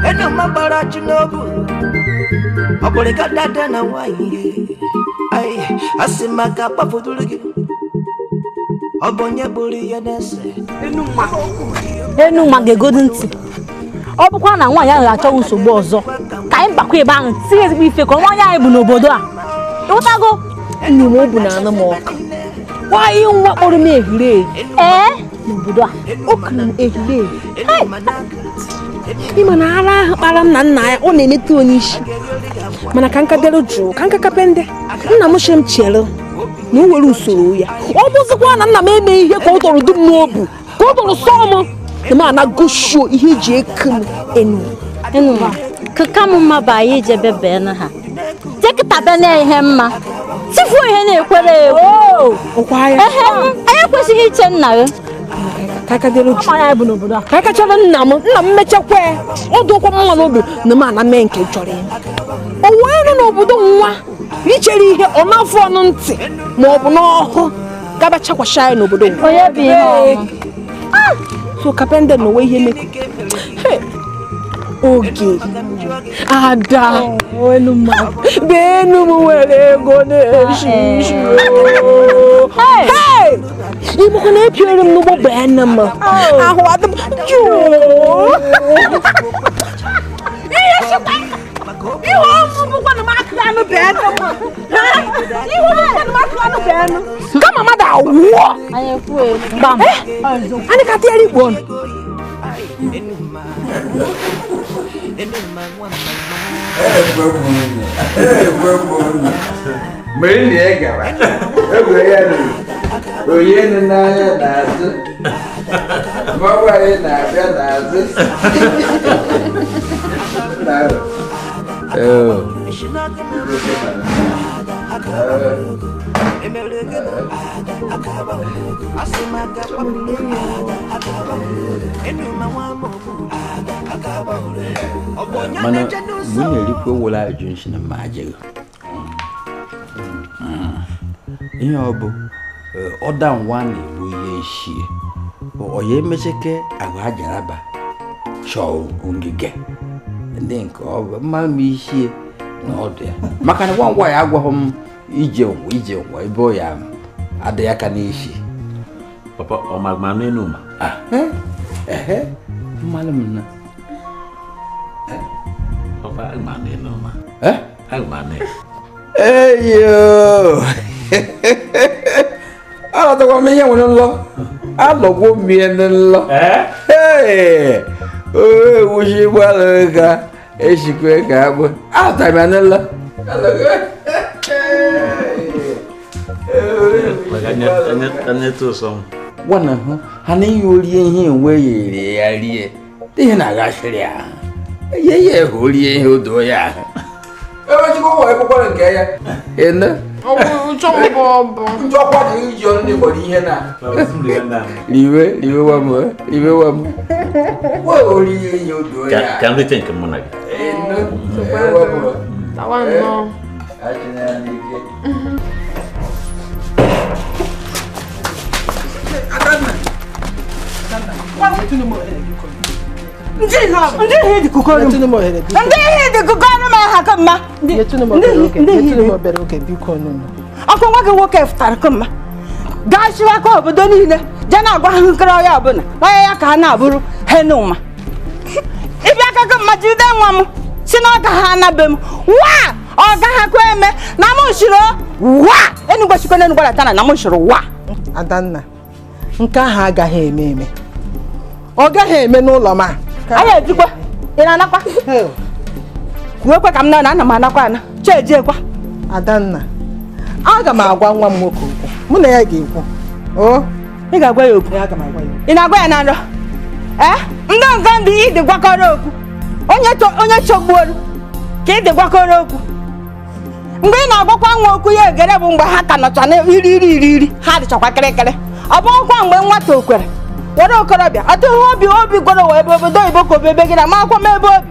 Enuma bara chinobu Oboleka dada na waiye Ai asimaka pafudulugi Obonye buri ya nese Enuma Enuma ga-egodu ntị ọ bụkwa na nwaanyị ahụ achọghị nsogbu ọzọ ka anyị bakwa ebe ahụ tinye ezigbo ife ka nwaanyị anyị bụ n'obodo a ịghọtago nne m obu na anụ m ọka nwaanyị nwa kpọrọ m ehiri ehi ee n'obodo a o kuru m ehiri ehi ịma na ara ahụ kpara m na nna ya ọ na-emete onye isi mana ka nka dere jụụ ka nka kapende nna m chere m chere na o were usoro ya ọ bụzikwa na nna m eme ihe ka ọ tọrọ dum n'obu ka ọ tọrọ sọọ m na m anagosio ihe eji eku m enu Enuma ka m mma bụ anyị ijebe bee na ha jekịta be na ihe mma tifuo ihe na-ekwere egwu anyị ekwesịghị iche nna gị ka aka chọrọ nna m nna m mechakwa ọ dụkwa m nwa n'obi na m ana mee nke chọrọ ya o wee nọ n'obodo nwa ichere ihe ọ na-afụ ọnụ ntị ma ọ bụ n'ọhụ gaba chakwasha ya n'obodo nwa so kapende na onwe ihe mekọ oge ada benu m nwere ego na-eshi ishi ịmụkwa na epiere m n'ụgbọ bee m ahụ adị m jụụ ihe ọmụ bụkwa na m akụ anụ bee m ihe ọmụ bụkwa na m akụ anụ bee m kama mmadụ awụọ anyị ka tinyere ikpo ọnụ Mgbe nna ya gara, egwure ya nụrụ, onye nụ n'anya n'azụ, mmanwụ anyị na-abịa n'azụ. Mana mgbe ị na-erikwa owere ajụ nshi na mma ajịghị ihe ọ bụ ọda nwa na-ebu ihe nshie ọ ya emecheke ahụ ajaraba chọọ ngige ndị nke ọ bụ mma m ishie na ọdụ ya maka na ngwa ngwa ya agwaghị m ije ngwa ije ngwa ebe ọ ya adịghị aka n'isi. Papa ọ ma ma n'enu ma ehe mmanụ m na papa ma n'enu ma ma n'enu eyo alọtakwa m ihe nwere nlọ alọgwo m ihe nlọ ee ewuchi gbalụ ka eshikwe ka agbụ alọtara m ya nlọ. Gwana hụ ha na ihe orie ihe enwe ya ere ya rie ihe na-aghachiri ya ye ya hụ orie ihe odo ya ahụ ewechikwa ụwa ekwekwara nke ya ene njọkwa dị iji ọnụ n'ịgbọrọ ihe na riwe riwe wa m riwe wa m wa orie ihe odo ya Ka m rite nke mụ na gị. Ene ewe m Tawa nnọọ. Achịna ya n'ike. Ndị ihe dị kụkọrọ m. Ndị ihe dị kụkọrọ m aha ka mma. Ọkwa nwa gị nwoke fụtara ka mma. Gaa chiwakwa obodo niile jee na-agwa ha nkiri ọya ọbụla onye ya ka ha na-abụrụ henuma. Ịbịa aka ka mma jide nwa m si na ọ ga ha anabe m wa ọ gaghị akwa eme na m shiri wa enugwu chikwa na enugwu latana na m shiri wa. Adanna, nke ahụ agaghị eme eme. Ọ gaghị eme n'ụlọ m a. Anyị ejikwa ị na-anakwa kwuekwe ka m na ana m anakwa ana chejiekwa. Adanna, aga m agwa nwa m nwoke okwu. Mụ na ya ga-ekwu. O, ị ga-agwa ya okwu. Aga m agwa ya okwu. Ị na-agwa ya na nrọ? Ee, ndị nga ndị ịdị gwakọrọ okwu. Onye chọgbuoru ka ịdị gwakọrọ okwu. Mgbe ị na-agwakwa nwa okwu ya egere bụ mgbe ha ka nọcha na iri iri iri iri ha dịchakwa kịrịkịrị. Ọ bụghịkwa mgbe nwata okwere were okorobịa ọ dịghị obi obi gwọrọ wee ebe obodo oyibo ka obebe gị na ma akwụkwọ m ebe obi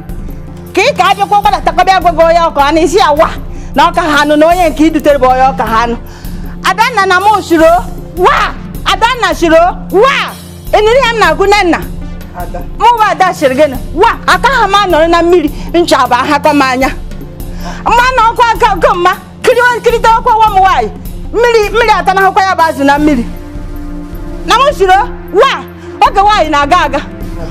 ka ị ka abịakwa gbadatakọbịa gwago onye ọka ha n'isi ya wa na ọka ha anụ na onye nke idutere bụ onye ọka ha anụ. Adanna na mụ shiro wa Adanna shiro wa eniri ya m na-agụ nne nna mụ bụ ada shiri gịnị wa aka ha m anọrọ na mmiri ncha bụ ahakọ m anya mmanụ ọkụ aka nke mma kirịta ọkwa nwa m nwaanyị mmiri mmiri atanahụkwa ya bụ azụ na mmiri na mụ shiro wa oge nwaanyị na-aga aga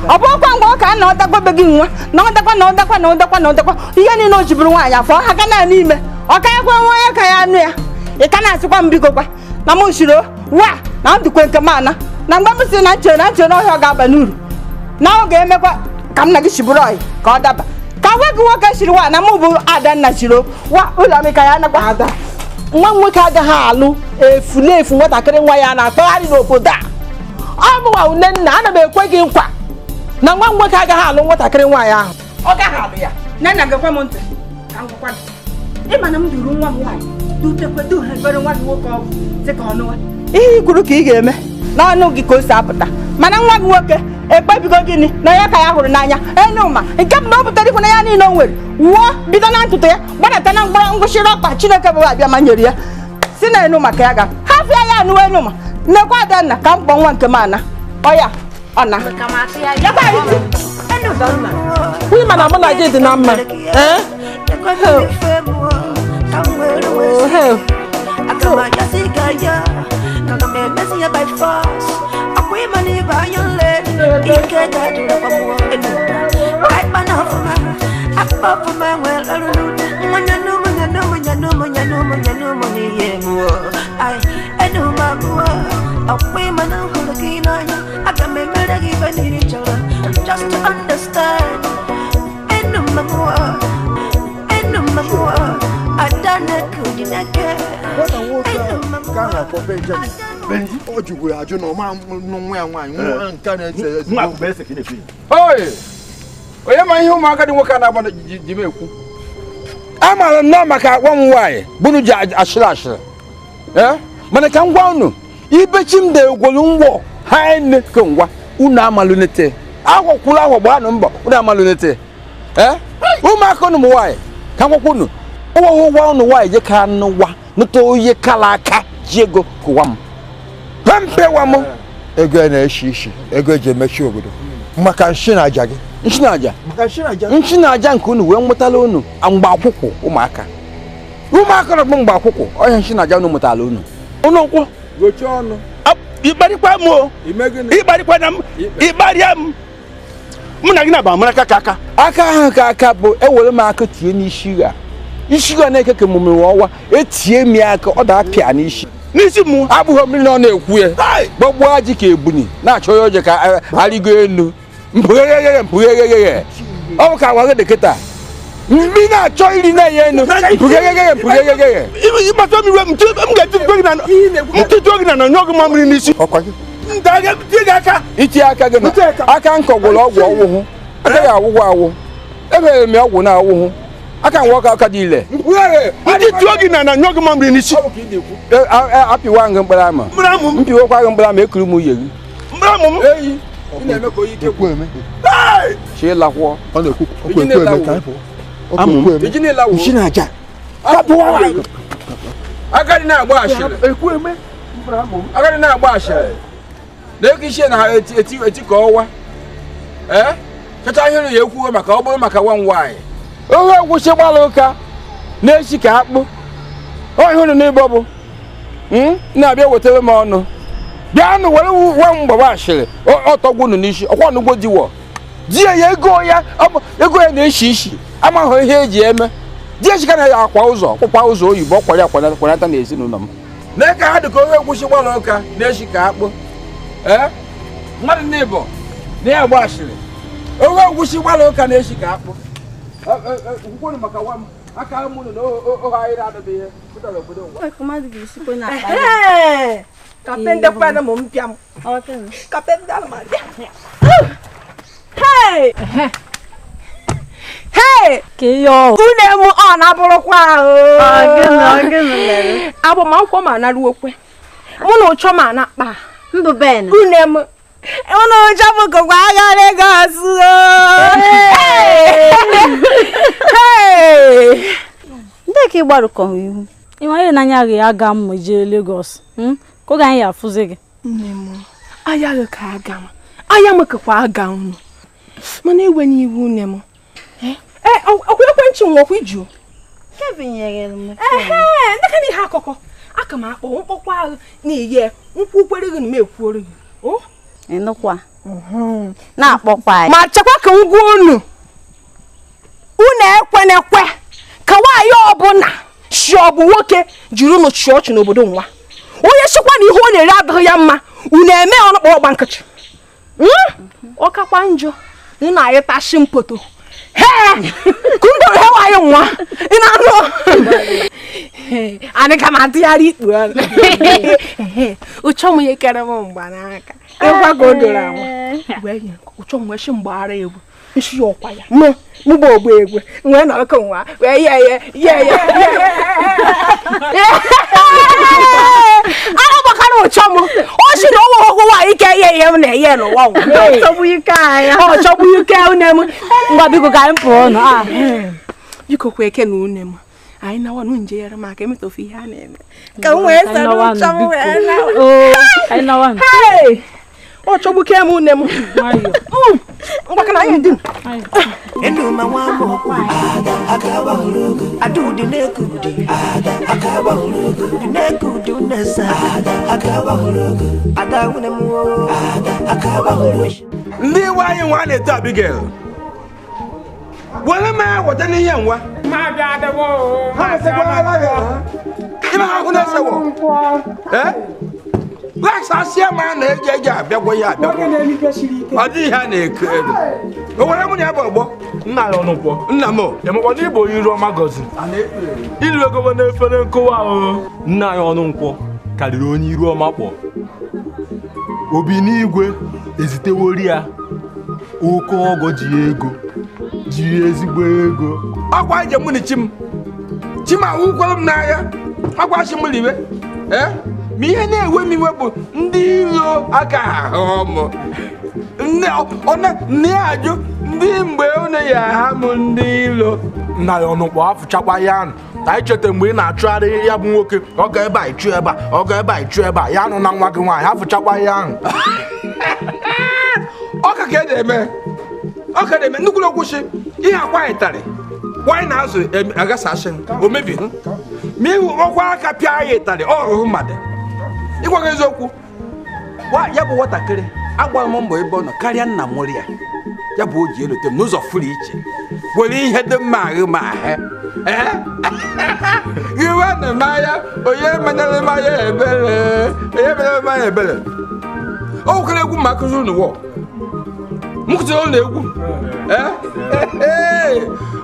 ọ bụ ọkwa mgbe ọ ka na ọdakwa be gị nwa na ọdakwa na ọdakwa na ọdakwa na ọdakwa ihe niile o jiburu nwaanyị afọ ha ga na n'ime ọ ka ya kwa nwa onye ka ya anụ ya ị ka na-asịkwa m biko kwa na mụ shiro wa na ndụkwe nke m ana na mgbe m si na nchere na nchere n'ọhịa ọ ga-aba n'uru na ọ ga-emekwa ka m na gị shiburu ọyị ka ọ daba ka nwa gị nwoke shiri wa na mụ bụ Adanna shiro wa ụlọ m ka ya nakwa Ada, nwa m nwoke agaghị alụ efulefu nwatakịrị nwa ya na-akpagharị n'obodo a. Ọ mụnwa nne nna ana m ekwe gị nkwa na nwa m nwoke agaghị alụ nwatakịrị nwaanyị ahụ. Ọ gaghị alụ ya. Nne nna gekwa m ntị ka m gwakwa gị. Ị ma na m duru nwa m nwaanyị dutekwe duhebere nwa gị nwoke ọgwụ dị ka ọnụwa. Ihe i kwuru ka ị ga-eme n'ọnụ gị ka o si apụta mana nwa gị nwoke ekpebigo gịnị na ya ka ya hụrụ n'anya enuma nke bụ na ọ pụtara ikwu na ya niile o nwere wuo bido na ntụtụ ya gbadata na mgbọrọ ngwụsịrị ọkpa Chineke bụ abịa ma nyere ya si na enuma ka ya ga hafịa ya anụwa enuma nnekwa Adanna ka m kpọọ nwa nke m ana ọ ya ọ na Nwunye mana mụ na gị dị na mma. Ee? Just to understand, Ọ jụgwuru ajụ na ọma nwa ya nwaanyị nwa nke na-ese ese. Onye ma ihe ụmụaka dị nwoke a na-agba ji m ekwu amaara nnọọ maka agwa m nwaanyị bụrụ ji ashịrị ashịrị mana ka m gwa unu ibechi m dị egwolu ngwọ ha nne ke ngwa unu amalụnete ahọ kwuru ahọ gbaanụ mbọ unu amalụnete ụmụaka unu m nwaanyị ka m gwakwa unu ụwa ụwa unu nwaanyị je ka nụwa nụta onye kala aka ji ego kụwa m pempewa m ego na-eshi ishi ego eji emechi obodo maka nshi na aja gị nshi na aja nshi na aja nke unu wee nwetala unu mgbe akwụkwọ ụmụaka ụmụaka na mgbe akwụkwọ ọhịa nshi na aja unu mụtala unu unu nkwụ gochie ọnụ ịkparịkwa m o ịkparịkwa na m ịkparịa m mụ na gị na-aba mara aka aka aka ahụ ka aka bụ ewere m aka tie n'isi gha isi gha na-eke ka emume ọwa etie m ya aka ọ da-apịa n'isi n'isi mụ abụghị mmiri na ọ na-ekwu ya gbọgbuo ajị ka ebuni na-achọ ya oje ka arịgo elu mpụghegheghe mpụghegheghe ọ bụ ka agwa gị dị kịta Mbi na-achọ iri na-enye enu. Mpụgegege. Ịgbata m iwe m ga-etitụ gị na na nyụọ gị mamịrị n'isi. Itinye aka gị na aka nkọ gwụrụ ọgwụ ọwụhụ. Aka ya awụgwọ awụ. Emere m ọgwụ na awụhụ. Aka nwa ọka aka dị ile. Ndị tụọ gị na na nyụọ gị mamịrị n'isi. Apịwa gị mkpụrụ ama. Mpiwekwa gị mkpụrụ ama ekuru m uye gị. Mkpụrụ Eyi. Ị na-eme ka oyi ike kwu. Chi lakwọ. Ọ na-ekwu okwu eme ka anyị pụọ. Agadi na-agba ashịrị. Agadi na-agba ashịrị. Na-eke isi na eti ka ọwa. Ee? Chacha ihe ya ekwuo maka ọ bụrụ maka nwa nwaanyị. Ohe egwusi gbara ụka na-esi ka akpụ. Ọ ihe unu n'ịbọ bụ. Na-abịa wetara m ọnụ. Bịanụ were nwa mgbaba ashịrị ọtọgwu unu n'isi ọkwa onugbo diwọ. Di ya ego ya na-eshi ishi amaghị ihe eji eme. Di ya chikana ya akwa ụzọ kwụkwa ụzọ oyibo ọkwara akwanata n'ezinụlọ m. Mee ka ha dị ka onye egwusi gbara ụka na-eshi ka akpụ. Ee? Mmadụ n'ịbọ na ya agba ashịrị. Onye egwusi gbara ụka na-eshi ka akpụ. Nkwuru maka nwa m aka m unu na ohe anyị na-adọba ihe pụtara obodo ngwa. Kapende kwena mo mpia m. Kapende ala ma bịa. Hey! Hey! Une m ọ na-abụrụkwa ahụ. Agbamakwụkwọ m anaruokwe. Mụ na ụchọ m ana-akpa. Mbụ Ben. Une m. Mụ na ụchọ m gụkwa agha Lagos. Hey! Ndị ka ị gbarụkọ ihu. Ị nwere n'anya gị aga m jee Lagos. Ka oge anyị afụzi gị. Nne m, aya gị ka aga m. Aya m kakwa aga unu. Mana ewe n'iwu nne m. Ọkwa ekwentị m ọkwa iju. Kevin nyere m. Ehe, ndị ka na ihe akụkọ. Aka m akpọ mkpọkwa ahụ na-eye nkwụ kwere gị na m ekwuoro gị. O? Ịnụkwa. Na-akpọkwa anyị. Ma chekwa ka m gwa unu. Unu ekwenekwe ka nwaanyị ọbụla si ọ bụ nwoke jiri unu chịa ọchị n'obodo nwa. Onye sịkwa na ihe ọ na-ere adịghị ya mma, unu eme ọnụ kpọrọ ọgba nkịtị. Ọkakwa njọ ị na-ayịtashi mpoto. Hee! Kundoro he nwaanyị nwa ị na-anụ anyị ka ma atụgharị ikpu ọnụ. Ụchọ m ihe kere m mgbanaka ịgwa ka o doro anwa ụchọ m wee shi mgbaghara egwu nshi ọkwa ya mụ bụ ogbu egwu wee nọrọ ka nwa wee ye ye ye ye ara gbakara ụchọ m o si na ọnwa ọgwụ nwaanyị ike ihe ihe m na-eye n'ụwa ọ chọgbu ike une m. Ngwa biko ka anyị pụọ nụ. Biko kwa eke na une m anyị nawa nụ nje yere maka emetofu ihe a na-eme ka m wee soro ụchọ m wee nawa. Ọ chọgbu ke m une m. Ngwa anyị dị. Enuma nwa m ada akaba urugu adudi nekudi ada akaba urugu nekudi unesa ada akaba urugu ada wune m ada akaba urugu. Ndị nwaanyị nwa na-eto Abigail. Were m weta n'ihe nwa. Ma bịa adịwo. Ha esekwala ya. Ime ha hụ na-esewo. Eh? Laksa ma na-eji eji abịagwo ya abịagwo. Ọ dịghị ha na-eko ego. O nwere mụ na ya bụ ọgbọ. Nna ya ọnụkwọ. Nna m. Emekwa na ịbụ onye iru ọma gọzi. Ilu ego n'efere nkụwa o. Nna ya ọnụnkwọ karịrị onye iru ọma kpọ. Obi n'igwe ezitewori ya oke ọgọ ji ego ji ezigbo ego. Ọkwa ije mụ na chi m. Chi m awụkwara m n'ahịa. Ọkwa chi m liwe. Eh? Ma ihe na-ewe m iwe bụ ndị iro aka ahụ m. Nne ajụ ndị mgbe unu ya aha m ndị iro. Nna ya ọnụkpọ afụchakwa ya anụ. Anyị cheta mgbe ị na-achụgharị ya bụ nwoke ọ ga ebe a ịchụ ebe a ọ ga ebe a ịchụ ebe a ya anụ na nwa gị nwaanyị afụchakwa ya ahụ. Ọ ka ka eme ọ ka na-eme nnukwu okwuchi ihe akwa anyị tarị nwaanyị na-azụ agasasị o mebi ma ihu ọkwa aka pịa ya ịtarị ọ rụrụ mmadụ. Ịgwa gị eziokwu ya bụ nwatakịrị agbara m mbọ ebe ọ nọ karịa nna mụrụ ya ya bụ o ji elote m n'ụzọ furu iche were ihe dị mma ahụ ma ahụ iwe na mmanya onye menyere mmanya ebere onye menyere mmanya ebere o nwekere egwu ma akụzi unu wọ m kụziri ụlọ egwu.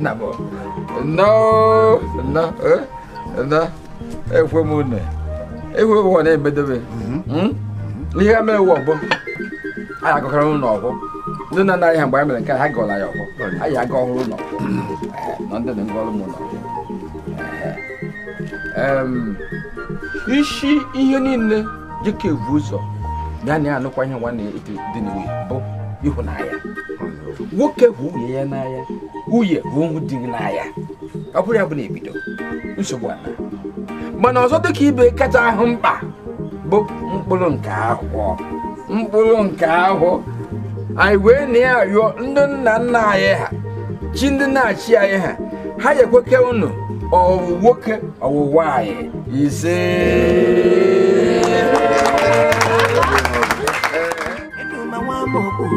Nna bụ nnọọ nnọọ nnọọ ekwe m unu ekwe m na-emedebe ihe mere wụ ọgbọ anyị agakọrọ ụlọ ọgbọ ndị nna nna anyị ha mgbe anyị mere nke ha gọrọ anyị ọgbọ anyị aga ọhụrụ ụlọ na ndị dị ngọrọ m ụlọ isi ihe niile dịka evu ụzọ ya na ya anụkwa ihe nwanne dị n'iwu bụ ịhụnanya nwoke hụ nwunye ya n'anya nwunye hụ di n'anya ọ bụrụ ya bụ na ebido nsogbu ana mana ọzọ dịka ibe kacha ahụ mkpa bụ mkpụrụ nke ahụ mkpụrụ nke ahụ anyị wee na ya arịọ ndị nna nna anyị ha chi ndị na-achị anyị ha ha ekweke unu ọwụ nwoke ọwụ nwaanyị ise.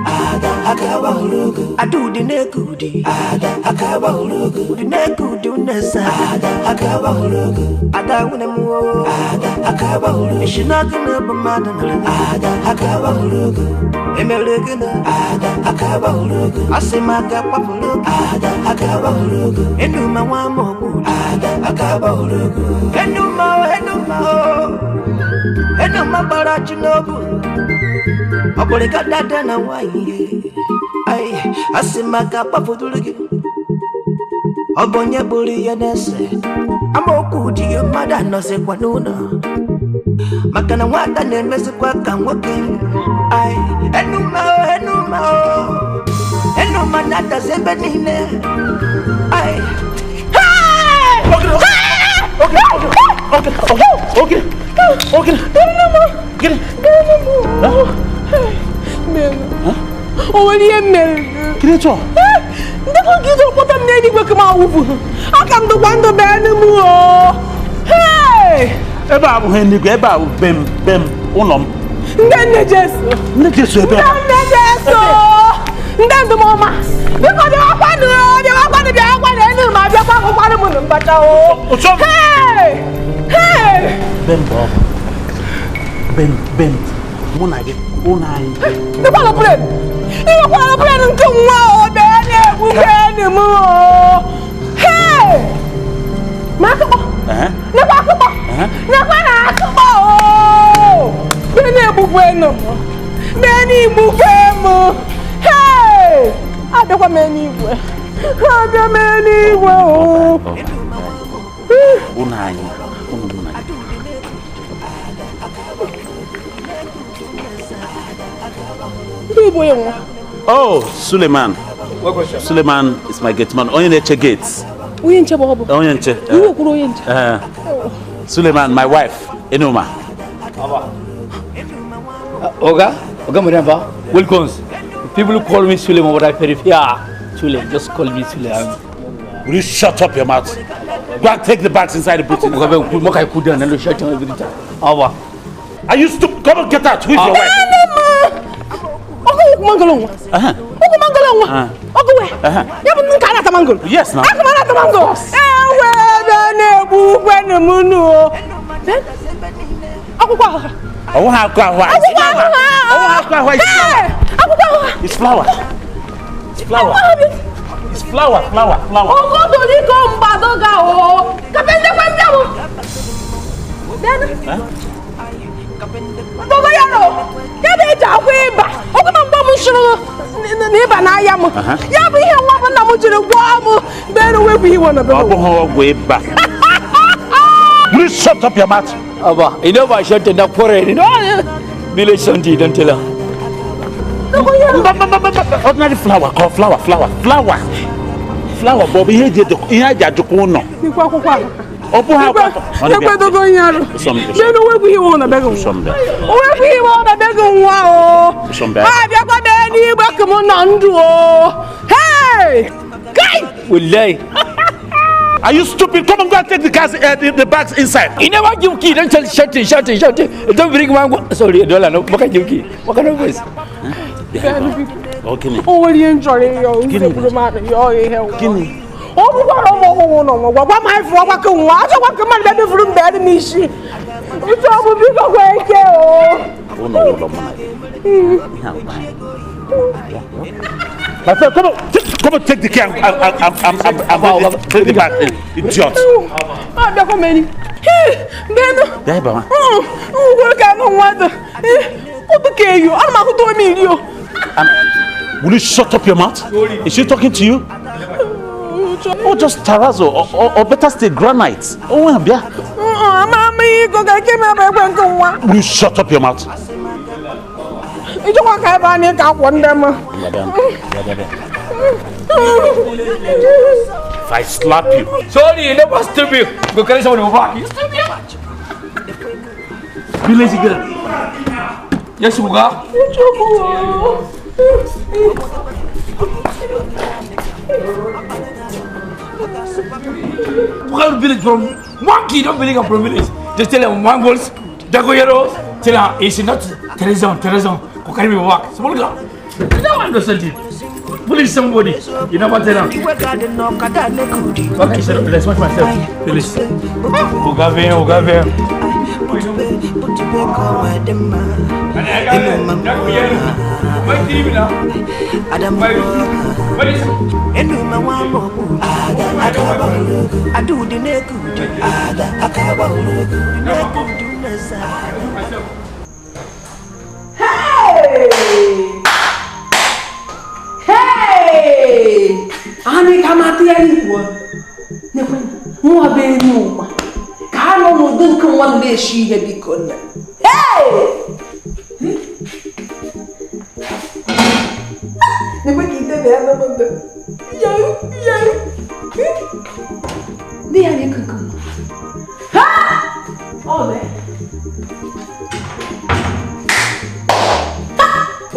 Ada akaba ulugu adudi nekudi ada akaba ulugu udi nekudi unesa ada akaba ulugu ada wune mu ada akaba ulugu ishinaga na bamada na ada akaba ulugu emelegena ada akaba ulugu asimaga papulugu ada akaba ulugu enuma wa mobu ada akaba ulugu enuma enuma enuma barachinobu Obolika dada na waye ai asimaka pafudulugi obonye buri yenese amoku di mada no se kwanuna makana nwata na-emezikwa ka nwoke ai enuma enuma enuma nata sebe niile ai okay okay okay O nwere ihe mere Creature ndị ka gị kpọta m n'eluigwe ka m awụpụ aka m dịkwa ndụ bee m o ebe a abụghị eluigwe ebe a bụ be m ụlọ m ndị nne Jesu nne Jesu ebe ndị nne Jesu ndị ndụmọma biko bịawakwanụ bịawakwanụ bịawakwanụ elu ma bịakwa akwụkwanụ m na mbacha o be m bụ ọkụ be m mụ na gị ụlọ anyị ịkwara plen ịnwekwara plen nke nwa o bee na-egbu enyi m o ma akụkpọ nekwa akụkpọ nekwa na akụkpọ o bee na-egbukwa enu m bee na-egbukwa m abịakwa m eluigwe abịa m eluigwe o ụlọ anyị ụlọ mụ na gị. Oh, Suleiman. Suleiman is my gate man. Onye na-eche gates. Onye nche bụ ọ bụ. Onye nche. Iwu kwuru onye nche. Suleiman, my wife, Enuma. Oga, Oga Muramba, welcome. People call me Suleiman, but I prefer Sule. Just call me Sule. Will you shut up your mouth? Go and take the bags inside the boot. Are you stupid? Come on, get out. Who is your wife? Yes, now. It's flour. It's flour. It's flour, flour, flour. Will you shut up your mouth? Abba, you know I shut up for it. Village something, don't tell her. Ordinary flour, call flour, flour, flour. Flour, Bobby, here you no. Hey! Wallahi. Are you stupid? Come on, go and take the cars, the bags inside. You never give key. Don't tell shouting, shouting, shouting. Don't bring one. Sorry, dollar. No, what can you key? What kind of voice? Okay. Oh, you enjoy your. Give My friend, come on. Come and take the key and bring it back. Idiot. Will you shut up your mouth? Is she talking to you? Or just terrazzo, or better still granite. Oh, yeah. Will you shut up your mouth? If I slap you. Sorry, you never stupid. Go carry someone over. You stupid. Be lazy girl. Yes, Uga. One village from one kid, don't believe I'm from village. Just tell them one goals, Dagoyero, tell her it's not Teresa, who carry me work. Small girl. You don't understand it. Police somebody. You never tell them. Okay, sir, let's watch myself. Please. Ogave. Hey! Hey! Ani kamati ali nwa be n'ụwa ka a nọ n'ụdị nke nwa na-eshi ihe biko nne. Hey! Nekwe ka ite na ya na mmadụ. Ya. Ndị ya na-eku nke nwa. Ha! Ọ bụ.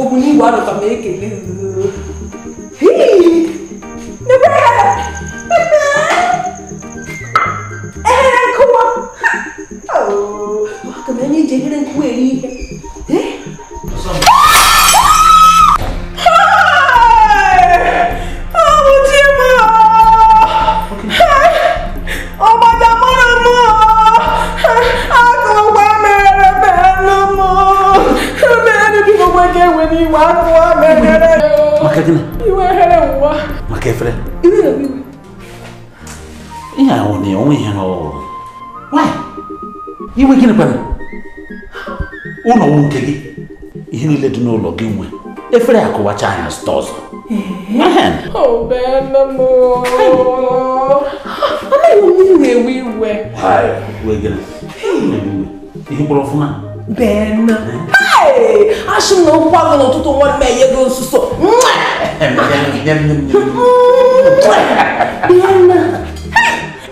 Ogunigwe arụta m ekele. Hii! Nekwe ya! Oh, come on, you didn't query. Eh? Oh, dear, oh, madam, I go Why? Iwe gịnị kwanụ? Ụlọ nwu nke gị, ihe niile dị n'ụlọ gị nwe. Efere akụwacha anya zụta ọzọ. Iwe. Iwe gịnị? Ihe mkpụrụ ọfụma? Ben. Asị m na okwu agụ n'ụtụtụ nwanne m enye gị nsuso.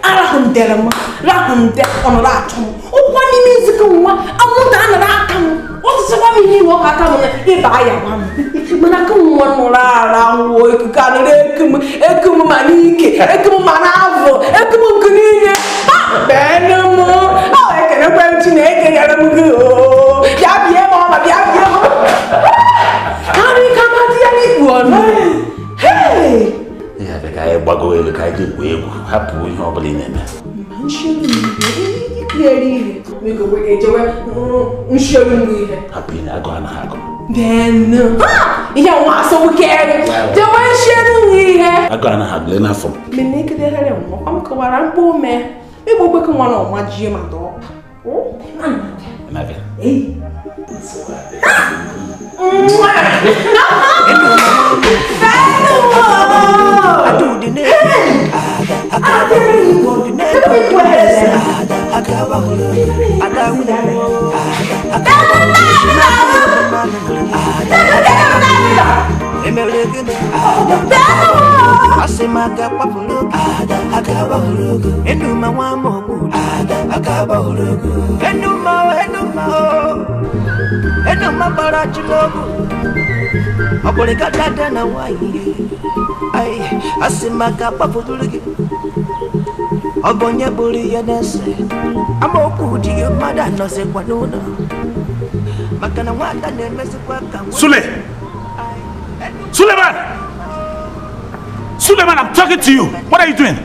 Arahụndere m, rahụnde ọnọrọ achọ m. Ụkwa n'ime nzukọ nwa, anwụnta anọrọ aka m. Ọtụtụkwa m ihe iwe ọka aka m na ịba ya gwa m. Mana aka m nwa nọrọ ara nwụọ ikuku anọrọ eku m, eku m ma n'ike, eku m ma n'avụ, eku m nke niile. Benụ m, ọ ekelekwe m Chineke nyere m gị oo. Bịa bie m ọma, bịa bie m. Arị ka mmadụ ya n'ikpu ọnụ. Hey! Ya bụ ka anyị gbago elu ka anyị ga-egwu egwu hapụ ihe ọ bụla ị na-eme. Hapụ ị na-agụ anaghị agụ. Ihe nwa asọgbukere jewe nshielu ihe. Agụ anaghị agụ lee n'afọ m. Mene nwa m kọwara mkpa ome ịgba ogbeke nwa na ọma jie ma dọọ. Na-abịa. Ọ bụ onye bụrụ ihe na-ese amaokwu dị gị mmadụ anọzikwa n'ụlọ maka na nwata na-emezikwa ka Sule! Suleiman! Suleiman, I'm talking to you. What are you doing?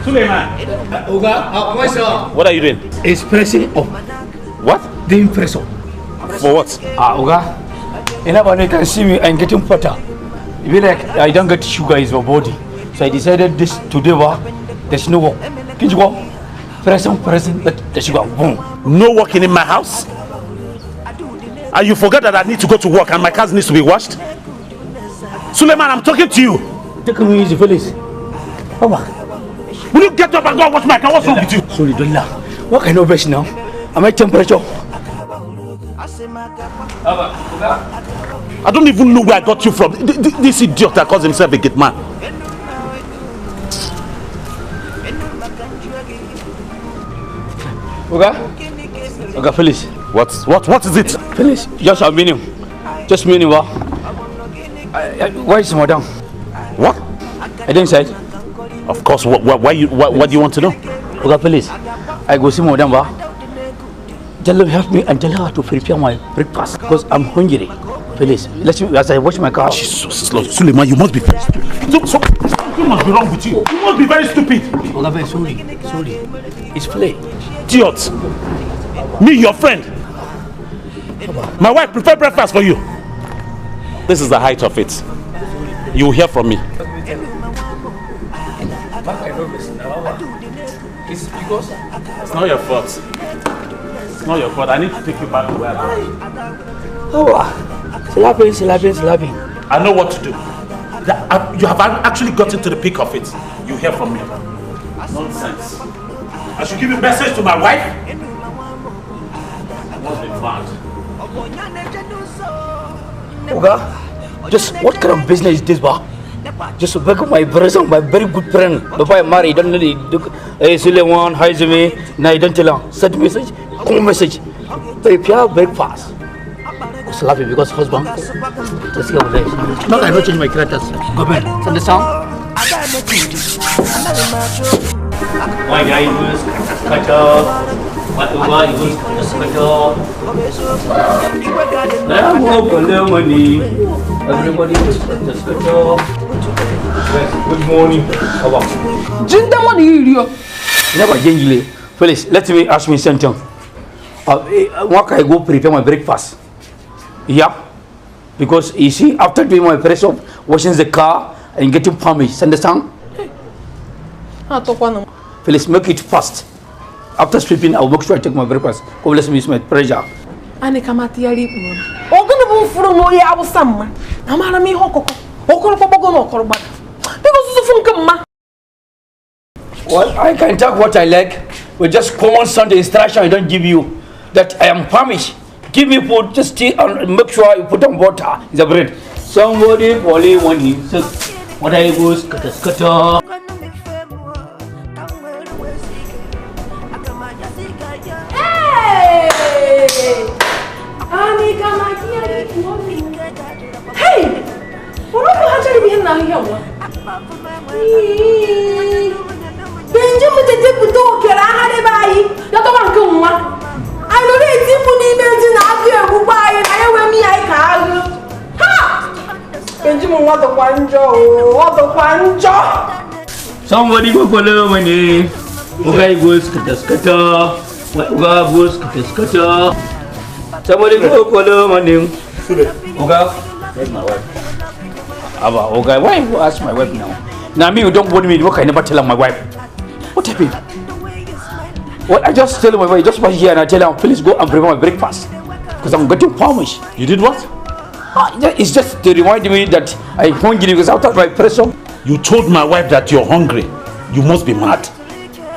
Suleiman. Oga, what are you doing? It's pressing up. What? The press up. For what? Oga, anybody can see me, I'm getting fatter. It be like I don't get sugar in my body. So I decided this today, there's no work. Can you go? Present, let the sugar, boom. No working in my house? And you forget that I need to go to work and my cars needs to be washed? Suleiman, I'm talking to you. Take me easy, Felix. Papa. Will you get up and go and wash my car? What's wrong with you? Sorry, don't laugh. What kind of rest now? Am I temperature? I don't even know where I got you from. This idiot that calls himself a gate man. Oga? Oga, Felix. What is it? Felix, just a minute. Just a minute, what? Where is madam? What? I didn't say. Of course. Why do you want to know? Oga, Felix, I go see madam, what? Tell her help me and tell her to prepare my breakfast because I'm hungry. Felix, let me as I wash my car. Jesus, Lord, Suleiman, you must be very stupid. Something must be wrong with you. You must be very stupid. Oga, sorry. It's play. Idiot. Me, your friend. My wife prepared breakfast for you. This is the height of it. You will hear from me. It's because it's not your fault. It's not your fault. I need to take you back to where I am. Slapping. I know what to do. You have actually gotten to the peak of it. You hear from me. Nonsense. I should give a message to my wife? I must be mad. Oga, just what kind of business is this, ba? Just back up my brother, my very good friend. Before I marry, don't know. Hey, Suleiman, hi to me. Now you don't tell him. Send message, call message. Prepare breakfast. I was laughing because husband. Just go there. No, I don't change my characters. Go back. Send the song. Why guy goes cut off? What goes cut off? Money. Everybody goes cut off. Good morning. Jinda money you. Never change. Felix, let me ask me something. What can I go prepare my breakfast? Yeah, because you see, after doing my press up, washing the car and getting punished, understand? Felix, make it fast. After sweeping, I'll make sure I take my breakfast. God bless me, it's my pleasure. Well, I can talk what I like, but just common Sunday instruction I don't give you. That I am famished. Give me food, just tea and make sure you put on water in the bread. Somebody only one he says, what I goes, scatter. Hey! What are you doing? Benjamin Somebody go follow money. Okay, go scatter scatter. Go scatter scatter. Somebody go follow money. Okay, where's my wife? Abba, okay, why you ask my wife now? Now me, you don't want me. What can I never tell my wife? What happened? Well, I just tell my wife, just was here and I tell her, please go and prepare my breakfast. Because I'm getting famished. You did what? It's just to remind me that I'm hungry because after my pressure. You told my wife that you're hungry. You must be mad.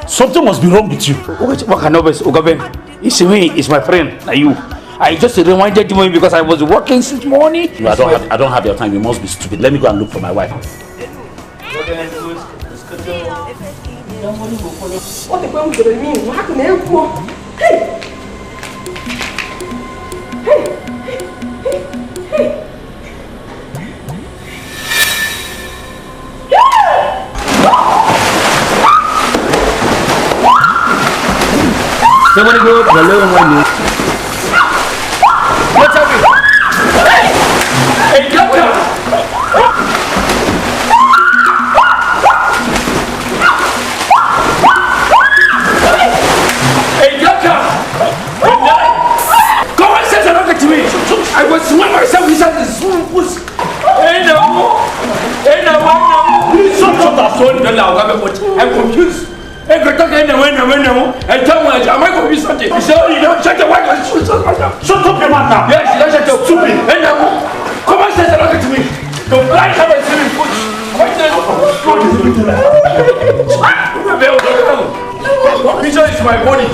Something must be wrong with you. What can I It's me, it's my friend, not you. I just reminded me because I was working since morning. No, I don't have your time. You must be stupid. Let me go and look for my wife. What the mean? What happened? Hey! Hey! Hey! Hey! Somebody go up the little one. What's happening? Hey! Hey, doctor! Hey, doctor! Come on, say something to me! I was swimming myself inside the swimming pool. Hey, no! And tell me, am I going to be something? You say, you don't shut your wife. Shut up your mouth now. Yes, you don't shut up. Stupid. And now, come and say something to me. Don't lie to me. This is my body.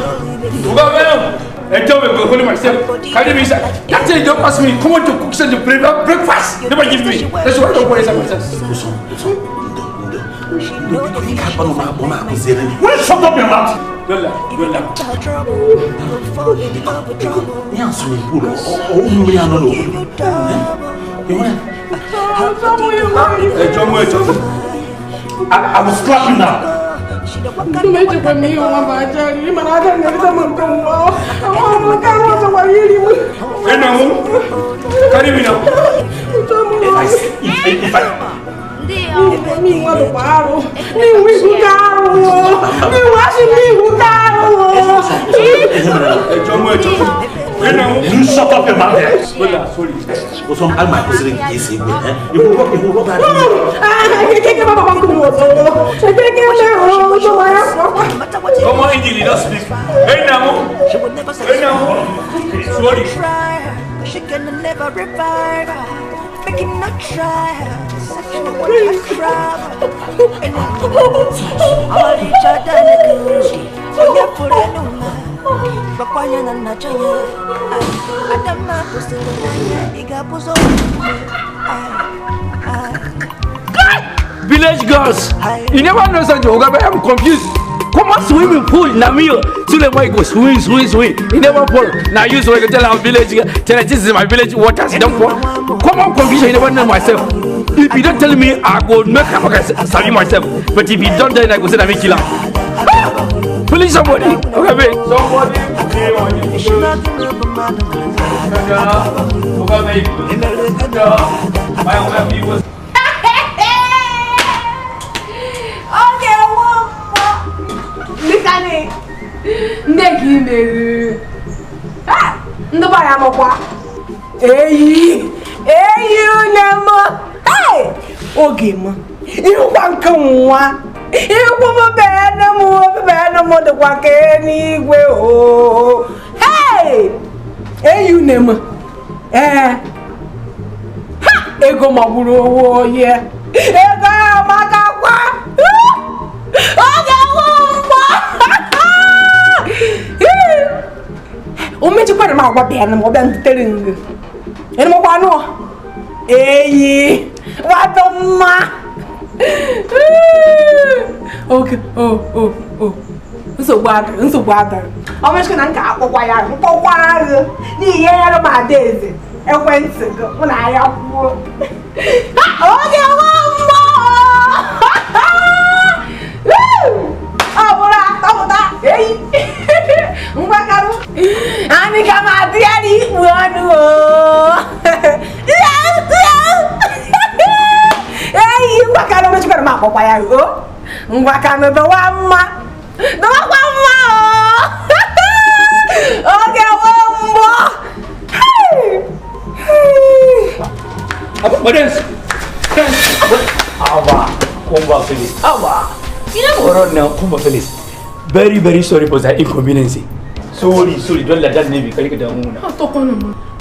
And tell me, I'm holding myself. Can you be that thing don't ask me. Come on to cook something to breakfast. Never give me. That's why I don't want myself. Will you shut up your mouth? Don't laugh. Don't laugh. I will slap you now. If I You shut up your mouth there. Come on, Indy, don't speak. Hey, now. Hey, now. Sorry. She can never revive. Making not try. Village girls, you never know something, but I'm confused. Come on, swimming pool, Namio. Suleiman go swim, swim, swim. You never fall. Now you so I can tell our village, tell her this is my village waters, don't fall. Come on, confusion, you never know myself. If you don't tell me, I go make a sabi myself. But if you don't, then I go say I'm a killer. Please somebody. Okay, wait. Somebody. Eyi, eyi unemo. Hey, oge m. Ịhụkwa nke nwa. Ịhụkwa m bene m, bene m dịkwa ka eluigwe o. Hey! Eyi unemo. Eh. Ha, ego magburu onwe onye. Ego amakakwa. Oge nwa. O mechikwara m agwa bịa na m ọbịa ndutere ngụ. Ịnụmakwa anụ? Eyi, nwata mma. Oke, o, o, o. Nsogbu adịrị, nsogbu adịrị. Ọ mechikwa na m ga-akpọkwa ya, mkpọkwa agụ. N'ihi ihe ya m Adaeze, ekwentị gị, mụ na ya kwuo. Oge nwa mmụọ! Ọ bụrụ atọpụta, eyi. Ngwakarụ. Anyị ka ma dị ya n'ikpu ọnụ o. Eyi, ngwakarụ mechikwara m akpọkwa ya o. Ngwakarụ dọwa mma. Dọwakwa mma o. Oge nwa mmụọ. Awa, Kumba Felix. Awa. Kumba Felix. Very, very sorry for that inconvenience. Sorry, sorry. Don't let that name be.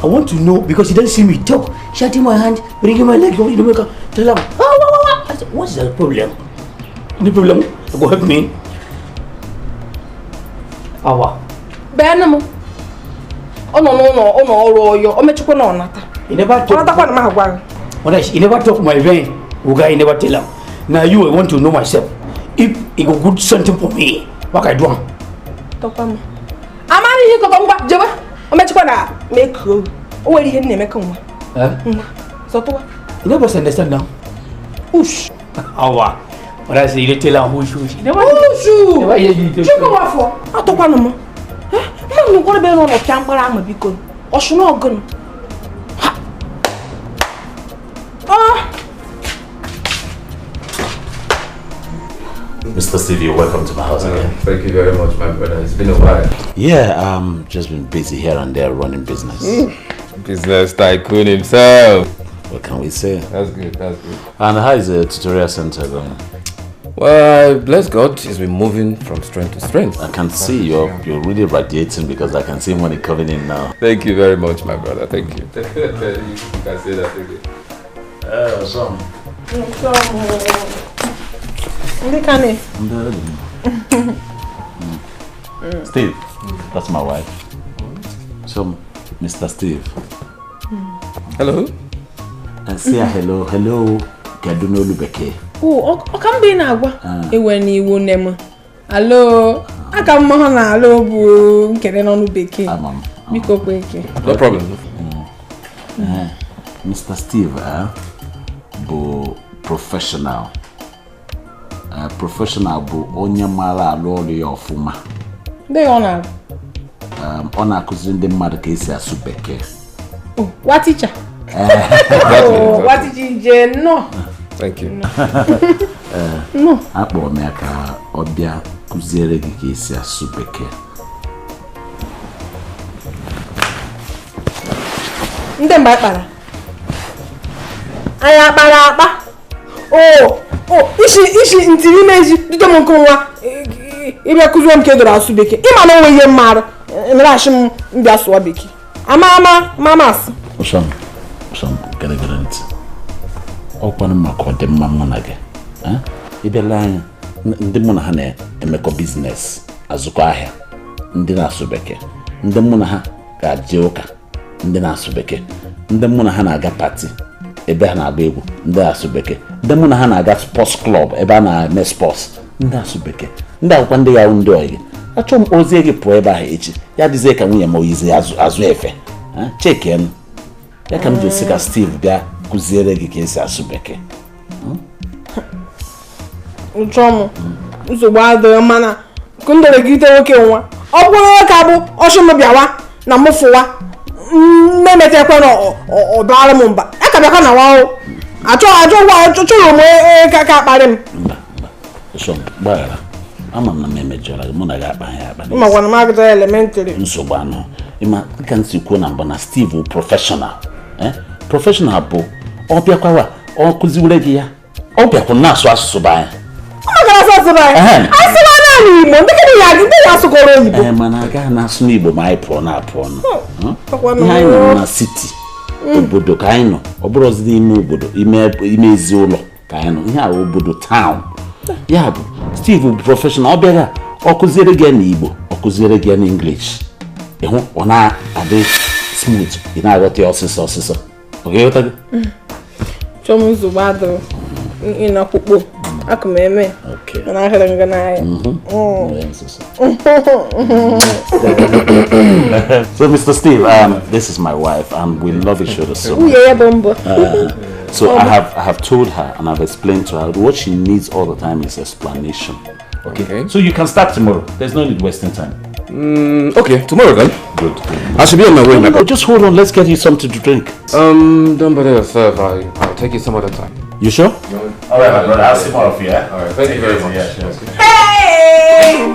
I want to know because he doesn't see me talk. Shutting my hand, bringing my leg, you know, tell him. I said, what's the problem? Any problem? Go help me. Awa. Benamo. Oh no, no, no, oh no, oh no, He never talk. He never talk my vein. Uga, he never tell him. Now you, I want to know myself. If he go good something for me, what I do? Amani he go ngwa jebe. O mechikwa na make o. O nwere ihe na-eme ka nwa. Eh? So to. You never understand now. Ush. Awa. What I say, you tell am hush hush. Ushu. Never hear you tell. Chukwu wafo. Atọkwanụ m. Eh? Mma nkwara be no pịa mkpara ahụ biko. Oshu na ọgụnụ. Ha. Oh. Mr. Stevie, welcome to my house again. Thank you very much, my brother. It's been a while. Yeah, just been busy here and there running business. Business tycoon himself. What can we say? That's good, that's good. And how is the tutorial center going? Well, bless God, he's been moving from strength to strength. I can see you're really radiating because I can see money coming in now. Thank you very much, my brother. Thank you. You can say that again. Some. Steve, that's my wife. So, Mr. Steve. Hello. Say hello, hello. Kedu Bekee. Oh, ọ ka mbe na-agwa ewe n'iwu nne m. Alo, aka mma ha na alo bụ nkele n'ọnụ bekee. Biko kwe ike. No problem. Mr. Steve bụ professional. Professional bụ onye maara alụ ọrụ ya ọfụma. Ndị ọ na-arụ? Ọ na-akụziri ndị mmadụ ka esi asụ bekee. Oh, wa teacher. Oh, wa teacher je no. Thank you. No. Akpọrọ m ya ka ọ bịa kụziere gị ka esi asụ bekee. Ndị mgbe akpara. Anyị akpara akpa. Oh, ishi ntiri meji dudo m nke nwa ịbịa kụziere m ka edoro asụ bekee. Ịma na onwe ihe mmarụ nrashi m mbịa sụọ bekee. Ama ama mama asụ. Ụsọm gere ntị. Ọkwanụ maka ọdịmma mụ na gị. Ịbịala anya ndị mụ na ha na-emekọ biznes azụkọ ahịa ndị na-asụ bekee, ndị mụ na ha ga-eje ụka ndị na-asụ bekee, ndị mụ na ha na-aga pati ebe ha na-agba egwu ndị na-asụ bekee, ndị mụ na ha na-aga sports club ebe a na-eme sports ndị na-asụ bekee, ndị akwụkwọ ndị ya ndị oyi. Achọ m ozie gị pụọ ebe ahụ echi ya dịzie ka nwunye m oyizi azụ efe. Chekenụ ya ka m ji sị ka Steve bịa kụziere gị ka esi asụ bekee. Ụchọ m nsogbu adịghị mana kụnderegide nwoke nwa ọ bụrụ ka bụ ọchụ m bịawa na m fụwa mmemetekwe na ọdara m mba ya ka bịakwa na nwa achọghị m ka akparị m. Gbaghara, ama m na m emejọrọ gị, mụ na gị akpaghị akpa. Makwana m agụta elementrị. Nsogbu anọ ịma ka m si kwuo na mbụ na Steve bụ prọfeshọnal. Prọfeshọnal bụ ọ bịakwawa ọ kụziwere gị ya ọ bịakwa na-asụ asụsụ be anyị. Ọ gara asụ asụsụ be anyị. Asụwa naanị Igbo ndị kedụ ya ndị ya asụkọrọ oyibo. Mana agaghị na-asụ n'Igbo ma anyị pụọ na-apụ ọnụ. Ihe anyị nọ na siti obodo ka anyị nọ, ọ bụrụzi n'ime obodo ime ezi ụlọ ka anyị nọ. Ihe a obodo taụn. Ya bụ Steve bụ prọfeshọnal, ọ bịara ọ kụziere gị na Igbo, ọ kụziere gị na English. Ịhụ ọ na-adị smooth, ị na-aghọta ya ọsịsọ ọsịsọ. Ọ ga-aghọta gị? Chọọ m nsogbu adịghị ịnọkpụkpọ akụ m eme mana ahịrị nga n'ahịa. So Mr. Steve, this is my wife and we love each other so much. So I have told her and I've explained to her what she needs all the time is explanation. Okay. So you can start tomorrow. There's no need wasting time. Okay, tomorrow then. Good. I should be on my way. No, just hold on. Let's get you something to drink. Don't bother yourself. I'll take you some other time. You sure? No. All right, my brother. I'll see more of you. Yeah? All right. Thank you very much. Yeah, sure. Hey!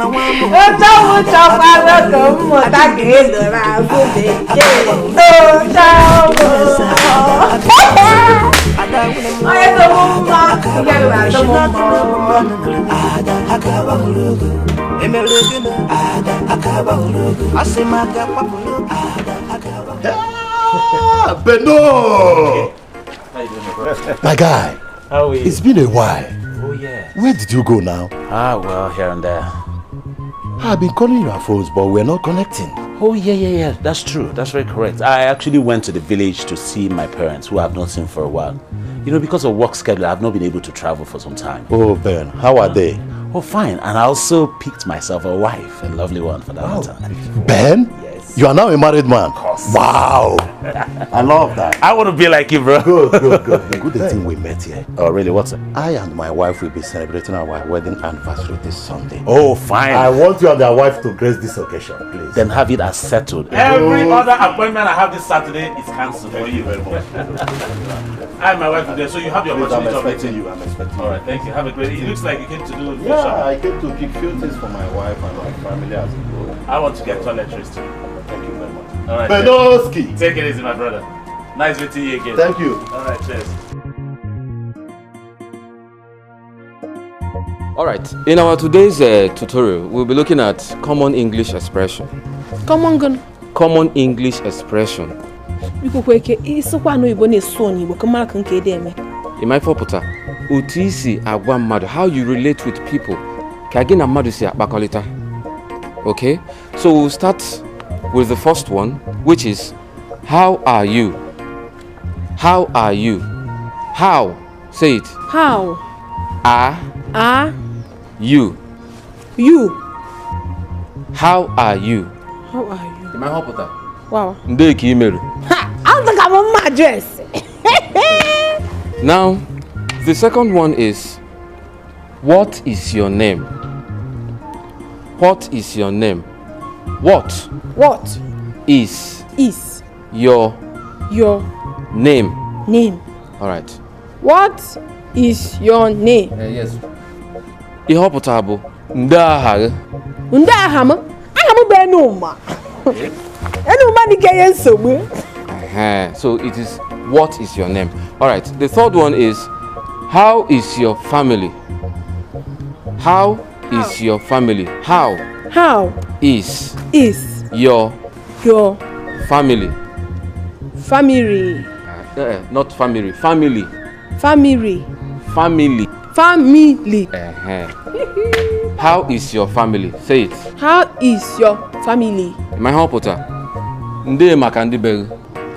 Beno! How My guy, how are you? It's been a while. Oh, yeah. Where did you go now? Ah, well, here and there. I've been calling your phones, but we're not connecting. Oh, yeah. That's true. That's very correct. I actually went to the village to see my parents, who I've not seen for a while. You know, because of work schedule, I've not been able to travel for some time. Oh, Ben, how are they? Oh, fine. And I also picked myself a wife, a lovely one for that matter. Ben? Yes. You are now a married man. Of course. Wow. I love that. I want to be like you, bro. Good. Good thing we met here. Oh, really? What's it? I and my wife will be celebrating our wedding anniversary this Sunday. Oh, fine. I want you and your wife to grace this occasion, please. Then have it as settled. Every other appointment I have this Saturday is cancelled for you. Very much. I and my wife today, so you have the opportunity of meeting you. I'm expecting you. All right, thank you. Have a great day. It looks like you came to do. Yeah, I came to pick few things for my wife and my family as well. I want to get toiletries too. Thank you very much. All right. Benoski. Take it easy, my brother. Nice meeting you again. Thank you. All right, cheers. All right. In our today's tutorial, we'll be looking at common English expression. Common gun. Common English expression. Biko kweke isokwa no Igbo na-esu onye ka mara ka nke ede eme. Ị fọpụta otu isi agwa mmadụ, how you relate with people, ka gị na mmadụ si akpakọrịta. Okay? So we'll start with the first one, which is how are you? How are you? How? Say it. How? Are. Are. You. You. How are you? How are you? Ị ma Wow. Ndị ka ị mere? Ha! Azụga m mma address. Now, the second one is, what is your name? What is your name? What? What? Is. Is. Your. Your. Name. Name. All right. What is your name? Yes. Ihe ọ pụtara bụ ndị aha gị. Ndị aha m? Aha m bụ Enuma. Enuma dị ka ihe nsogbu. So it is, what is your name? All right. The third one is, how is your family? How is your family? How? How is is your family? Family. Not family. Family. Family. Family. Family. How is your family? Say it. How is your family? My helper. Ndị maka ndị be gị.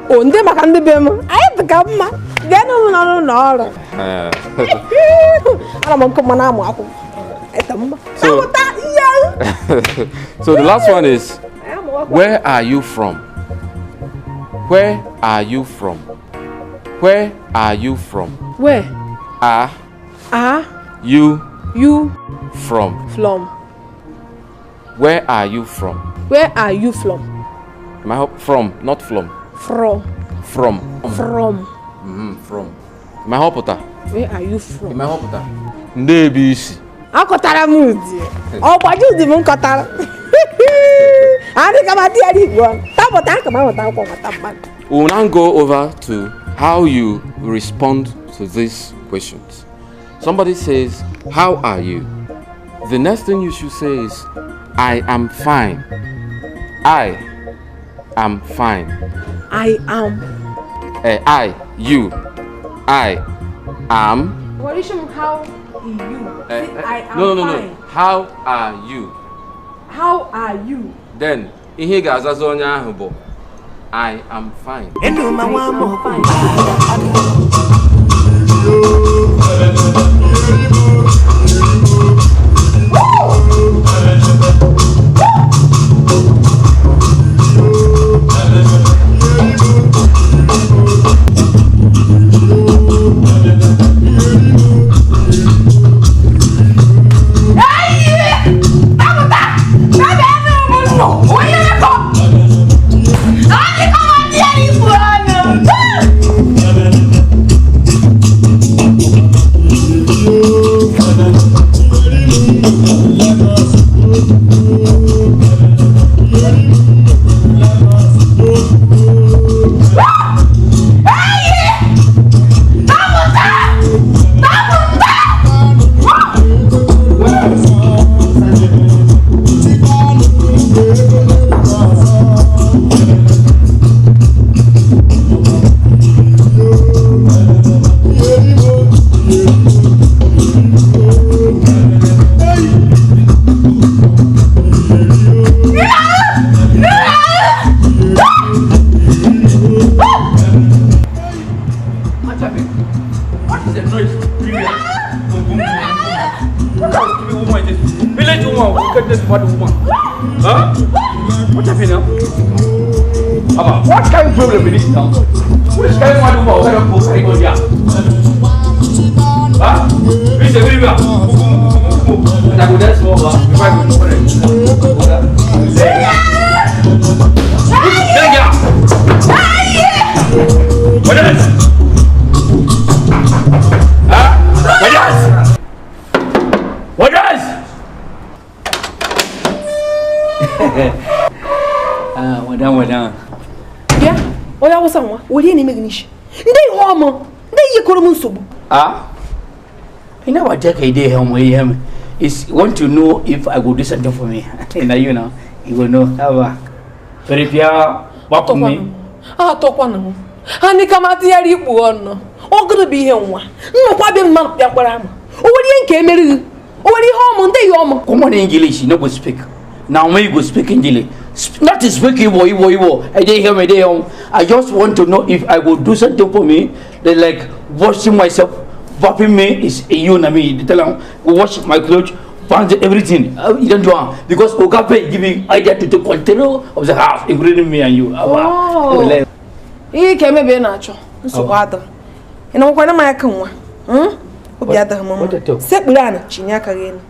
Oh, ndị maka ndị be m. Anyị dị ka mma. Bịa n'ụlọ n'ụlọ ọrụ. Ana m nkụ mma na-amụ akwụkwọ. So the last one is, where are you from? Where are you from? Where are you from? Where are you from? From. Where are you from? Where are you from? My hope from, not from. From. From. From. From. My hope. Where are you from? My hope. Ndebisi. Akọtara m ụdị. Ọgbaji ụdị m nkọtara. Adị ka ma di ya igbo. Tapụta aka ma nweta akwụkwọ nweta mmadụ. We will now go over to how you respond to these questions. Somebody says, how are you? The next thing you should say is, I am fine. I am fine. I am. I, you. I am. What is how you? I am no, fine. No. How are you? How are you? Then, ihe ga-azaza onye ahụ bụ, I am fine. Enuma nwa m. What kind of problem is this now? Which kind of one woman carry on here? Huh? Which every man? I go there small, before I go to What is? Huh? What is? What is? Ah, well done, well done. Bịa, onye awụsa nwa, were na-eme gị n'isi. Ndị ihe ọmụ, ndị ihe kọrọ m nsogbu. Ah? Ị na-awaje ka ide ihe ọmụ ihe m. Is want to know if I go do something for me. Now you know, you go know. How prepare what me. Ah, talk one. Hani kama tiyari ikpu ọnụ. Ọ gụrụ bụ ihe nwa. Nnukwu abịa mmadụ bịakwara ama. O nwere ihe nke emerighị. O nwere ihe ọmụ ndị ya ọmụ. Common English, you no go speak. Now when you go speak English, not to speak Igbo, Igbo, Igbo. I didn't hear me there. I just want to know if I go do something for me. They like washing myself, wrapping me is a you and me. They tell them wash my clothes, pants, everything. You don't do it because Ogape give me idea to take control of the house, including me and you. Oh. Ihe ka emebe na-achọ nsogbu adịghị. Ị na-nwekwana m aka nwa? Obi adịghị m mma. Sekpuru anụ chinye aka gị elu.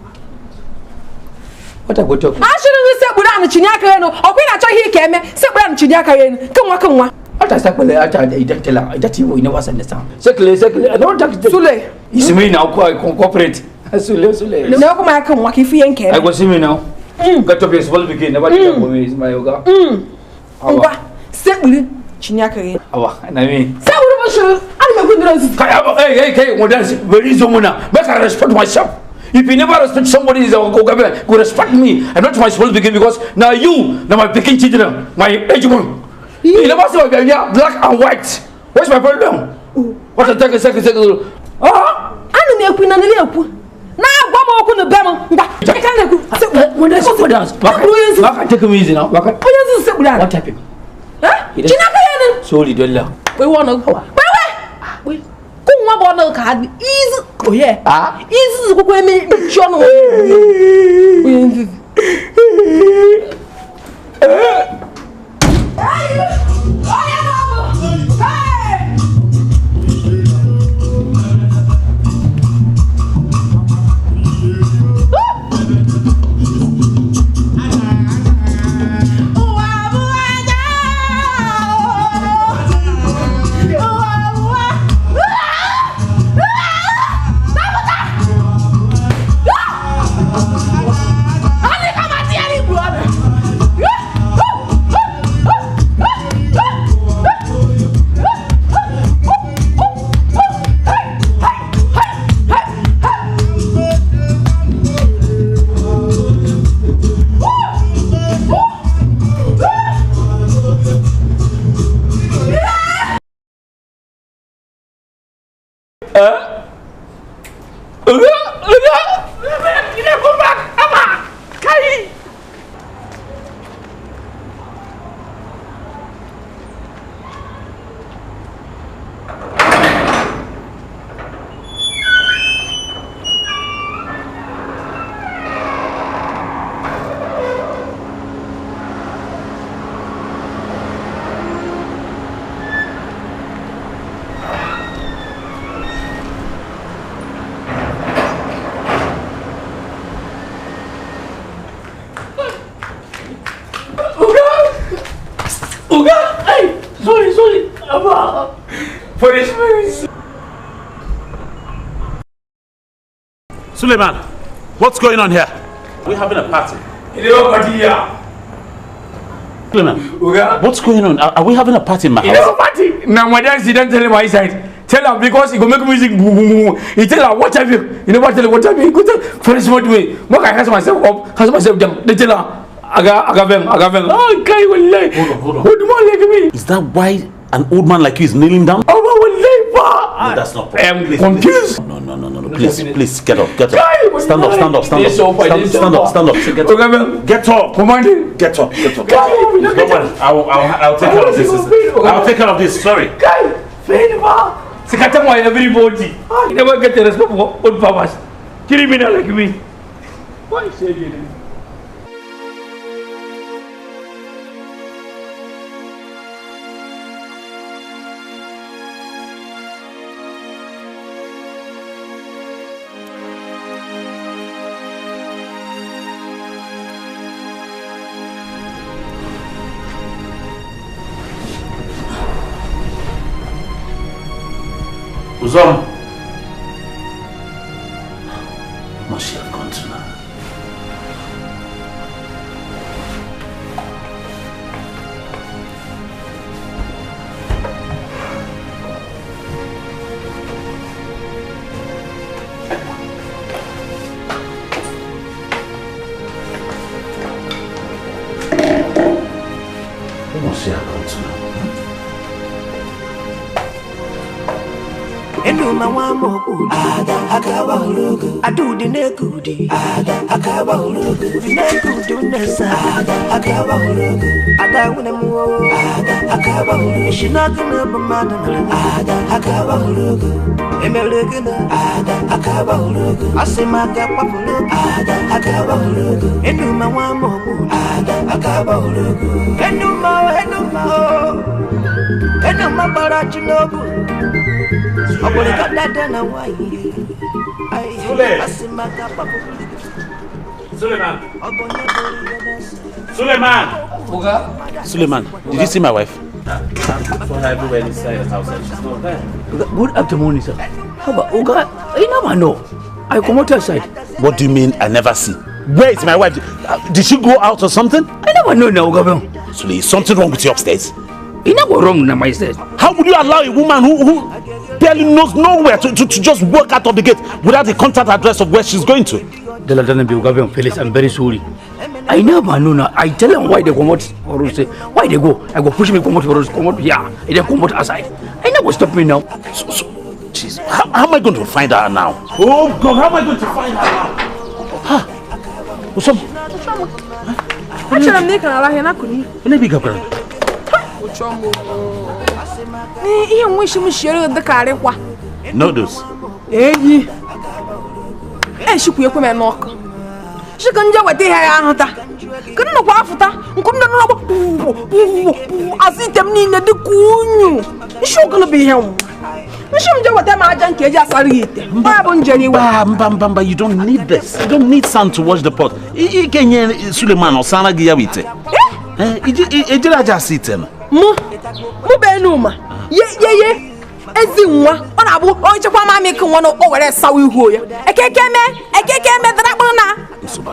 Achịrị gị sekpuru anụ chinye aka gị elu. Ọkwa ị na-achọ ihe ka eme sekpuru anụ chinye aka gị elu. Ke nwa. Sule. It's me now, cooperate. Sule, Sule. Na ọkwa m aka nwa ka ifu ihe nke eme. I go see me now. Get up your small pikin, never take for me. It's my yoga. Ngwa, sekpuru. Chinyaka. Awa, na me. Hey, hey, hey, make I respect myself. If you never respect somebody, go respect me. I'm not my small pikin because now you, now my pikin children, my age one. You never see my baby, black and white. What's my problem? What a second. Ah? I'm not going to Take me easy now. What happened? Sorry, Dolla. We want to go. Wait. Come on, card. Easy. Oh, yeah. Ah, easy. Suleiman, what's going on here? We're having a party. Party here. Suleiman, what's going on? Are we having a party in my house? Party. Now my dad, he don't tell him my side. Tell him because he go make music. He tell her what have you? You never tell him what have you? He go tell for smart way. Make I cast myself up, cast myself down. They tell her, aga vem. Oh, guy will lie. Hold on. Old man like me. Is that why an old man like you is kneeling down? Oh, will No, that's not I am confused. No. Please, please, get up, get up. Stand up, stand up, stand up. Stand up, stand up. Get up. Get up. Command. Get up, get up. Don't worry. I'll take care of this. I'll take care of this. Sorry. Everybody. I never get the respect for old farmers. Criminal like me. Why say you? Uzom. Must she have gone to now? What must she have gone to now? Enuma wa moku ada akaba hulugu adu nekudi ada akaba hulugu nekudi unesa ada akaba hulugu ada unemu ada akaba hulugu shinaka na bamada ada akaba hulugu emelegena ada akaba hulugu asimaka papulu ada akaba hulugu enuma wa moku ada akaba hulugu enuma enuma enuma barachinobu. Suleiman. Suleiman. Suleiman, did you see my wife? I saw her everywhere inside the house. She's not there. Good afternoon, sir. How about Oga? I never know. I come out outside. What do you mean I never see? Where is my wife? Did she go out or something? I never know now, Oga. Sule, is something wrong with you upstairs? It never wrong now, my side. How would you allow a woman who barely knows nowhere to just walk out of the gate without the contact address of where she's going to? Felix, I'm very sorry. I never know now. I tell them why they come out or say why they go. I go push me come out or come out here. They come out outside. I never stop me now. So jeez, how am I going to find her now? Oh God, how am I going to find her now? Huh? What's up? Noodles. Eyi. Eshikwu ekwe me n'ọkụ. Shika nje weta ihe ya ahụta. Kedu nọkwa afụta? Nkụ ndị nọ azụ ite m niile dịka unyu. Nshi okolo bụ ihe nwa. Nshi m je weta m aja nke eji asara gị ite. Mba bụ njere iwe. Mba mba, you don't need this. You don't need sand to wash the pot. Ị ga-enye Suleiman ọsara gị ya bụ ite. Eh, ejiri aja asa ite na. Mụ bụ Enuma. Ye ye ezi nwa ọ na-abụ onye chekwa mamị ka nwa na o were sawa ihu ya. Ekeke eme dara kpụrụ na. Nsogbu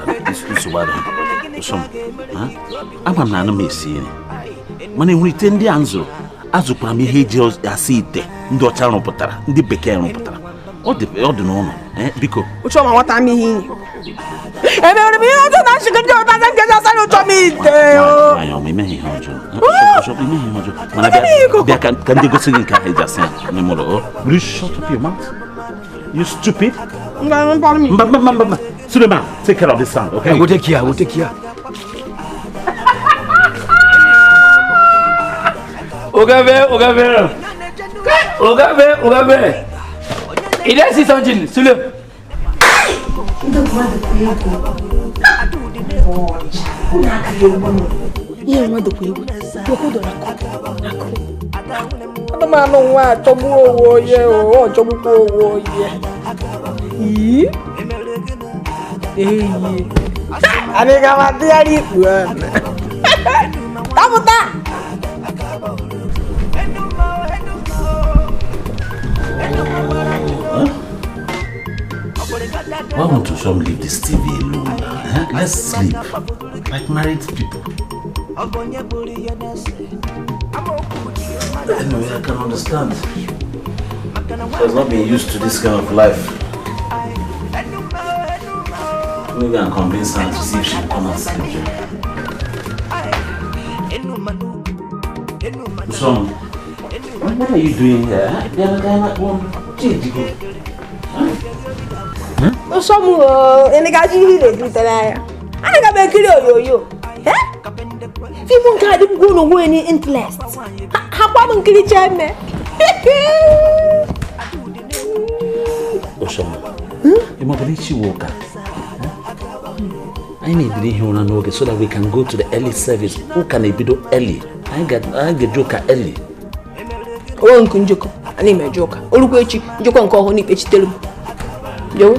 ama m na anụ m esi nri. Mana enwere ite ndị a m zụrụ, azụkwara m ihe eji asa ite ndị ọcha rụpụtara, ndị bekee rụpụtara. Ọ dị n'ụlọ. Biko. Ụchọ ma nwata m ihe inyi. Emere m ihe ọjọọ na nshịkọ ndị ọta nke eji asa ụchọ m ite. Nwaanyị ọma, imeghị ihe ọjọọ. Imeghị ihe ọjọọ. Mana bịa ka ndị gosi gị nke ahụ eji asa ya n'ime ụlọ. Will you shut up your mouth? You stupid. Mba. Suleiman, take care of this son, okay? I will take care, Ogabe. Il est 600 Sule. Why won't you some leave this TV alone now? Eh? Let's sleep like married people. Anyway, I can understand. She has not been used to this kind of life. Maybe I'll convince her to see if she will come and sleep here. Son, what are you doing here? Interest. I need to be so that we can go to the early service. Who can do early? I get joker early. Oh, Uncle I need my joker. Olukuechi, Joker and call Honey Pechitelum. Joe?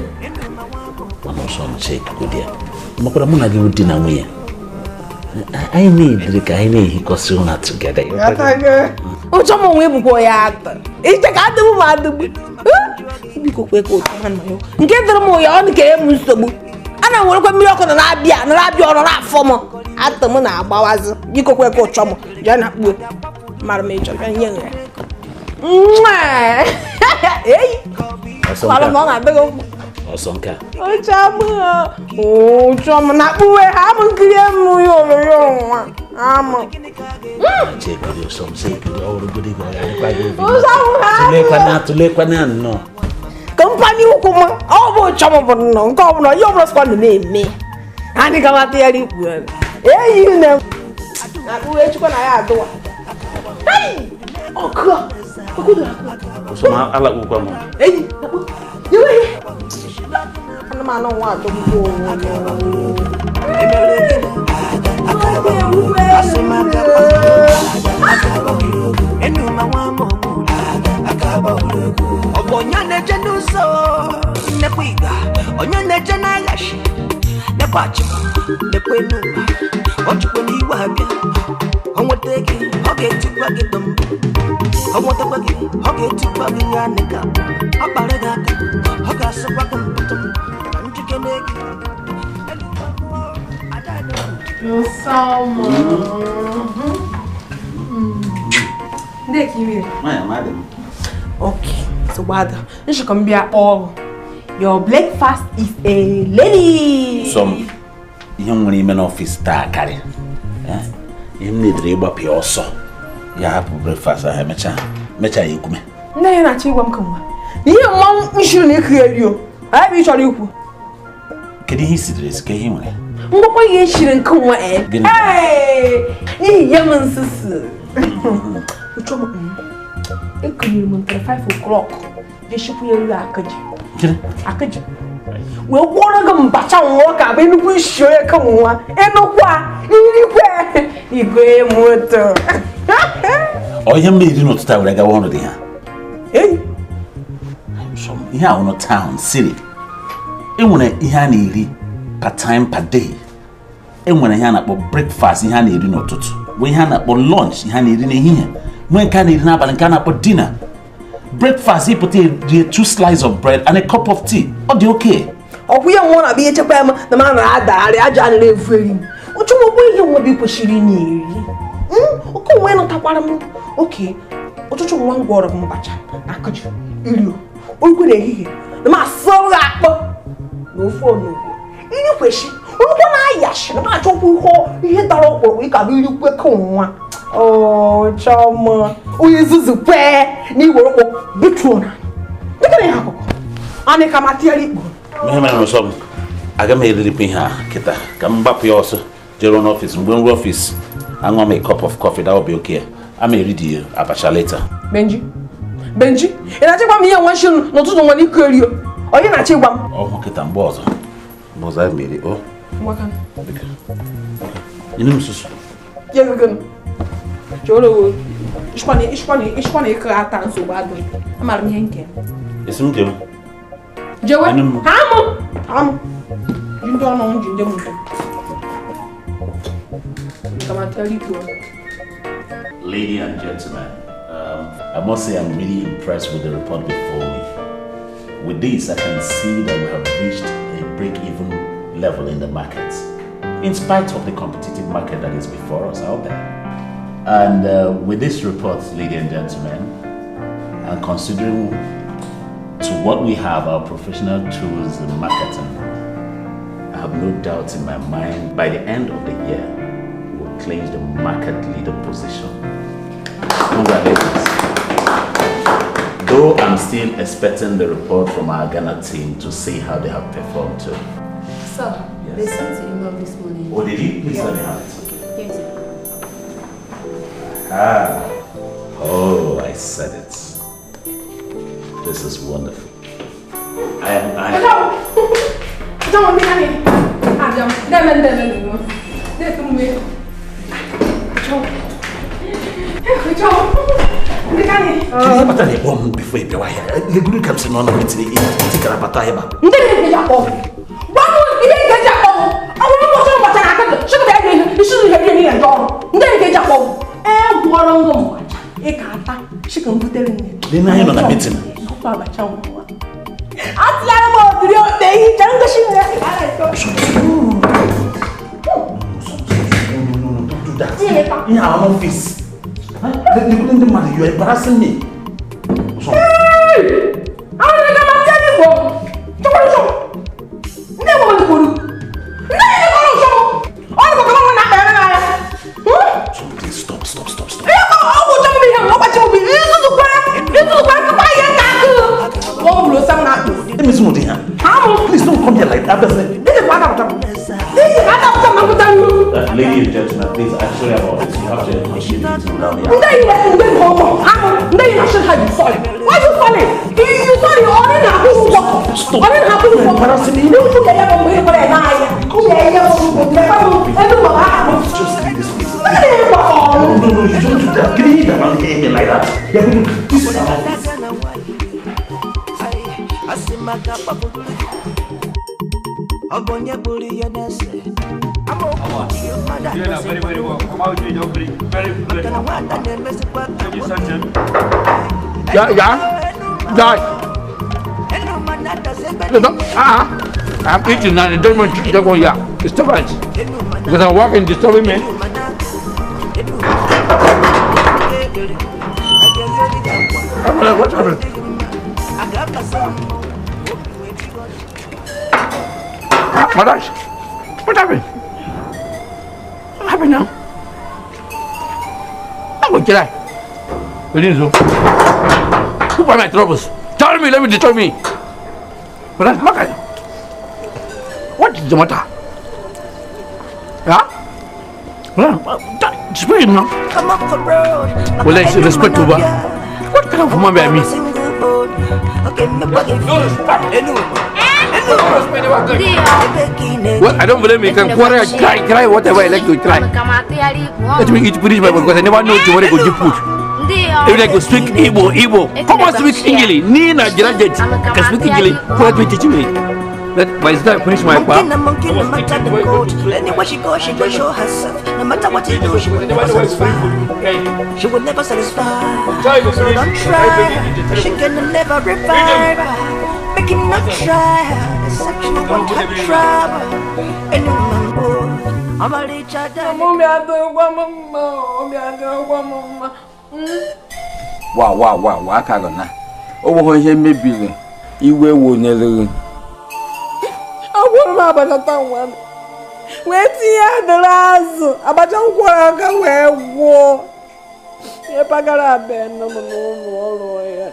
I'm also on check, good dear. Makamuna give dinner. I need the guy he goes sooner together. Oh, someone will go out. It's the cat who had the get the more on came. And I will come here on an abia and abia on that former at the Mona Bawaz. You go where go chum, Jana would Madam Major and younger. Hey, Osonka. Oh, chum, oh, chum, not where I'm Amụ. Chekiri ụsọ m sekiri ọrụ godi gị ọ ga-adịkwa gị obi. Tụlekwana nnọọ. Kampani ụkwụ m ọ bụ ụchọ m bụ nnọọ nke ọbụla ihe ọbụla sịkwa nọ na-eme. Anyị gamata ya rikpu eyi na akpụwe echukwa na ya adụwa. Ọkụ ụsọ m alakpụkwa m. Eyi iwe anụmanụ nwa adọgbu onwe. Onye na-eje n'ụzọ nnekwa ịga, onye na-eje n'aghachi nekwa achịkwa nekwa enuma ọ chụkwa n'iwe abịa ọ nweta gị ọ ga-etikwa gị dọm ọ nwetakwa gị ọ ga-etikwa gị ya nịka ọ kpara gị aka ọ ga-asịkwa gị mpụtụ na njikere gị. Okay, so what? Your breakfast is a lady. Some ihe nwere ime n'ọfịs taa karị. Ihe m na-edere ịgbapụ ọsọ ya hapụ breakfast ahụ emechaa ya ekwume. Nne ya na-achọ ịgwa m ka nwa. Na ihe mmanwụ nshiri na ekugheri o. Anyị bụ ịchọrọ ikwu. Kedu ihe i sidere esi ka ihe nwere? Ngwakwa ihe shiri nke nwa e. Ee! N'ihi ya m nsusu. Ucho m. Ekunyere m ntere 5 o'clock. Jeshipụ ya elu akaji. Akaji. Wee gwọrọ gị mbacha nwa ka bụ nnukwu isi onye ka nwa. Enukwa irikwe igwe moto. Ọ ihe m na-eri n'ụtụtụ a were gawa ọrụ dị ha. Ee. Ihe ahụ nọ town city. E nwere ihe a na-eri per time per day. E nwere ihe a na-akpọ breakfast, ihe a na-eri n'ụtụtụ. Nwee ihe a na-akpọ lunch, ihe a na-eri n'ehihie. Nwee nke a na-eri n'abalị, nke a na-akpọ dinner. Breakfast, you put 2 slices of bread and a cup of tea. Ọ dị okay. Ọ bụ ihe nwa na-abịa ihe chekwa ya na ma na-adagharị aja a na-efu eri m. Ụchọ m ihe nwa bụ kwesịrị na-eri. Oke onwe nụtakwara m. Oke, ụtụtụ nwa m gwọrọ m mbacha akụji iri ogwe n'ehihie na m asọrọ gị akpọ na ofe onugbu. Iri kwesị orukwe na-ayashi na m achọkwa ihe dara ọkpụrụkpụ ịka bụ irikwe ka nwa. Chọma onye nzuzu kwee na iwere ụkpọ butuo na dịka na ihe akụkọ anyị ka ma tinyere ikpo. Ihe mere n'ụsọ m aga m eririkwa ihe a kịta ka m gbapụ ya ọsọ jere n'ọfịs. Mgbe m ruo ọfịs aṅụọ m a cup of coffee, that will be okay. I'm eri the abacha later. Benji ị na-achọ ịgwa m ihe nwa nshi n'ụtụtụ nwa n'iko erio onye na-achọ ịgwa m? Ọhụ kịta mgbe ọzọ aga m eri o. Nyere m susu. Choro ishkwana ịkọ ata nsogbu adịghị. Amara m ihe nke. Esi m jewe. Jewe? Amụ! Amụ! Ji ndị ọnụ m ji ndị m ntụ. Ladies and gentlemen, I must say I'm really impressed with the report before me. With this, I can see that we have reached a break-even level in the market, in spite of the competitive market that is before us out there. And with this report, ladies and gentlemen, and considering to what we have, our professional tools in marketing, I have no doubt in my mind, by the end of the year, we will claim the market leader position. Congratulations. Though I'm still expecting the report from our Ghana team to see how they have performed too. Sir, yes. They sent the email this morning. Oh, did you? Please let me have it. Okay, here is it. Ah, oh, I said it. This is wonderful. I before you Don't do that. In our office. You are embarrassing me. Please, I'm sorry about this. You have to continue the meeting without me. Sorry. Why you sorry? You sorry? Stop. Just leave this place. No, no, you don't do that. Can you hear that? Like that. Yeah, this is our office. Very, very well. Very, very well. Yeah, yeah. Yeah. I'm eating now. Don't want to go here. Disturbance. Because I'm walking, disturbing me. What happened? Madas, what happened? What happened now? I'm going to die. Who are my troubles? Tell me, let me destroy me. But what is the matter? Huh? Explain now. Well, let's respect over. What kind of woman I mean? No respect. Well, I don't blame you. You can quarrel, cry, whatever I like to cry. Let me eat finish my because I never know tomorrow go give food. If I could speak Igbo, come on, speak English. Nina, Jirajet, can speak English. What will teach me? Let by the time I finish my part. Anywhere she goes, she will show herself. No matter what you do, she will never satisfy. She will never satisfy. So don't try. She can never revive. Make him not try. Except you want her trouble. Wow, wow, wow, wow, aka gọ na. O nweghị ihe mebiri iwe wonyere gị. Agwọrọ m abacha taa nwa m. Wee tinye adịrị azụ, abacha nkwọrọ aka wee gwụọ. Ihe pagara be nne m n'ụlọ ọrụ ya.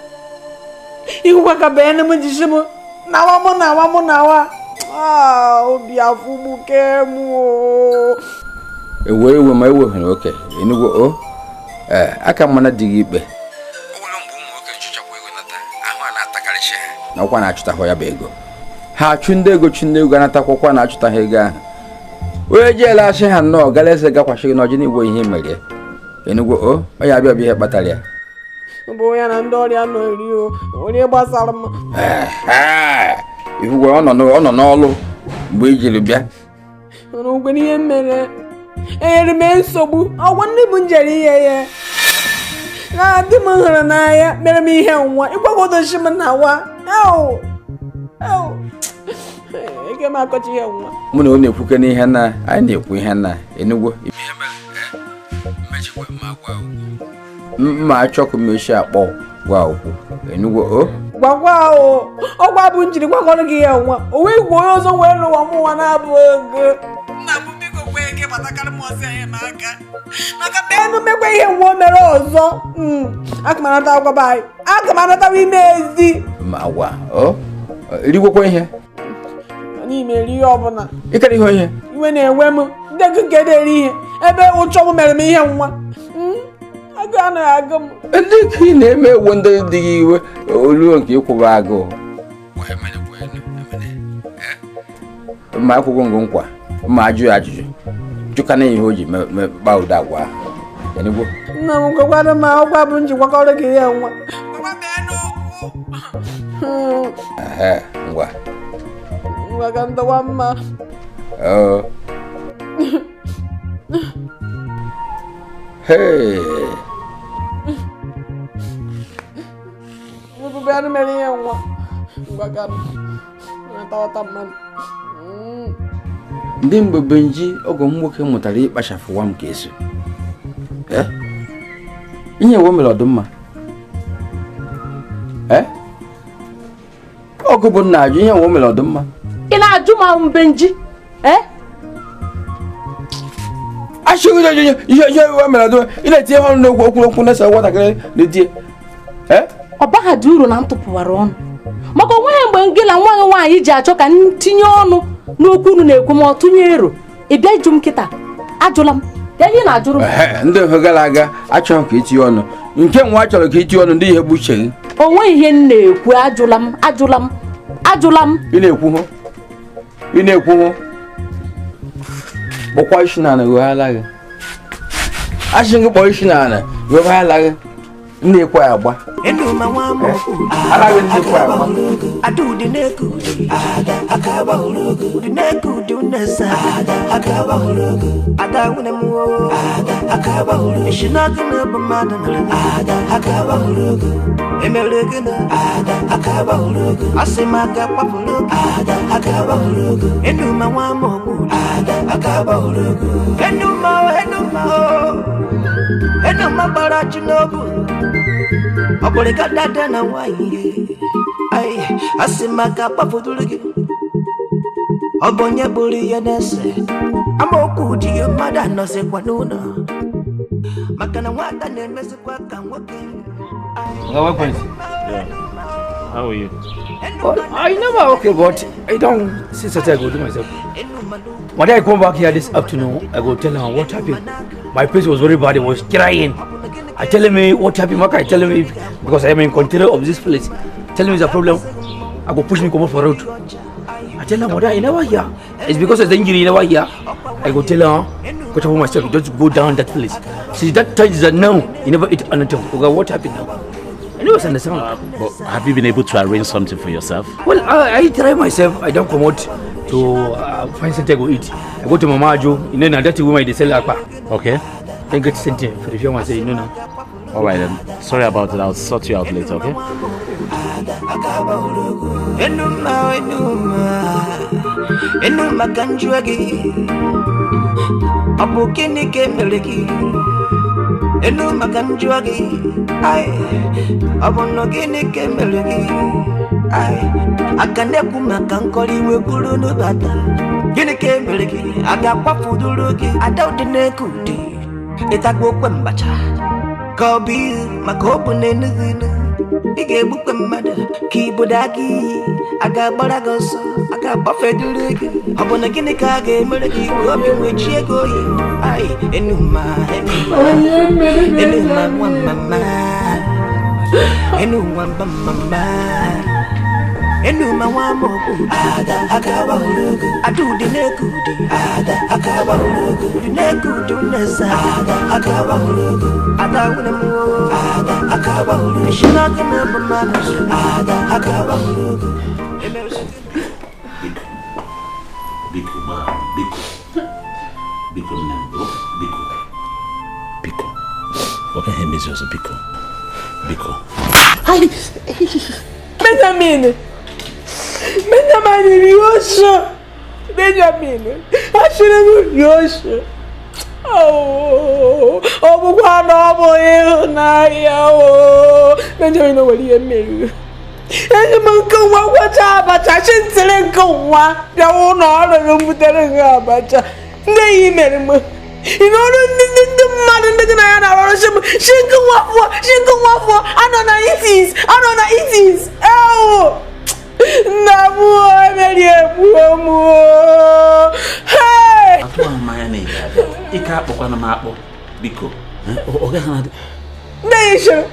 Ihụkwa ka be nne m ji shi m nawa mụ nawa mụ nawa. Ah, obi afụgbuke m o. Ewe ewe ma ewe oke. Enugwu o. Aka mana dị gị ikpe. Na ọkwa na-achụtahụ ya bụ ego. Ha achụ ndị ego chi ndị ego anatakwakwa na-achụtaghị ego ahụ. Onye jeela asị ha nnọọ gara eze gakwasị gị n'ọjị n'igwe ihe mere. Enugwu o, onye abịa bụ ihe kpatara ya. Bụ ya na ndị ọrịa nọ eri o, onye gbasara m. Ihugo ọ nọ n'ọlụ mgbe i jiri bịa. Mana ihe mere enyere m nsogbu ọgwụ ndị bụ njere ihe ya. Na di m hụrụ n'anya mere m ihe nwa ịgwagodochi m na wa. Ike m akọcha ihe nwa. Mụ na ọ na-ekwuke n'ihe na anyị na-ekwu ihe na Enugwu. Mma achọkụ mechi akpọ gwa okwu Enugwu o. Gwagwa o, ọgwa bụ njiri gwakọrọ gị ihe nwa. O wee gwa onye ọzọ wee lụwa m nwa na-abụ ego. Nna m biko kwee ike gbatakara m ọsọ enyemaka. Maka enu mekwa ihe nwa o mere ọzọ. Aga m anata agwa be anyị. Aga m anatawa ime ezi. Ma agwa o, rigwekwa ihe. Anyị eme ihe ọbụla. Ịkara ihe ihe. Iwe na-ewe m ndị gị nke na-eri ihe ebe ụchọ m mere m ihe nwa. Agụ anaghị agụ m. Ndị ka ị na-eme ewu ndị dị gị iwe oluo nke ịkwụba agụụ. Ma akwụkwọ ngụ nkwa ma ajụ ya ajụjụ jụkana ihe o ji kpaa ụda agwa ahụ. Enugwu. Nna m gwakwara m ọgwa bụ njikwakọrọ gị ihe nwa. Ngwa. Ngwa ka ndọwa mma. Hey. Ebube anụ mere ihe nwa. Ngwa ka na-atawata mmadụ. Ndị mgbe Benji ọgọ m nwoke mụtara ịkpachapụwa m ka eso. Ihe ewe mere ọdụmma. Ọgụ bụ nna ajụ ihe ewe mere ọdụmma. Ị na-ajụ ma Benji? Achịghị ihe ewe mere ọdụmma. Ị na-etinye ọnụ n'okwu okwu okwu na-ese nwatakịrị na-etie. Ọ baghị dị uru na m tụpụwara ọnụ. Maka onweghị mgbe gị na nwa gị nwaanyị ji achọ ka m tinye ọnụ n'okwu unu na-ekwu ma ọ tụnye ero. Ị bịa ịjụ m kịta, ajụla m. Ka ihe na-ajụrụ m. Ndị ofe gara aga achọghị ka itinye ọnụ. Nke nwa chọrọ ka itinye ọnụ ndị ihe bụ uche gị. O nweghị ihe m na-ekwu, ajụla m, ajụla m, ajụla m. Ị na-ekwu hụ? Ị na-ekwu hụ? Kpọkwa isi n'ala ghọghala gị. Asị gị kpọọ isi n'ala ghọghala gị. Ndị ekwe agba. Ala gị ndị ekwe agba. Adudi nekudi, ada akaba ulogu. Udi nekudi unesa, ada akaba ulogu. Ada unemuo, ada akaba ulogu. Ishinaga na bamada na, ada akaba ulogu. Emelegena, ada akaba ulogu. Asimaka papulogu, ada akaba ulogu. Enuma wa mogu, ada akaba ulogu. Enuma, enuma, enuma barachinobu. Oboleka dada na waye. Ai, asimaka papudulugi. Obonye buli yenese. Amoku diyo mada no se kwanuna. Makana wata nemesi kwa kanwoke. Yeah. How are you? Well, I never okay, but I don't see such I go do myself. When I come back here this afternoon, I go tell her what happened. My place was very bad, I was crying. I tell him what happened, Maka, I tell him because I am in control of this place. Tell him it's a problem. I go push me come off for road. I tell her, mother, I never hear. It's because of the injury, I never hear. I go tell her, go to myself, just go down that place. See, that time is that now, you never eat anything. Okay, what happened now? I never understand. But have you been able to arrange something for yourself? Well, I try myself. I don't come out to find something to eat. I go to Mama Jo, you know, that woman they sell akpa. Okay. Then get something for the young one, say, you know now. All right then. Sorry about it. I'll sort you out later, okay? Enuma, enuma, enuma kanjuagi. Abukini kemeleki. Enuma kanjuagi. Ai, abonogini kemeleki. Ai, akaneku makankoli wekulu nubata. Gini kemeleki. Agakwafudurugi. Adaudinekudi. Itagwokwe mbacha. Kobi makobu nenugunu. Ige bukwe mmadụ ka ibodo aka iyi a ga-agbara gị ọsọ a ga-agbafeduru gị ọ bụ na gịnị ka a ga-emere gị ka obi nwechie gị oyi ai enuma enuma enuma nwa mama enuma mba mama enuma nwa mokwu ada akaba ulogu adudi nekudi ada akaba ulogu udi nekudi unesa ada akaba ulogu ada unemuo ada akaba ulogu ishinaga na bamada ada akaba ulogu. Biko ma biko biko nnem biko biko oke ha emezi ọzọ biko biko. Benjamin! Benjamin Yosha! Benjamin! Achịrị Yosha! Oh, ọ bụkwa na ọ bụ ịhụnanya o! Benjamin o nwere ihe mmeri. Eji m nke nwa gwacha abacha, chi ntịrị nke nwa bịawa ụlọ ọrụ m butere gị abacha. Ndị enyi mere m. Ị na ọrụ ndị mmadụ ndị gị na ya na-arụ ọrụ shi nke nwa fụọ, shi nke nwa fụọ, anọ na itis, anọ na itis, ewu! Nna m emeri egbuo m. Hey! Atụwa m anya na ị ga-abịa. Ike akpọkwana m akpọ, biko. Ọ gaghị na-adị. Nne ya chere,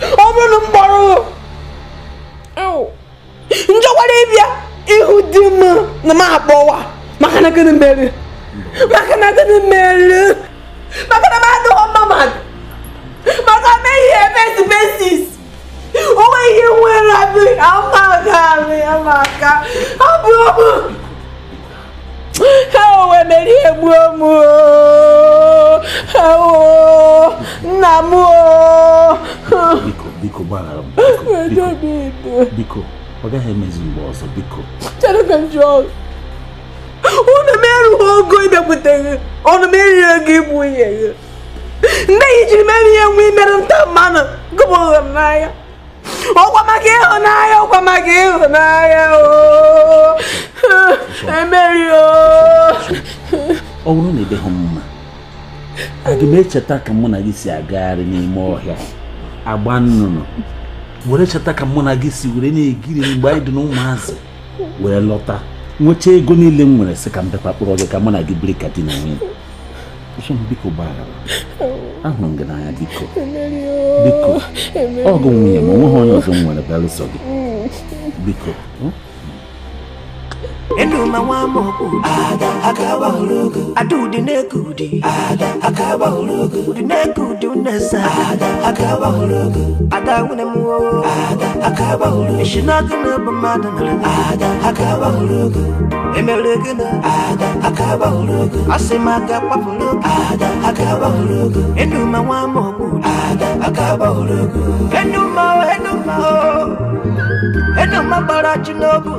ọ bụrụ na m kpọrọ njọkwara ịbịa ịhụ di m na m akpọwa maka na gịnị mere? Maka na gịnị mere? Maka na m adịghị mma mmadụ. Maka na ihe face faces. O nweghị ihe nwere abụ amaka amaka abụ ọbụ. Ewe mere ihe gbuo m. Ewo nna m. Biko biko gbaghara m. Biko biko ọ gaghị emezi mgbe ọzọ biko. Chere ka m jụọ. Unu merughị ogo ịbịakwute gị. Unu meriri ego ịbụ nwunye gị. Nne ya jiri mere ihe nwa imerụ nta mmanụ gụbụrụ m n'anya. Ọkwa maka ịhụnanya, ọkwa maka ịhụnanya o. Emeri o. Ọ bụrụ na ị dịghị mma, aga m echeta ka mụ na gị si agagharị n'ime ọhịa agba nnụnụ were cheta ka mụ na gị si were na-egiri mgbe anyị dị n'ụmụazị were lọta nwechaa ego niile m nwere sị ka m bịakwa kpọrọ gị ka mụ na gị biri ka di na nwunye. Ụsọ m biko gbaghara. Ahụrụ m gị n'anya biko. Biko. Ọ gụ nwunye m, onweghị onye ọzọ m nwere belụsọ gị. Biko. Enuma nwa mokwu ada akaba ologo adudi nekudi ada akaba ologo udi nekudi unesa ada akaba ologo ada wune muo ada akaba ologo ishinaku na bamada ada akaba ologo emelegena ada akaba ologo asimaka papulo ada akaba ologo enuma nwa mokwu ada akaba ologo enuma enuma enuma bara chinobu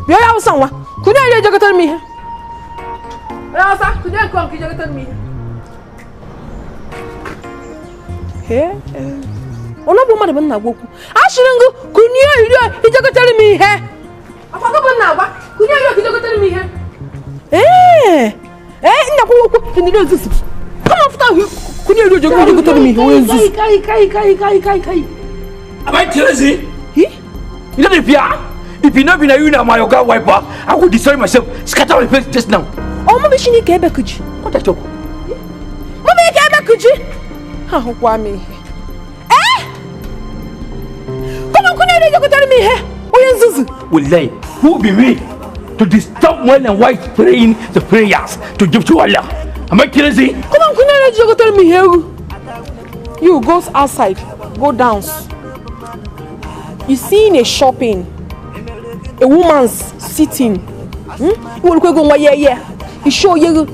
Bịa ya awụsa nwa kụnye eri ejekọtara m ihe. Onye awụsa kụnye nke ọnkụ ejekọtara m ihe. Ọnụ bụ mmadụ bụ nna gwa okwu. Ashịrị ngụ kụnye eri ejekọtara m ihe. Akwa gị bụ nna agwa kụnye eri ejekọtara m ihe. Ee ee nna kwa okwu kụnye ozuzu. Come on, kụnye eri ejekọtara m ihe onye nzuzu. Kai. Am I crazy? You know the fear? If you not been a you now, my yoga wiper, I would destroy myself, scatter my face just now. Oh, mommy, she need to kuji. What I talk? Mommy, you can't kuji. Ah, what me? Eh? Come on, come on, you tell me here. Oh, Zuzu. Wallahi, who be me to disturb when and wife praying the prayers to give to Allah? Am I crazy? Come on, come on, you tell me here. You go outside, go down. You see in a shopping. A woman's sitting. You will go yeah yeah. You show you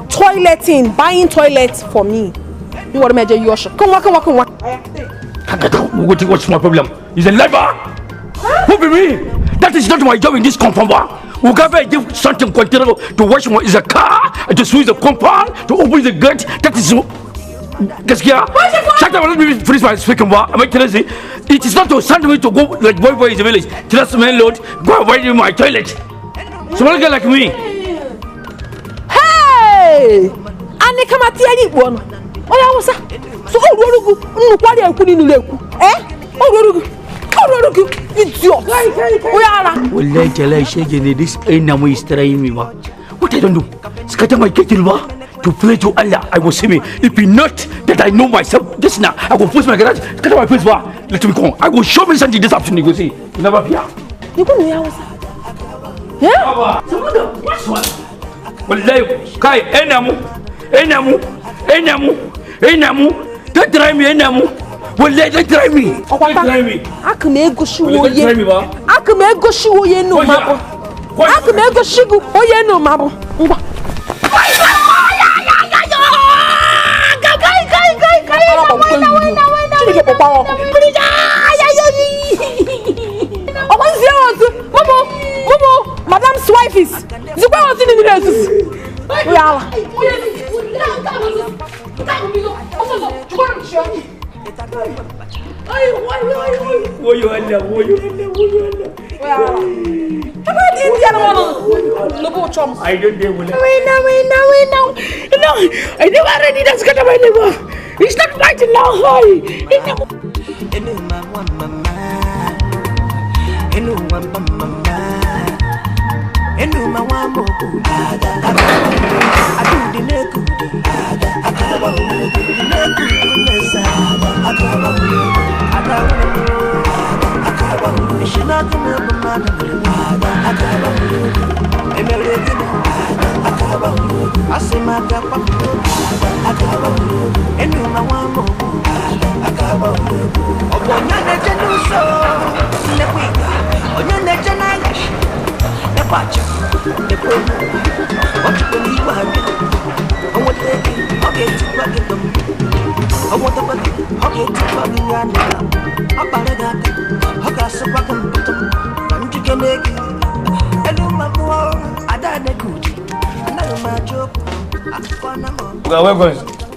toileting, buying toilet for me. You want to measure your shop? Come on, come on, come on. What's my problem? Is a liar. Who be me? That is not my job in this compound. We can't give something container to wash my is a car, to sweep the compound, to open the gate. That is. Shut up, let me finish my speaking. Am I crazy? It is not to send me to go like boy in the village. Just man load, go and wait in my toilet. Small girl like me. Hey! Ane kama tiani one. Oh, yeah, so oh, eh? Oh, idiot. Oh, this enemy is trying me. What I don't do? Scatter my kettle. To pray to Allah, I will see me. If he not that I know myself, just now, I will push my garage, scatter my face, let me go. I will show me something this afternoon, you will see. You never fear. You go to yeah? What's one? Wallahi, Kai, Enamu, Enamu, Enamu, Enamu, don't try me, Enamu. Wallahi, don't try me. Don't try me. I can make go shoe. I can make go shoe, no, mabo. I can make go shoe, no, mabo. Madam's wife is. I don't know. No, I never ready. That's got my liver. It's not fighting now.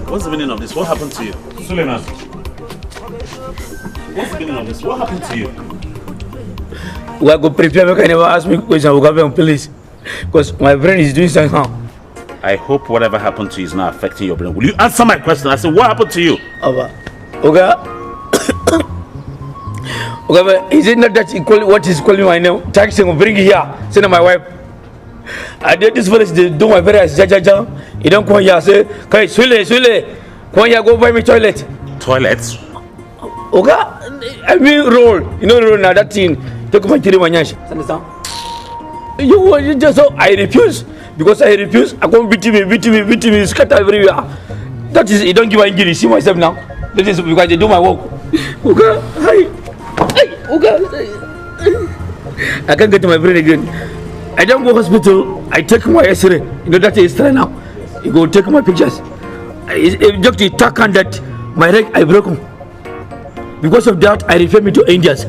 What's the meaning of this? What happened to you? Suleiman. What's the meaning of this? What happened to you? We go prepare, make I never ask me question, we go please. Because my brain is doing something. I hope whatever happened to you is not affecting your brain. Will you answer my question? I said, what happened to you? Oba. Oga. Okay, is it not that equal, what is calling my name? Taxi will bring here. Send my wife. I did this village, they do my parents. Ja, ja, ja. You don't come here, say, okay, Sule, Sule. Come here, go buy me toilet. Toilet? Okay, I mean roll. You know roll now, that thing. Take my chili manyash. Understand? You just so I refuse. Because I refuse, I come beat me, scatter everywhere. That is, you don't give angry. See myself now. That is because they do my work. Okay, hi. Okay. I can't get to my brain again. I don't go hospital. I take my X-ray. You know that is now. You go take my pictures. If doctor talk on that, my leg I broke. Because of that, I refer me to Indians.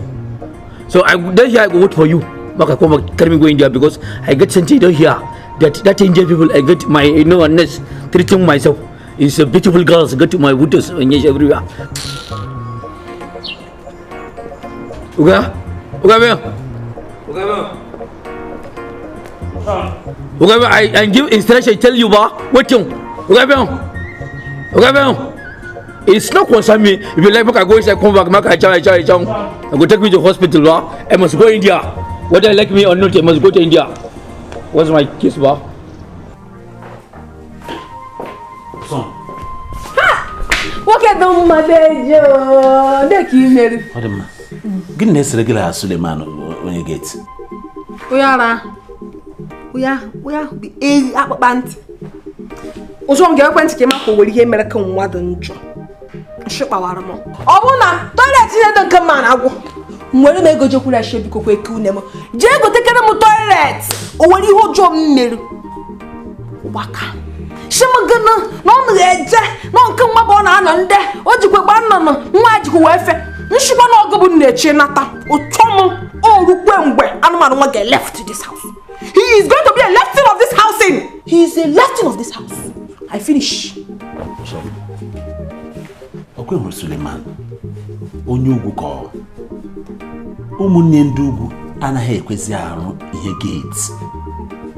So I then here I go vote for you. But I come back, carry me go India because I get sent here that Indian people I get my you know nurse treating myself. It's a beautiful girls get to my waters and everywhere. Okay? Okay, man. Okay, man. Okay, I give instruction, I tell you, ba. Wait, okay, man. Okay, man. It's not concern me. If you like, I go inside, come back, I I go take me to hospital, ba. I must go India. Whether you like me or not, I must go to India. What's my case, ba? Son. Ha! Nwoke dị mma dejo. Ndị ka i mere. Ọ dị mma. Gịnị na-esere gị na Suleman onye gate? Onye ara. Onye ahụ bụ eyi akpụkpa ntị. Ụzọ m ga-ekwe ntị ka ị maka o nwere ihe mere ka nwa dị njọ. Nshi kpawara m. Ọ bụrụ na toilet ihe dị nke mma na-agwụ. Nwere m ego jekwuru ashe biko kwe ka une m. Jee gotekere m toilet. O nwere ihe ọjọọ m mere. Ụgbaka. Shimagana, no eje, no nke nwa bụ ọ na-anọ ndị, o jikwa gba nnụnụ, nwa jikwa wee fe. Nshikwa na ọgụ bụ na-eche nata. Ụtọ m orukwe mgbe anụmanụ nwa ga left this house. He is going to be a lefting of this housing. He is a lefting of this house. I finish. So, okwe hụrụ Suleman, onye ugwu ka ọ. Ụmụnne ndị ugwu anaghị ekwezi arụ ihe gate.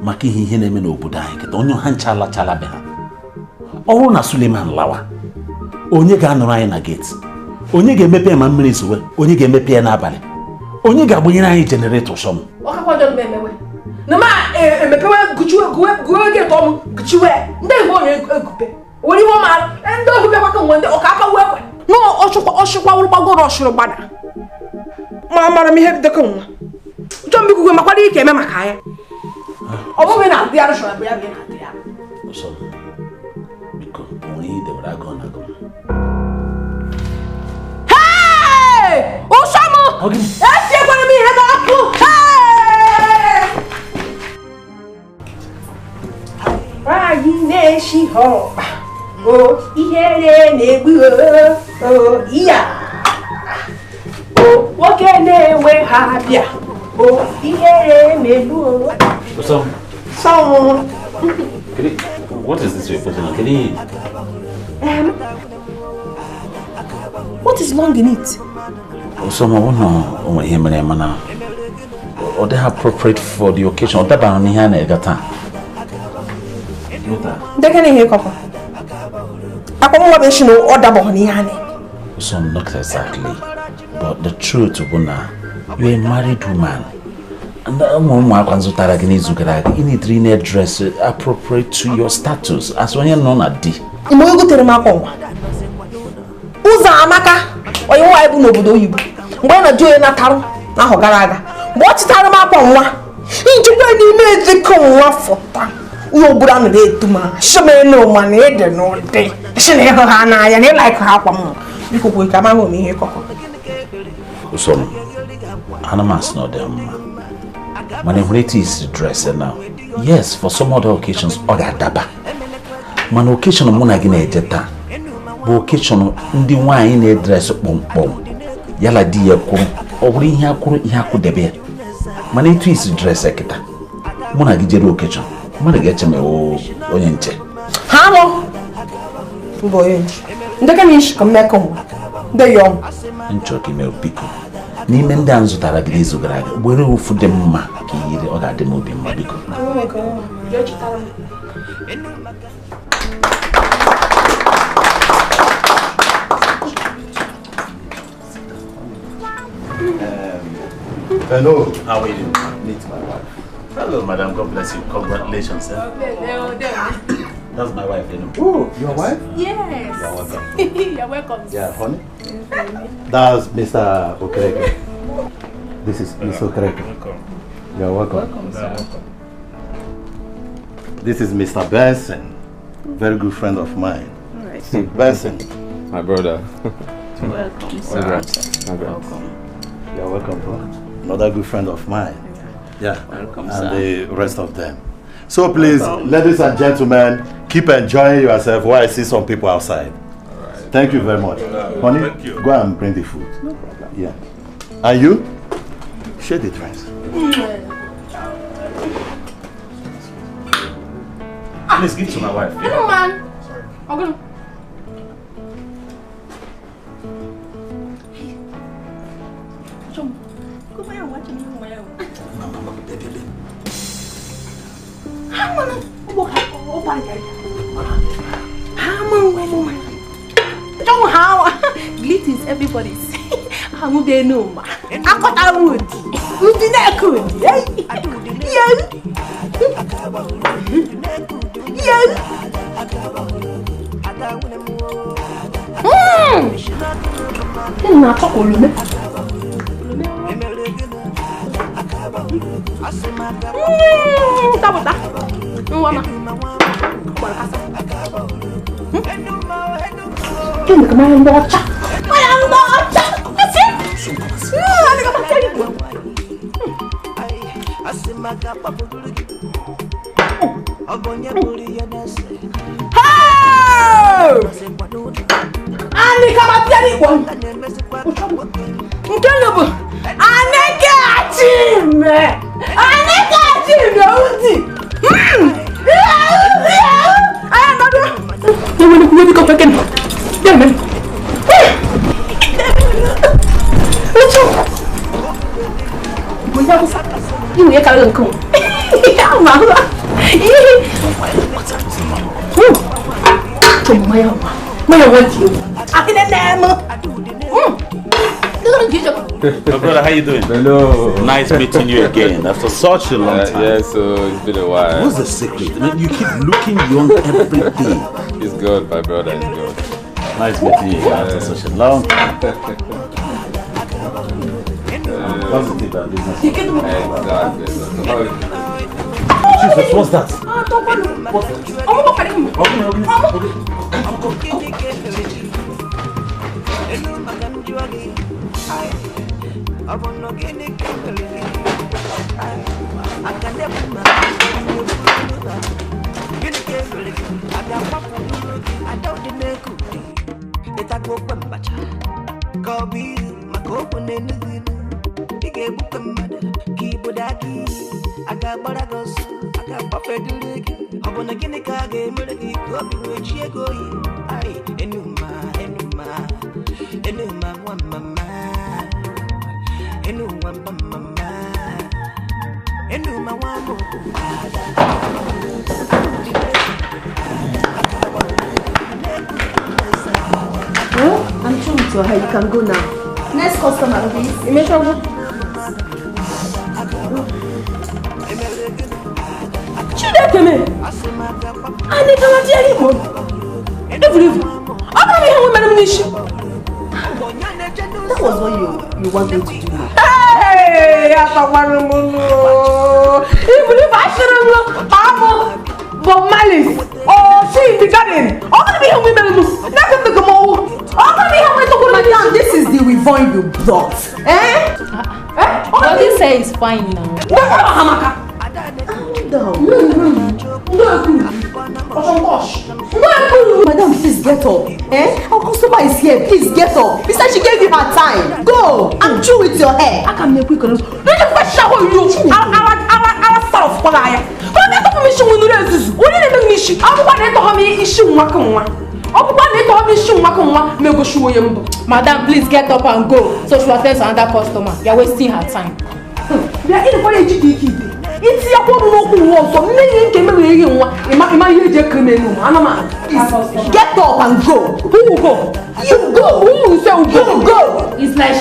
Maka ihe na-eme n'obodo anyị kịta onye ha ncha alachala be ha. Ọ bụrụ na Suleman lawa, onye ga-anọrọ anyị na gate? Onye ga-emepe ma mmiri zowe? Onye ga-emepe ya n'abalị? Onye ga-agbanyere anyị jeneretọ sọm? Na ma emepewe guwe gate ọmụ guchiwe ndị igbo na-egupe were ihe ọma ndị ohu bịakwa ka nwe ndị ọka aka wee kwe na ọchụkwa wụrụ gbagoro ọchụrụ gbada ma mara m ihe dịka nwa chọọ m ikwukwe makwara ike eme maka ya. Ọ bụghị na adị arụ chọrọ ya bụ na-adị ya. Ọsọ biko onwe ihe debere agụụ na agụụ. Hey! Ụsọ m! Esiekwara m ihe n'ọkụ! Hey! Nwaanyị na-eshi ọkpa, o ihere na-egbu o iya. O nwoke na-enwe ha bịa, o ihere na-egbu o. So, what is this you're putting on? Can you? What is long in it? So, I want to hear my name now. Or they appropriate for the occasion. Or that ban here na gata. They can hear koko. Akwa mo be no order bo ni ane. So not exactly, but the truth ubuna, you're a married woman. And ụmụ nzụtara gị n'izu gara aga, ị need to dress appropriate to your status as onye nọ na di. Ime onye gotere m akwa nwa. Ụzọ amaka onye nwaanyị bụ n'obodo oyibo. Mgbe ọ na-di onye natarụ n'ahọ gara aga, mgbe ọ chịtara m akwa nwa, njikwa n'ime ezikọ nwa fọta. Ihe obodo a nọrọ etu ma shimenu ma na ede n'ụdị. Shi na ịhụ ha n'anya na ịlaik ha akwa m. Biko kwe ka amaghị m ihe kọkọ. Ụsọ m, ana m asị na ọ dị mma. When it is dressed now, yes, for some other occasions, ọ ga-adaba. Mana occasion mụ na gị na-eje taa bụ occasion ndị nwaanyị na-edres kpọmkpọm yala di ya kwuru, ọ bụrụ ihe akwụrụ ihe akwụdebe ya. Mana etu isi dress kịta, mụ na gị jere occasion, mmadụ ga-eche m onye nche. Ha mụ mbụ onye nche. Ndị ka na-eshi ka mmekọ nwa, ndị yọm. Nchọ ka ime biko. N'ime ndị a m zụtara gị n'izu gara aga, were ofu dị mma ka i yiri, ọ ga-adị m obi mma biko. Hello. How are you? Meet my wife. Hello, madam. God bless you. Congratulations, sir. That's my wife, you know. Oh, your wife? Yes. You're welcome. You're welcome. Yeah, honey. That's Mr. Okereke. This is Mr. Okereke. Welcome. You're welcome. Welcome, sir. This is Mr. Benson, very good friend of mine. All right. Benson. My brother. Welcome, sir. Congrats. Welcome. You're welcome, bro. Another good friend of mine. Yeah. Welcome, and sir. the rest of them. So please, Welcome. Ladies and gentlemen, keep enjoying yourself while I see some people outside. All right. Thank you very much. Honey, thank you. Go and bring the food. No problem. Yeah. And you? Share the drinks. Please give to my wife. Yeah. Hello, man. Okay. Greetings, everybody. I'm Enuma. My brother, how you doing? Hello. Nice meeting you again after such a long time. Yeah, so it's been a while. What's the secret? I mean, you keep looking young every day. It's good, my brother. It's good. Nice meeting you again after such a long time. Positive about business. Exactly. Jesus, what's that? What's that? Well, I'm through with your hair. You can go now. Next customer, please. That was what you want me to do now. Hey, Bob Malice. Oh, she in the garden. Madam, this is the weave-on you brought. Eh? But this hair is fine now. Madam, please get up. Eh? Our customer is here. Please get up. Besides, she gave you her time. Go. I'm through with your hair. I can make quick. Madam, please get up and go. So she will attend to another customer. You are wasting her time. Please, get up and go. Who go? You go. Who say go? You go. It's like she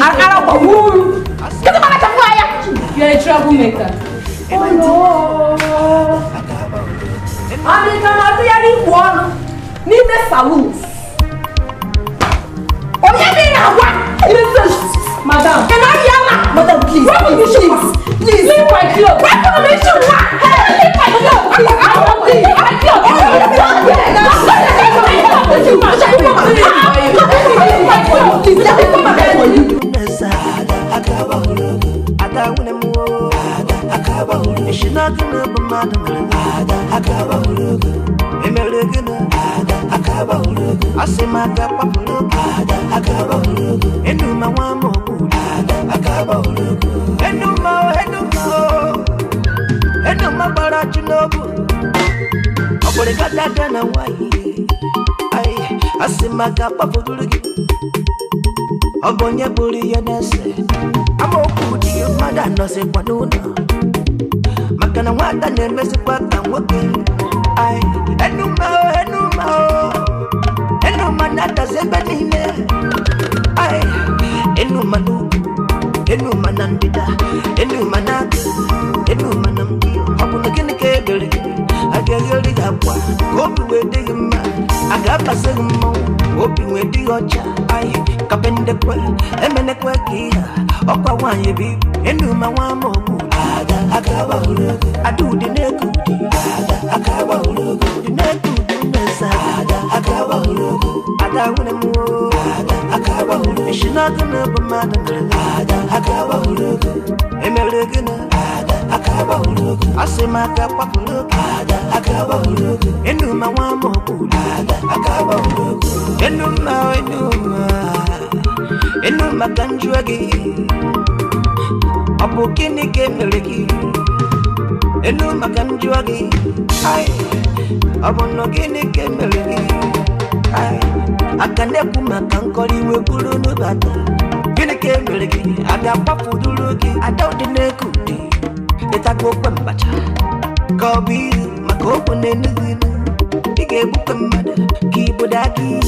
You're a troublemaker. Oh no! Amịka na-atụgharị ikpu ọnụ n'ime salon. Onye dị na-agwa? Madam. Can I hear ma? Madam, please, please, please, please. Leave my clothes. Wepụrụ m isi nwa! Leave my clothes. Leave my Ọ bụ onye buru ihe na-ese amaokwu dị mmadụ anọzikwa n'ụlọ maka na nwata na-emezikwa ka nwoke. Ai, enuma o, enuma o, enuma na-adazi ebe niile. Ai, enuma n'ugwu, enuma na ndịda, enuma n'aka, enuma na mdi. Ọ bụ na gịnị ka edere gị? A ga-egheri gị akwa ka obi wee dị gị mma, a ga-abasị gị mmọnwụ obi wee dị gị ọcha. Ai, kapendekwe emenekwe ka ihe ọkwa nwaanyị bụ ibu. Enuma nwa amaokwu ada ụdị na-eku ụdị ụdị na-eku ụdị mmesa ada nwere m isi n'ọkụ na bụ mmadụ mere emere gị na asị m aka kwapụrụ oge. Enuma nwa amaokwu enuma enuma enuma ka njụọ gị ọ bụ gịnị ka emere gị? Enuma ka njụọ gị. Ai, ọ bụ na gịnị ka emere gị? Ai, aka na-ekwu maka nkọrọ iwe buru n'ụbata. Gịnị ka emere gị? A ga-agbapụduru gị ada ụdị na-eku ụdị ịtago okwe mbacha ka ọ bụ ilu maka okwu na-enughị inu. Ị ga-egbukwe mmadụ ka ibodo aka iyi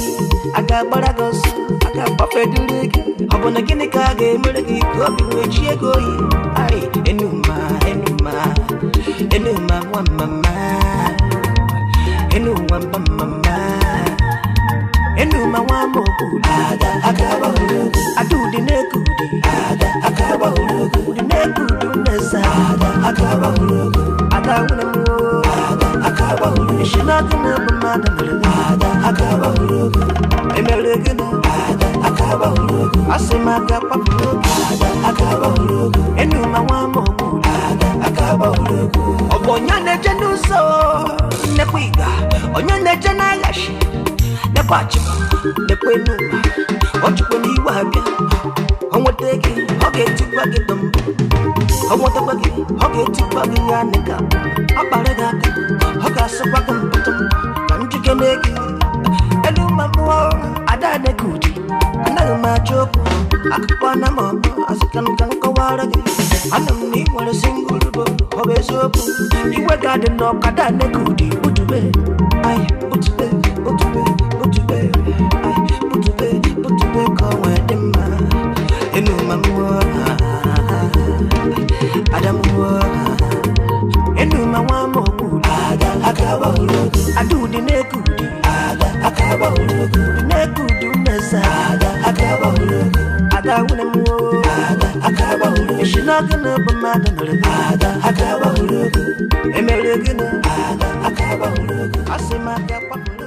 a ga-agbara gị ọsọ a ga-agbafeduru gị. Ọ bụ na gịnị ka a ga-emere gị ka obi wee chie gị oyi? Ai, enuma enuma enuma nwa mama enuma mba mama enuma nwa amaokwu ada ụdị na-eku ụdị ụdị na-eku ụdị mmesa ada nwere m isi n'ọkụ na bụ mmadụ mere emere gị na asị m aka kwapụrụ oge. Enuma nwa amaokwu ọ bụ onye na-eje n'ụzọ nnekwa ịga onye na-eje n'aghachi nekwa achịkwa nekwa enuma ọ chịkwa n'iwe abịa ọ nweta gị ọ ga-etikwa gị dọmbụ ọ nwetakwa gị ọ ga-etikwa gị ya nịka ọ kpara gị aka ọ ga-asịkwa gị mpụtụ ka njikere gị. Enuma mmụọ ada na-eke ụdị anaghị m achọ okwu akụkọ na m ọbụ asịka m ka m kọwara gị. Anụ m na ị nwere singụl bụ ọ bụ eziokwu iwe ga-adị n'ọkada na-eke ụdị butube ai butube butube butube ai butube butube ka ọ wee dị mma. Enuma mmụọ ada mmụọ enuma nwa amaokwu ada ụdị na-eke ụdị ụdị na-eku ụdị mmesa ada nwere m isi n'ọkụ na bụ mmadụ mere emere gị na asị m aka kwapụrụ.